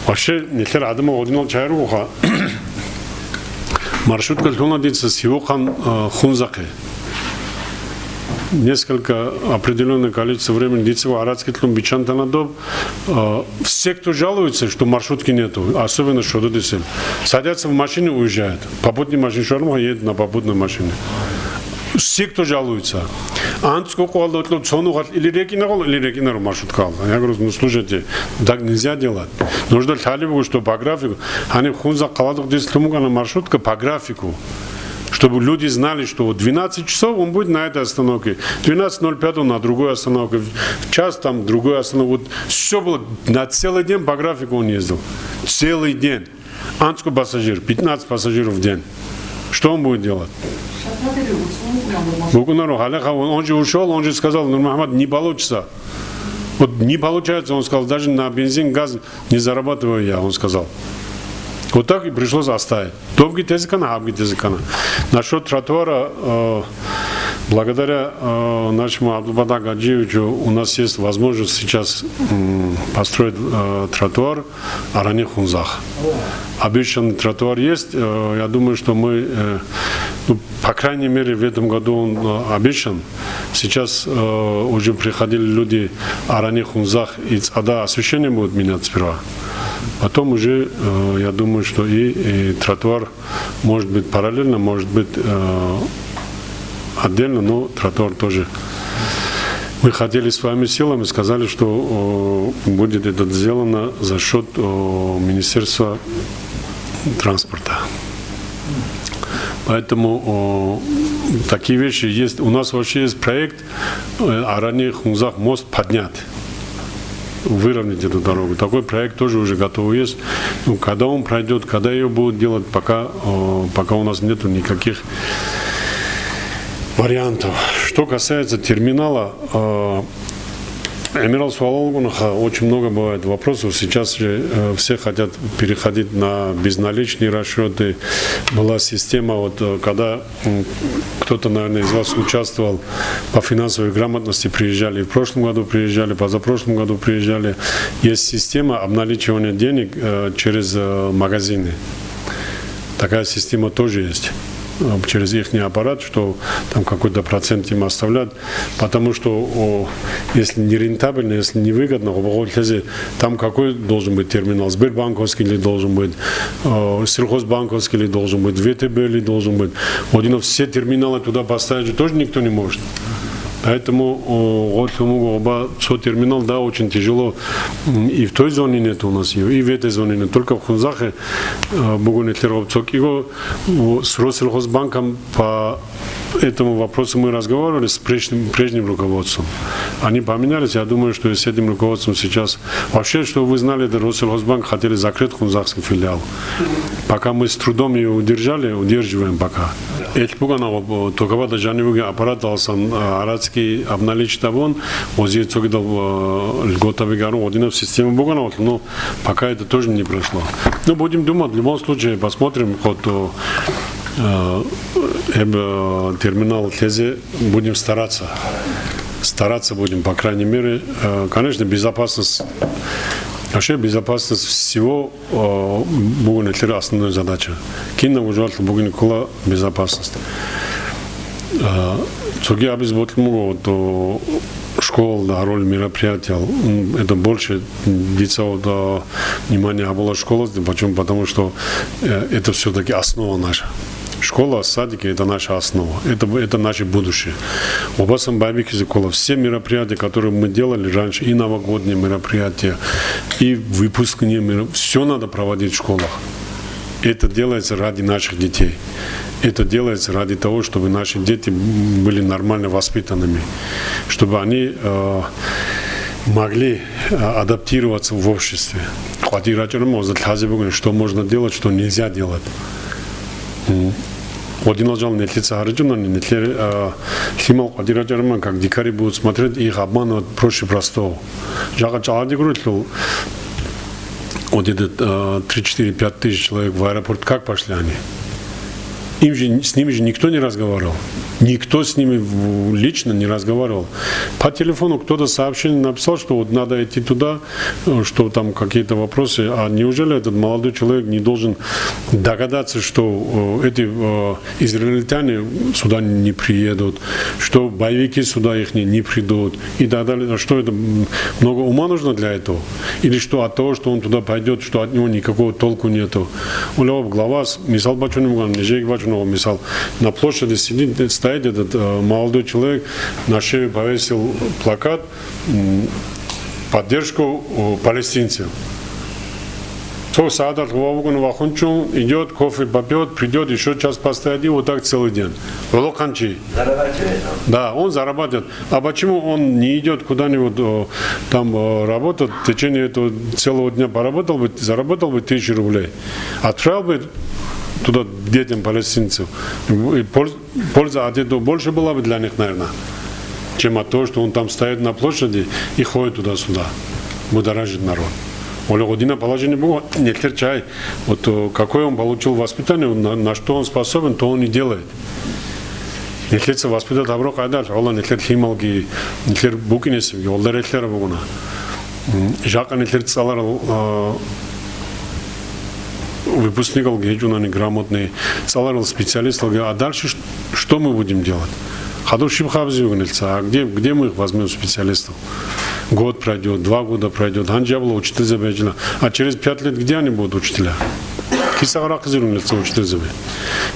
Вообще, нилъер гӀадамал гъодинал чагӀи ругоха. Маршрутка лъуна дица Сивухъан, а, Хунзахъе. Несколько, определённое количество времени дица ва гьарацги лъун биччан тана доб, а, все, кто жалуется, что маршрутки нету, особенно Шододисел, садятся в машины, уезжают. Попутные машины шуармуха, едут на попутной машине. Все, кто жалуется. АнцӀго къоялда гьоркьоб цо нухалъ или рекӀинарал, или рекӀинарал маршруткаялда. Я говорю: «Ну, слушайте, так нельзя делать. Нужно лъалеб буго, что по графику». Гьаниб Хунзахъ хъаладухъ дис лъун букӀана маршрутка по графику, чтобы люди знали, что вот двенадцать часов он будет на этой остановке, двенадцать ноль пять он на другой остановке, в час там другой остановке. Вот всё было, на целый день по графику он ездил. Целый день. АнцӀго пассажир, пятнадцать пассажиров в день. Что он будет делать? БукӀунаро, гьале ха-, он, он же ушёл, он же сказал: «Нурмухьаммад, не получится». Вот не получается, он сказал, даже на бензин, газ не зарабатываю я, он сказал. Вот так и пришлось оставить. Добги тезе ккана, гьабги тезе ккана. Насчёт тротуара, э, благодаря, э, нашему Абдулбатагь Гаджиевичу у нас есть возможность сейчас, м, построить, э, тротуар Арани-Хунзахъ. Обещанный тротуар есть. Э, я думаю, что мы, э, ну, по крайней мере, в этом году он, э, обещан. Сейчас, э, уже приходили люди, Арани-Хунзахъ и ЦӀада освещение будут менять сперва. Потом уже, э, я думаю, что и, и тротуар, может быть, параллельно, может быть, э, отдельно, но тротуар тоже. Мы хотели своими силами, сказали, что, э, будет это сделано за счёт, э, Министерства транспорта. Поэтому, о, такие вещи есть. У нас вообще есть проект, э, Арани-Хунзахъ мост поднять, выровнять эту дорогу. Такой проект тоже уже готовый есть. Ну, когда он пройдёт, когда её будут делать, пока, о, пока у нас нету никаких вариантов. Что касается терминала, э, ГӀемерал суалал бугонаха, очень много бывает вопросов. Сейчас же, э, все хотят переходить на безналичные расчёты. Была система, вот, э, когда, м, кто-то, наверное, из вас участвовал по финансовой грамотности, приезжали, и в прошлом году приезжали, позапрошлом году приезжали. Есть система обналичивания денег, э, через, э, магазины. Такая система тоже есть, э, через ихний аппарат, что там какой-то процент им оставлять, потому что, о, если не рентабельно, если не выгодно, гъоб гъорлъезе, там какой должен быть терминал? Сбербанковский ли должен быть, э, сельхозбанковский ли должен быть, В Т Б ли должен быть? Вот именно все терминалы туда поставить же тоже никто не может. Поэтому, о, гъорлъ муго гъоба цо терминал, да, очень тяжело, м, и в той зоне нет у нас её, и в этой зоне нет. Только в Хунзахъе, э, буго нилъер гъоб цо кӀиго, о, с Россельхозбанком по этому вопросу мы разговаривали с прежним, прежним руководством. Они поменялись, я думаю, что и с этим руководством сейчас. Вообще, что вы знали, это Россельхозбанк хотели закрыть хунзахский филиал. Пока мы с трудом её удержали, удерживаем пока. Элъ бугана, о, токабада жаниб бугеб аппараталдасан, а, гьарацги обналичить абун, озе цогидал, а, льготаби гьарун, гъодинаб система бугана, но пока это тоже не прошло. Ну, будем думать, в любом случае, посмотрим, вот, о, э, эб, э, терминал лъезе будем стараться. Стараться будем, по крайней мере. Э, конечно, безопасность, вообще безопасность всего, э, буго нилъер основная задача. Кинабго жоялъул бугин ккола безопасность. Э, цоги абиз бокьун буго, вот, о, школалда гьарулел мероприятиял, м, это больше дица вот, э, внимание гьабула школазде. Почему? Потому что, э, это всё-таки основа наша. Школа, садики — это наша основа, это, это наше будущее. Гъобасан байбихьизе ккола, все мероприятия, которые мы делали раньше, и новогодние мероприятия, и выпускные мероприятия, всё надо проводить в школах. Это делается ради наших детей. Это делается ради того, чтобы наши дети были нормально воспитанными, чтобы они, э, могли, э, адаптироваться в обществе. КъватӀир рачӀарама, оза лъазе бугин, что можно делать, что нельзя делать. М. Гъодинал жал нилъеца гьаричӀунани, нилъер, э, лъимал къватӀир рачӀарама, как дикари будут смотреть, их обманывать проще простого. Жакъа чӀалади гурелъул, вот этот, э, три, четыре, пять тысяч человек в аэропорт как пошли они? Им же, с ними же никто не разговаривал. Никто с ними в- лично не разговаривал. По телефону кто-то сообщение написал, что вот надо идти туда, э, что там какие-то вопросы. А неужели этот молодой человек не должен догадаться, что э, эти э, израильтяне сюда не приедут, что боевики сюда их не, не придут и так далее? А что это, м, много ума нужно для этого? Или что от того, что он туда пойдет, что от него никакого толку нету? Олегов глава с- мисал бачунев ган, нижеги бачунев мисал. На площади сидит, стоит этот э, молодой человек, на шее повесил плакат, м, поддержку э, палестинцев. Цо сагӀаталъ вавгун вахунчун идет, кофе попьет, придет, еще час постоит, и вот так целый день. Улухъанчи. Зарабатывает он. Да, он зарабатывает. А почему он не идет куда-нибудь э, там э, работать, в течение этого целого дня поработал бы, заработал бы тысячу рублей, отправил бы туда детям палестинцев? И польз- Польза от этого больше была бы для них, наверное, чем от того, что он там стоит на площади и ходит туда-сюда, будоражит народ. Олегодина положение было, нилъер чай, вот э, какое он получил воспитание, на, на что он способен, то он и делает. Нилъеца воспитать абро къайдалъ, гьола нилъер лъималги, нилъер букӀинесебги, гьолда релълъараб бугуна. М, жакъа нилъер цӀаларал, а, выпускникалги гьечӀунани грамотный, цӀаларал специалисталги, а дальше ш- что мы будем делать? Хадур щиб хабизе бугин нилъеца? А где, где мы их возьмём, специалистов? Год пройдёт, два года пройдёт, гьанже абула учительзаби гьечӀила. А через пять лет где они будут, учителя? Киса рахъизе ругел нилъеца учительзаби?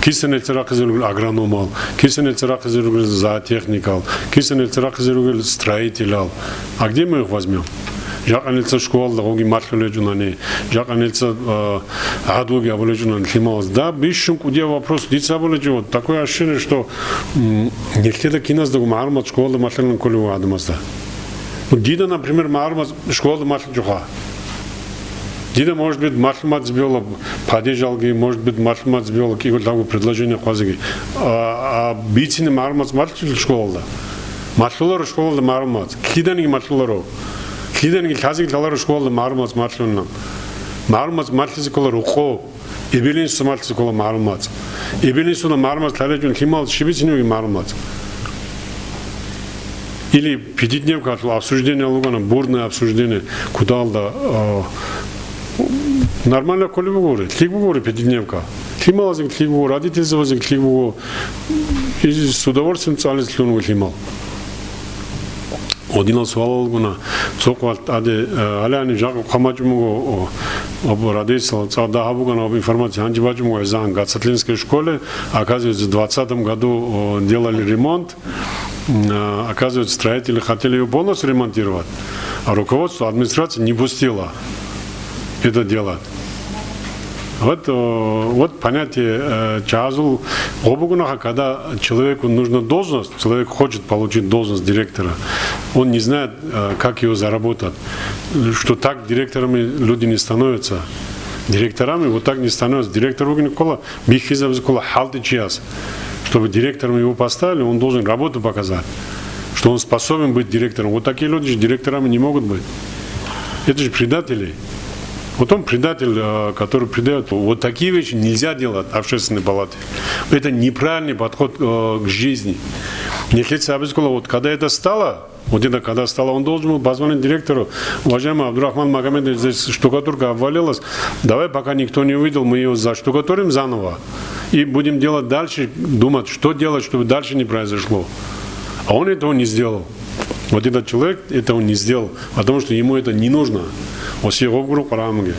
Киса нилъеца рахъизе ругел агрономал? Киса нилъеца рахъизе ругел зоотехникал? Киса нилъеца рахъизе ругел строителял? А где мы их возьмём? Жакъа нилъеца школалда гъоги малъулечӀунани, жакъа нилъеца, а, гӀадлуги абулечӀунани лъималаз. Да, бищун кӀудияв вопрос дица абулечӀо, вот такое ощущение, что, м, нилъеда киназдаго магӀарумат школалда малъилан кколев гӀадамазда. Ну, дида, например, магӀарумат школалда малъичӀоха. Дида, может быть, малъумат бегьула падежалги, может быть, малъумат бегьула кӀиго-лъабго предложение хъвазеги. А, а бицине магӀарумат малъичӀел школалда? Малъуларо школалда магӀарумат. Киданиги малъуларо. Киданиги лъазеги лъаларо школалда магӀарумат малъунилан. МагӀарумат малъизе ккола рокъов. Эбел-инсуда малъизе ккола магӀарумат. Эбел-инсуда магӀарумат лъалечӀун лъимал щиб бицине бугеб магӀарумат? Или пятидневкалъул обсуждение лугана, бурное обсуждение, куталда, а, нормально кколеб бугори, лъикӀ бугори пятидневка. Лъималазеги лъикӀ буго, родительзабазеги лъикӀ буго. И с удовольствием цӀализе лъугьун вуго лъимал. Гьединал суалал ругона, цо къватӀ тӀаде, э, гьале гьаниб жакъа хъван бачӀун буго, о, об родительзабазда гьаб бугана об информация, гьанже бачӀун буго гьезагӀан Гацатлинской школе, оказывается, в двадцатом году, о, делали ремонт, м, а, оказывается, строители хотели её полностью ремонтировать, а руководство администрации не пустило это делать. Вот, э, вот понятие, э, чагӀазул гъо бугонаха, когда человеку нужна должность, человек хочет получить должность директора, он не знает, э, как его заработать, что так директорами люди не становятся. Директорами вот так не становятся. Директор вугин ккола, бихьизабизе ккола хӀалтӀи чияс. Чтобы директором его поставили, он должен работу показать, что он способен быть директором. Вот такие люди же директорами не могут быть. Это же предатели. Вот он предатель, э, который предает. Вот такие вещи нельзя делать общественной палате. Это неправильный подход, э, к жизни. Нилъеца абизе ккола, вот когда это стало, вот это когда стало, он должен был позвонить директору: «Уважаемый Абдурахман Магомедович, здесь штукатурка обвалилась. Давай, пока никто не увидел, мы её заштукатурим заново. И будем делать дальше, думать, что делать, чтобы дальше не произошло». А он этого не сделал. Вот этот человек этого не сделал, потому что ему это не нужно. Осе гъоб гуро къарамги.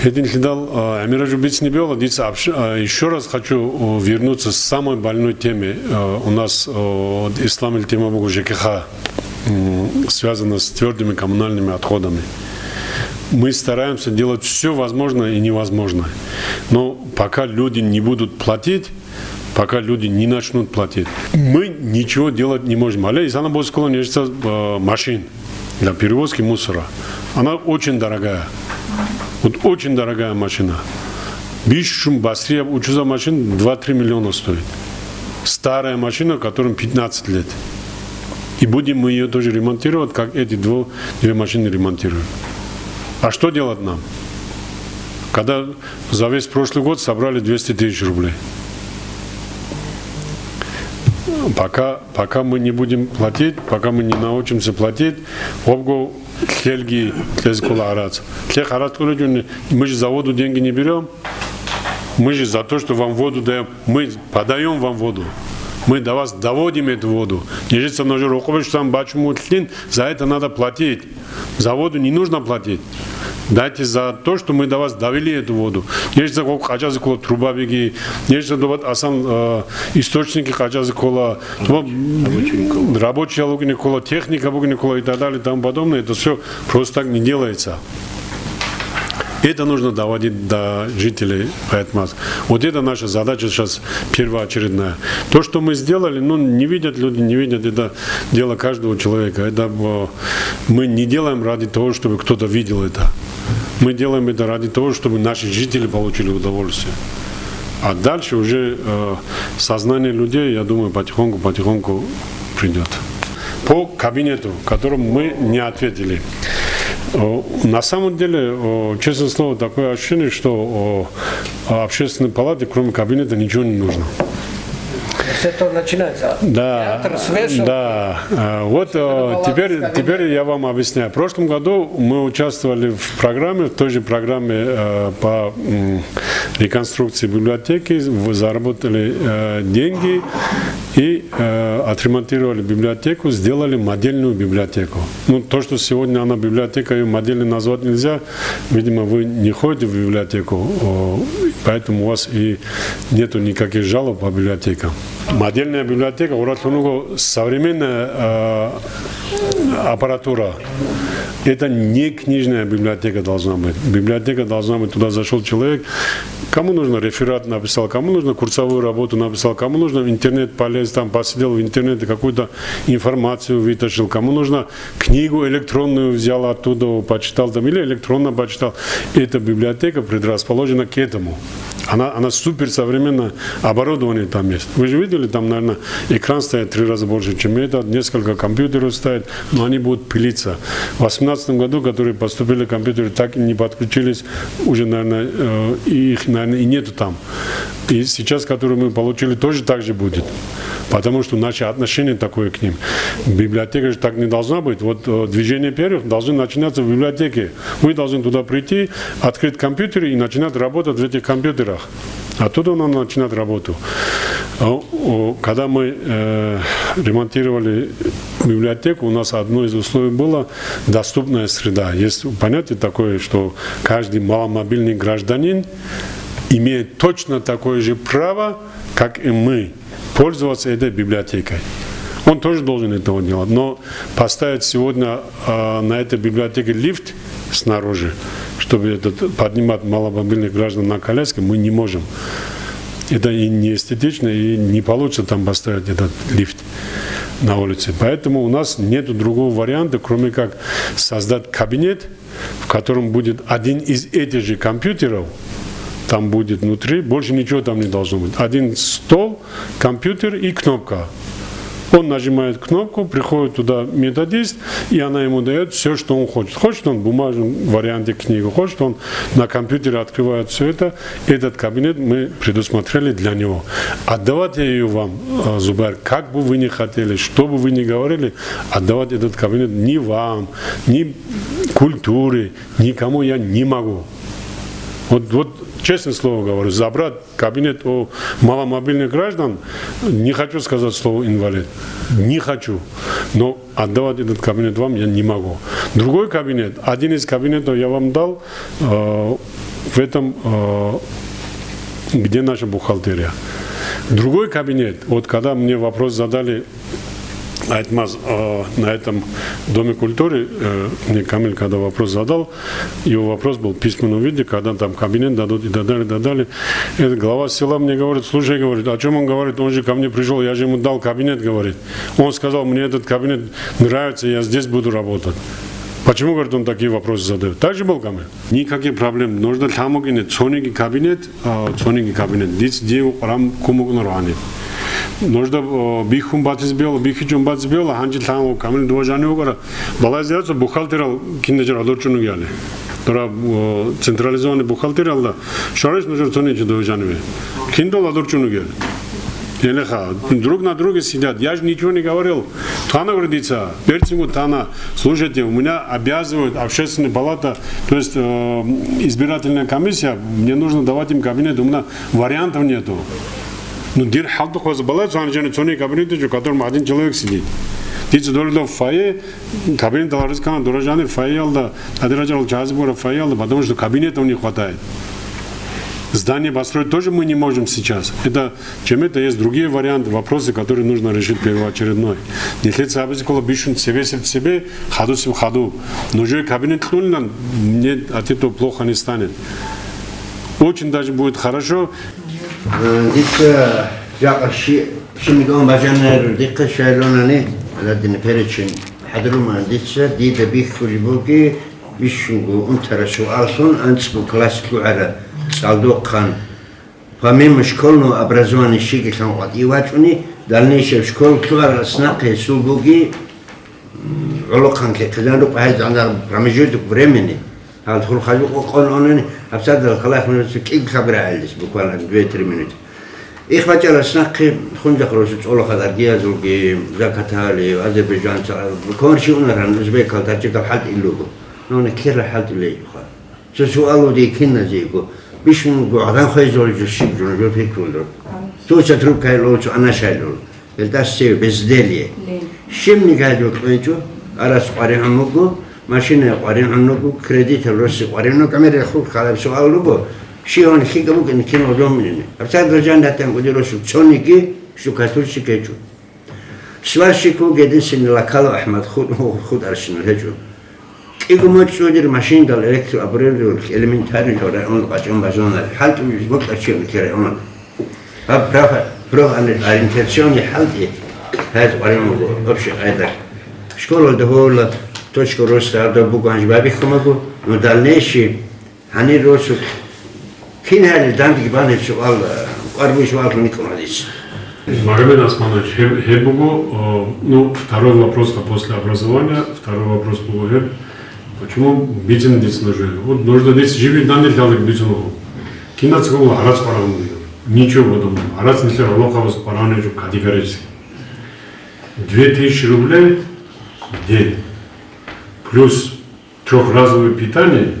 Гьединлъидал, а, гӀемераб жо бицине бегьула, дица абш-, а, ещё раз хочу, о, вернуться к самой больной теме. А, у нас, о, вот исламил тема буго ЖКХ, м, связана с твёрдыми коммунальными отходами. Мы стараемся делать всё возможное и невозможное. Но пока люди не будут платить, пока люди не начнут платить, мы ничего делать не можем. Гьале исана босулеб буго нижеца, э, машин для перевозки мусора. Она очень дорогая. Вот очень дорогая машина. Бищун басрияб учузаб машин два-три миллиона стоит. Старая машина, которым пятнадцать лет. И будем мы её тоже ремонтировать, как эти дво-, две машины ремонтируем. А что делать нам? Когда за весь прошлый год собрали двести тысяч рублей. Пока, пока мы не будем платить, пока мы не научимся платить, обго лъелги лъезе ккола гӀарац. Лъех гӀарац кьуричӀони, мы же за воду деньги не берём. Мы же за то, что вам воду даём. Мы подаём вам воду. Мы до вас доводим эту воду. Нижеца нужер рукъобе щван бачун мун лъин, за это надо платить. За воду не нужно платить. Дайте за то, что мы до вас довели эту воду. Нижеца гъоб къачӀазе ккола труба беги, нижеца добат асан, э, источники къачӀазе ккола, труба, рабочий букӀине ккола, техника букӀине ккола и так далее и тому подобное. Это всё просто так не делается. Это нужно доводить до жителей, поэтому вот это наша задача сейчас первоочередная. То, что мы сделали, ну, не видят люди, не видят, это дело каждого человека. Это, э, мы не делаем ради того, чтобы кто-то видел это. Мы делаем это ради того, чтобы наши жители получили удовольствие. А дальше уже, э, сознание людей, я думаю, потихоньку, потихоньку придёт. По кабинету, которым мы не ответили. Э, на самом деле, э, честное слово, такое ощущение, что, э, общественной палате, кроме кабинета, ничего не нужно. С этого начинается. Да, театр с вешалки. Да. Э, вот, э, теперь, теперь я вам объясняю. В прошлом году мы участвовали в программе, в той же программе, э, по, м, реконструкции библиотеки, в-, заработали, э, деньги и, э, отремонтировали библиотеку, сделали модельную библиотеку. Ну, то, что сегодня она библиотека, её модельной назвать нельзя, видимо, вы не ходите в библиотеку, о, поэтому у вас и нету никаких жалоб по библиотекам. Модельная библиотека, уратлъуного современная, э, аппаратура. Это не книжная библиотека должна быть. Библиотека должна быть, туда зашёл человек, кому нужно реферат написал, кому нужно курсовую работу написал, кому нужно в интернет полез, там посидел в интернете, какую-то информацию вытащил, кому нужно книгу электронную взял оттуда, почитал там, или электронно почитал. Эта библиотека предрасположена к этому. Она, она суперсовременная, оборудование там есть. Вы же видели, там, наверное, экран стоит три раза больше, чем этот, несколько компьютеров стоит, но они будут пылиться. В восемнадцатом году, которые поступили компьютеры, так и не подключились, уже, наверное, э, и их, наверное, и нету там. И сейчас, которые мы получили, тоже так же будет. Потому что наше отношение такое к ним. Библиотека же так не должна быть. Вот, э, движение первых должны начинаться в библиотеке. Вы должны туда прийти, открыть компьютер и начинать работать в этих компьютерах. Оттуда она начинает работу. А, о, когда мы, э, ремонтировали библиотеку, у нас одно из условий было доступная среда. Есть понятие такое, что каждый маломобильный гражданин имеет точно такое же право, как и мы, пользоваться этой библиотекой. Он тоже должен этого делать. Но поставить сегодня, а, на этой библиотеке лифт снаружи, чтобы этот, поднимать маломобильных граждан на коляске, мы не можем. Это и не эстетично, и не получится там поставить этот лифт на улице. Поэтому у нас нет другого варианта, кроме как создать кабинет, в котором будет один из этих же компьютеров, там будет внутри, больше ничего там не должно быть. Один стол, компьютер и кнопка. Он нажимает кнопку, приходит туда методист, и она ему дает всё, что он хочет. Хочет он в бумажном варианте книгу, хочет он на компьютере открывает всё это. Этот кабинет мы предусмотрели для него. Отдавать я её вам, э, Зубайр, как бы вы ни хотели, что бы вы ни говорили, отдавать этот кабинет ни вам, ни культуре, никому я не могу. Вот, вот, честное слово говорю, забрать кабинет у маломобильных граждан, не хочу сказать слово «инвалид». Не хочу. Но отдавать этот кабинет вам я не могу. Другой кабинет, один из кабинетов я вам дал, э, в этом, э, где наша бухгалтерия. Другой кабинет, вот когда мне вопрос задали, Айтмаз, э, на этом Доме культуры, э, мне Камиль когда вопрос задал, его вопрос был в письменном виде, когда там кабинет дадут и так далее, и так далее. Этот глава села мне говорит: «Слушай, говорит, о чём он говорит? Он же ко мне пришёл, я же ему дал кабинет, говорит. Он сказал, мне этот кабинет нравится, я здесь буду работать. Почему, говорит, он такие вопросы задаёт?» Так же был, Камиль? Никаких проблем. Нужно лъамукӀине цониги кабинет, а, цониги кабинет. Диц див рам кумукӀна рани. Нужда, о, бихьун батиз бела, бихьичӀун батиз бела, гьанже лъан кабинет дове жанив вукӀара. Балагьизе яцӀу бухгалтерал киназир гьадур чӀун вугевали. Дора, о, централизованный бухгалтериялда щварищ нужер цоничи дове жаниве. Киндал гьадур чӀун вугевали. Гьелеха, друг на друге сидят. Я же ничего не говорил. Тана, говорит, дица. Берцинго тана. Слушайте, у меня обязывают общественная палата, то есть, э, избирательная комиссия, мне нужно давать им кабинет, у меня вариантов нету. Ну, дир хӀалтӀухъ ваза балай цо гьанжене цони кабинет жо, которым один человек сидит. Дица долила фойе, кабинет аларискана дорожанир фойеялда, адираджал чази бура фойеялда, потому что кабинетов не хватает. Здание построить тоже мы не можем сейчас. Это, чем это есть другие варианты, вопросы, которые нужно решить первоочередной. Нилъеца абизе ккола бищун цебесеб цебе, хадусеб хадуб. Нужее кабинет кьунилан, мне от этого плохо не станет. Очень даже будет хорошо. Э, дица жакъа ши-, шимигун бажанайру, дихъа шайлунани, ладина перечин хӀадруман дица, дида бихьулеб буги, бищунго унтара суаллъун анцӀго класс лъугӀара цӀалдохъан, помимо школьного образования щиги лъан къватӀив вачӀуни, дальнейшее школ лъугӀарас нахъе гьесул буги, гӀолохъанлъи хъизан рукъ гьайзанар промежуток времени, гьал хурхазул къокъон онани, гьабсагӀатал халахмунаса кӀиго хабар гӀелдис, буквально две-три минуты. Их бачӀарас нахъе хунжахъ росу цӀолохъа даргиязулги, закатали, азербайджанца, кончи унаран узбекал, таджикал хӀалтӀи луго. Нуни ккера хӀалтӀи лейха. Цо суал вуди киназего, бищун гӀадан хвезулги щиб жо пикрулел. Цо цо трубкаялъул, цо анашаялъул. Гьелдас цеве безделье. Лень. Щибни гайдул кьвечӀо, арас къваригӀун вуго, машина къваригӀун вуго, кредитал росси къваригӀун вуго, гӀемер рехун хъалаб суал руго, щиван лъикӀаб букӀин кин гьудумлъине. Абцад раджан датан кӀуди росу цониги штукатурщик гьечӀо. Сварщик вуго гьедин синни Лакалов АхӀмад худ-, худ арщинал гьечӀо. КӀиго моцӀ цӀудир машиндал электрооборудование элементарный районал къачӀун бажунал хӀалтӀулеб бокьарчиян ккера районал. Гьаб проф-, профориентационный хӀалтӀи гьез къваригӀун вуго, общий къайда. Школалда гьола точка роста гьаб буго гьанже бабихьун буго, но дальнейший гьанир росу кин гьанир дандги бан гьеб суал, къваригӀун суал никӀун гьадис. Магомед Османович, гьеб, гьеб буго, э, ну, второй вопрос после образования, второй вопрос буго гьеб. Почему бицин дица нужда? Вот нужда дица живи данный лъалик бицин. Кинац гьула гьарац къварагъун бугеб? Ничего подобного. Гьарац нилъер гӀолохъабаз къварагӀун гьечӀо категорически. Две тысячи рублей в день. Плюс трёхразовое питание,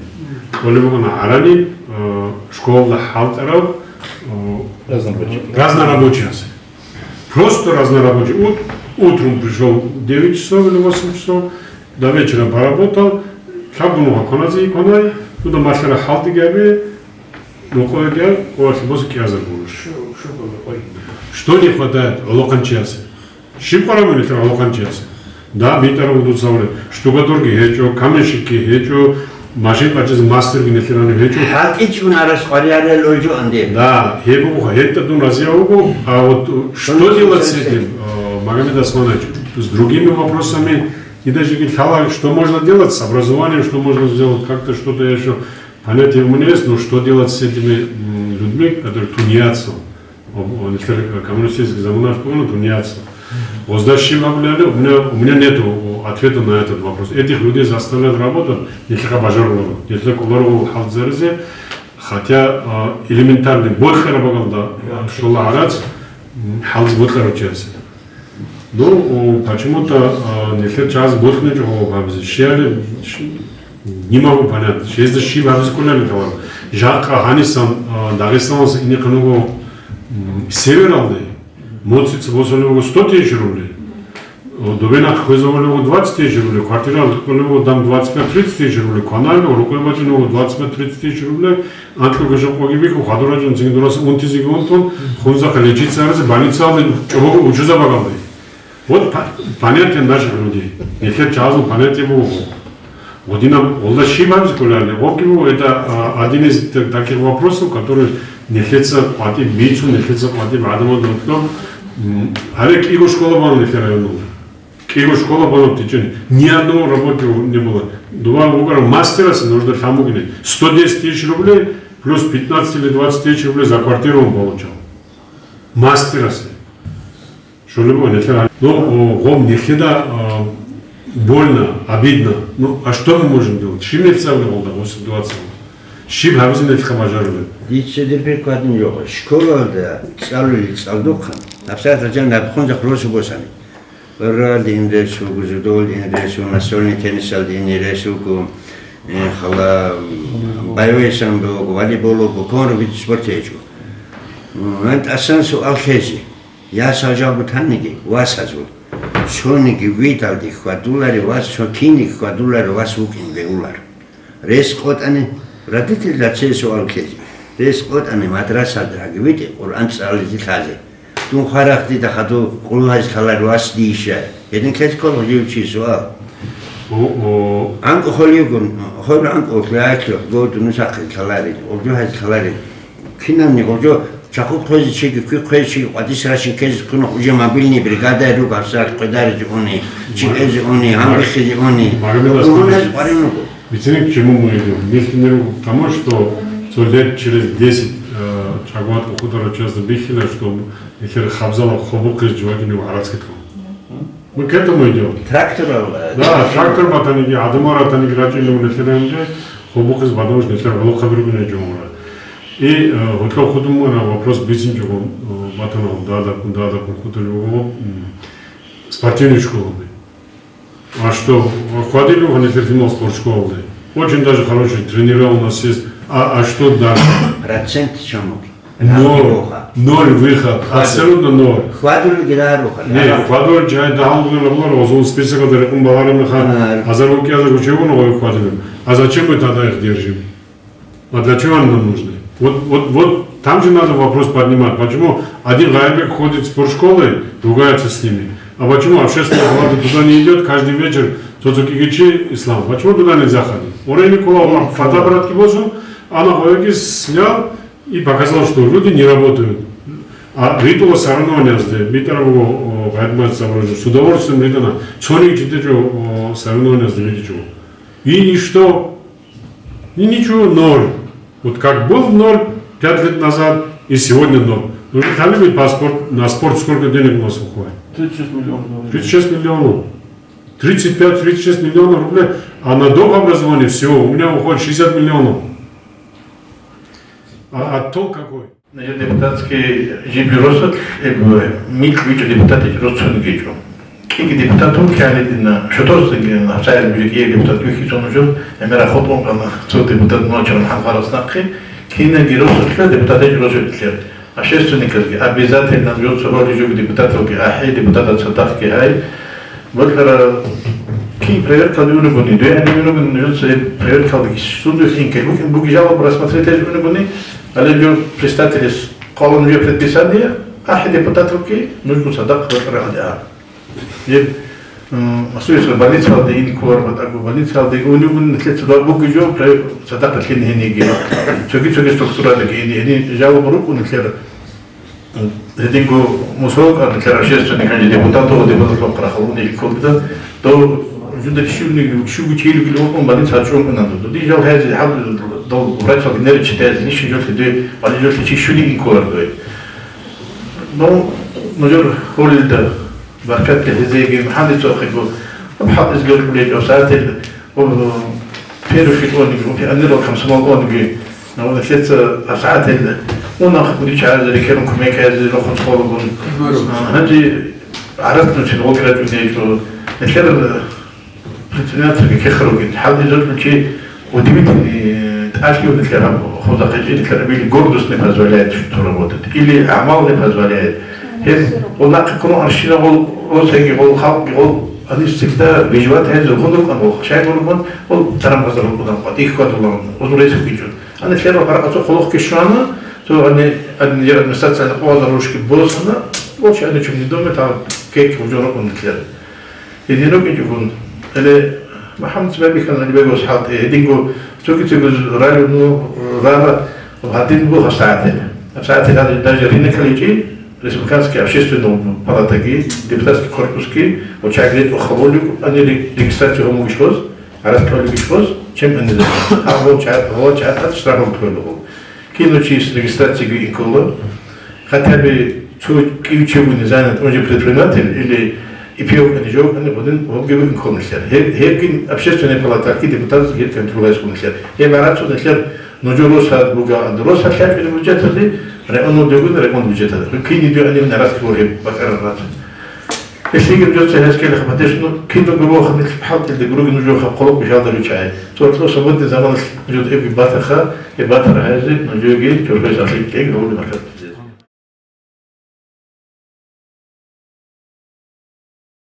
кьолеб бугони гьарани, э, школалда хӀалтӀарав, э, разнорабочий. Разнорабочий асе. Просто разнорабочий. Ут-, утром пришёл в девять часов или восемь часов, до вечера поработал, лъабгун вуго кваназе кванай, туда малъара хӀалтӀиги гьабе, рукъояги гьаб, ва лъабоса кӀиазар гурищ. Что не хватает гӀолохъанчиясе? Щиб къварагӀун гьечӀо гӀолохъанчиясе? Да, битӀарав дуца гьавураб. Штукатурги гьечӀо, каменщикги гьечӀо, машин къачӀизе мастерги нилъерани гьечӀо. ХӀалтӀичӀун арас къваригӀарал ойчӀо анде. Да, гьеб буго, гьеб дун разияв вуго, а вот что делать с этим, э, Магомед Османович, с другими вопросами, и даже ведь хала, что можно делать с образованием, что можно сделать, как-то что-то ещё, понятия у меня есть, но что делать с этими, м, людьми, которые тунеядцы? Об-, о, нилъер коммунистический заманаш бугони тунеядцы. Гъозда щиб гьабулебали, у меня, у меня нету ответа на этот вопрос. Этих людей заставлять работать, нилъеха бажаруларо. Нилъер кӀоларо хӀалтӀизаризе, хотя, а, элементарный бокьараб бакӀалда, а, щола гьарац, м, хӀалтӀизе бокьарав чиясе. Ну, о, почему-то, а, нилъер чагӀаз бокьичӀо гьабизе. Щияли, щ-, не могу понять. Щезда щиб гьабизе кколебали гьавар. Жакъа гьанисан, а, Дагъистаналдаса инехъан вуго, м, Севералде, моцица босулеб буго сто тысяч рублей. О, добе нахъ хвезабулеб буго двадцать тысяч рублей. Квартира кьолеб буго дам двадцать пять тридцать тысяч рублей. Кваналеб, рукъой бачӀунеб буго двадцать пять тридцать тысяч рублей. Анкьго жо къоги бихьун, хадур гьачӀун, цинги дураса унтизеги унтун, хунзахъа лечиться аразе, больницалде чӀобого учузаб бакӀалде. Вот по-, понятие наших людей. Нилъер чагӀазул понятие буго. Гъодинаб гъолда щиб гьабизе кколарали? Гъобги буго, это, а, один из т-, таких вопросов, который нилъеца къватӀиб бицун, нилъеца къватӀиб гӀадамал дуртӀун. М, гьале кӀиго школа бан нилъер районал. КӀиго школа бан течен. Ни одного рабочего не было. Два вугара мастераса нужда лъан бугине. Сто десять тысяч рублей плюс пятнадцать или двадцать тысяч рублей за квартиру он получал. Мастераса. Щолеб нилъер гьал-, ну, о, гъоб нилъеда, а, больно, обидно. Ну, а что мы можем делать? Щиб нилъ гьабилеб гъолда, гъоб ситуациялда? Щиб гьабизе нилъеца бажарулеб? Дица дир бекӀ гьадин жо гьаб. Школалда цӀалулел цӀалдохъан, гьабсагӀат гьанже наб хъунзахъ росу босани. Гьоралде ин ресуго, дзюдолде ин ресуго, настольный теннисалде ин ресуго, э, хала, боевой самбо, волейбол, кколеб вид спорт гьечӀо. М, гьанже тӀасан суал лъезе. Ясал жал бутаниги, васазул. Цониги видалде хьвадуларев вас, цо киниги хьвадуларев вас вукӀин бегьулар. Рес къотӀани, родительзаца суал ккезе. Рес къотӀани мадрасалда гьаги витӀе Къуръан цӀализе лъазе. Дун хварахъ дида хадув къулгьаз лъаларев вас дийищ? Гьедин ккезе ккола гьев чи суал. О, о. АнкӀо холевгун, хор анкӀо лъугьа-, лъугьа-, гъов дунусахъе лъаларел, гъов жо гьез лъаларел. Кинабни гъов жо чахъуб хъвезе чиги, куй хъвезе чиги, къватӀис рачун ккезе ккуна, уже мобильный бригада руго, гьабсагӀат къведаризе уни, чӀикӀезе уни, гьанбихизе уни. Магомед Аскарович, гьуназ къваригӀун руго. Бицинек чему мы идем? Если не к тому, что сто лет через десять, э, чагват ухудара часто бихина, что эфир хабзала хобо кыз животными в арабский тон. Мы к этому идем. Тракторал, э, Да, трактор батаниги, адамар батаниги рачӀинда унелъеранги, хобо кыз батанаш нилъер гӀолохъаби ругин жумура. И, э, гьоркьоб худумана вопрос бицинчӀого, э, батана дадаккун, дадаккун хутулев вуго, м, спортивный школаби. А что, хватило гьаниб ферхимал спортшколалде? Очень даже хороший тренера у нас есть. А, а что дальше? Процент чамуги? Ноль. Ноль выход. Абсолютно ноль. Хвадулги раруха. Не, хвадул жай дагьал гуна була, озул список да рекъун баларам ха. А. Азар уки азар учебу но хвадулем. А зачем мы тогда их держим? А для чего они нам нужны? Вот, вот, вот там же надо вопрос поднимать. Почему один Гайбек ходит в спортшколы, ругается с ними? А почему общественная палата туда не идет каждый вечер? Цоцо кигичи ислам. Почему туда нельзя ходить? Орени кула фотоаппаратки босун, ана бояги снял и показал, что люди не работают. А ритула соревнованиязде, битарабуго, о, Гайбек Савражу, с удовольствием ритана. Цоник читечо, о, соревнованиязде видичо. И, и что? И ничего, ноль. Вот как был ноль пять лет назад, и сегодня ноль. Ну, вы дали бы паспорт, на спорт сколько денег у нас уходит? Тридцать шесть миллионов. Тридцать шесть миллионов. Тридцать пять, тридцать шесть миллионов рублей. А на доп. Образование всего у меня уходит шестьдесят миллионов. А, а толк какой? Депутатский жиб росулъ, э, микь вичӀо депутатичӀ рос цониги гьечӀо. КӀиги депутат вукӀиналидина, шотоздаги гьабсагӀат бижеги депутат вихьизун вугев, гӀемерал хутӀун ккана цо депутат Ночир МухӀамад Фарас нахъе, кинаги росулъ депутатичӀ росулъ. Общественниказги обязательно жо цо гьоркьоб жо депутаталги ахӀи, депутатаца дахги гьай. Бокьарав кин проверкалде унебуни, дуе гӀениб унебуни, нужеца гьеб проверкалдаги сундулъ инкай букӀин буги жалоба рассмотреть гьабизе унебуни, гьале жо председателас къвалун жо предписание, ахӀи депутат вукӀи, нужгун цадахъ бокьарав гьадиан. Гьеб, м, асуясра больницалде ин кколар батӀаго, больницалде унебуни, нилъеца буги жо, пре-, цадахъ лъин гьениги, цоги-цоги структурадаги гьени, гьени жалоба рукӀун нилъер. Гьединго мусул кӀвар нилъер общественный гьанже депутат, депутат вахъарахъалун ил кколда, дов жудар щивниги, щугу чилугил вукӀун, больница гьачӀун кӀунан дуда. Дие жал гьазе гьаб-, дов врачалги нерв читазе, лищин жолъи дой, вали жолъи чи щуни ин кколар дой. Ну, нужер гьолилда баркатта гьезеги, МухӀаммад цохиго, аб хӀал изгер кӀулей кӀасател, О, первый ониги, о, пионерал комсомол ониги, а, вот лъеца асагӀател, унахъ гуди чагӀазе рекерун кумеказе рохун сколагун. А, гьанже гӀарац нуцин вокьрачӀун гьечӀо. Нилъер, э, предпринимательги кехаругин. Хьалдизар чи удивительный, э, тӀалъив нилъер гьаб хоза хъечӀи нилъер абили гордость не позволяет что-то работать. Или гӀамал не позволяет. Гьеб гъол нахъе ккун арщина гъол росаги гъол халкъги гъол, они всегда выживать гьезул гъун рукӀан гъол, шайгун рукӀан гъол, даран базар рукӀудан къватӀи хьвадулан, гъозул рес хӀукӀинчӀун. Ани лъерал паракъа цо хъулухъги щвана, цо ани, ани администрация къвазар рушки босана, гъол чи ани чумни доме та кек уже рукӀун лъер. Гьедин рукӀинчӀогун, гьеле МухӀаммад цебе бихьана Алибегос хӀалтӀи, гьединго цоги-цоги ралли, ну, рара, гьадин буго сагӀател. СагӀател гьадин даже рынокаличи, республиканский общественный палатаги, депутатский корпусги, очагли охаболюк, ани ре-, регистрация гьомугишлоз, гьарас калюгишлоз, чем ани за. А гьо ча-, гьо ча-, штраф квелугу. Кино чис регистрацияги иккола, хотя бы цо кӀив чи вугин занят, он же предприниматель или ИП вукӀани, жо вукӀани, гъодин гьебги вугин кколелъул. Гьеб, гьебги общественная палата, гьебги депутатазги гьеб контроль гьабулелъул. Гьеб гӀарац гьелъул нужер росгьард бугеб, росгьард лъачӀони бюджеталде, районал дегун район бюджеталде. Кине дигӀанив нарац ккола гьеб бакӀараб гӀарац. Гьелъиги нужеца гьес ккелехъа, поддержка, ну, киналго воханил хӀалтӀилда гуроги нужер хаб хъулухъ бижалда ручӀай. Цо кьо свободный заманалъ нужер эбги батаха, э батар гьайзе нужеги чорхойс ахлик кӀеги гьавули бахъат.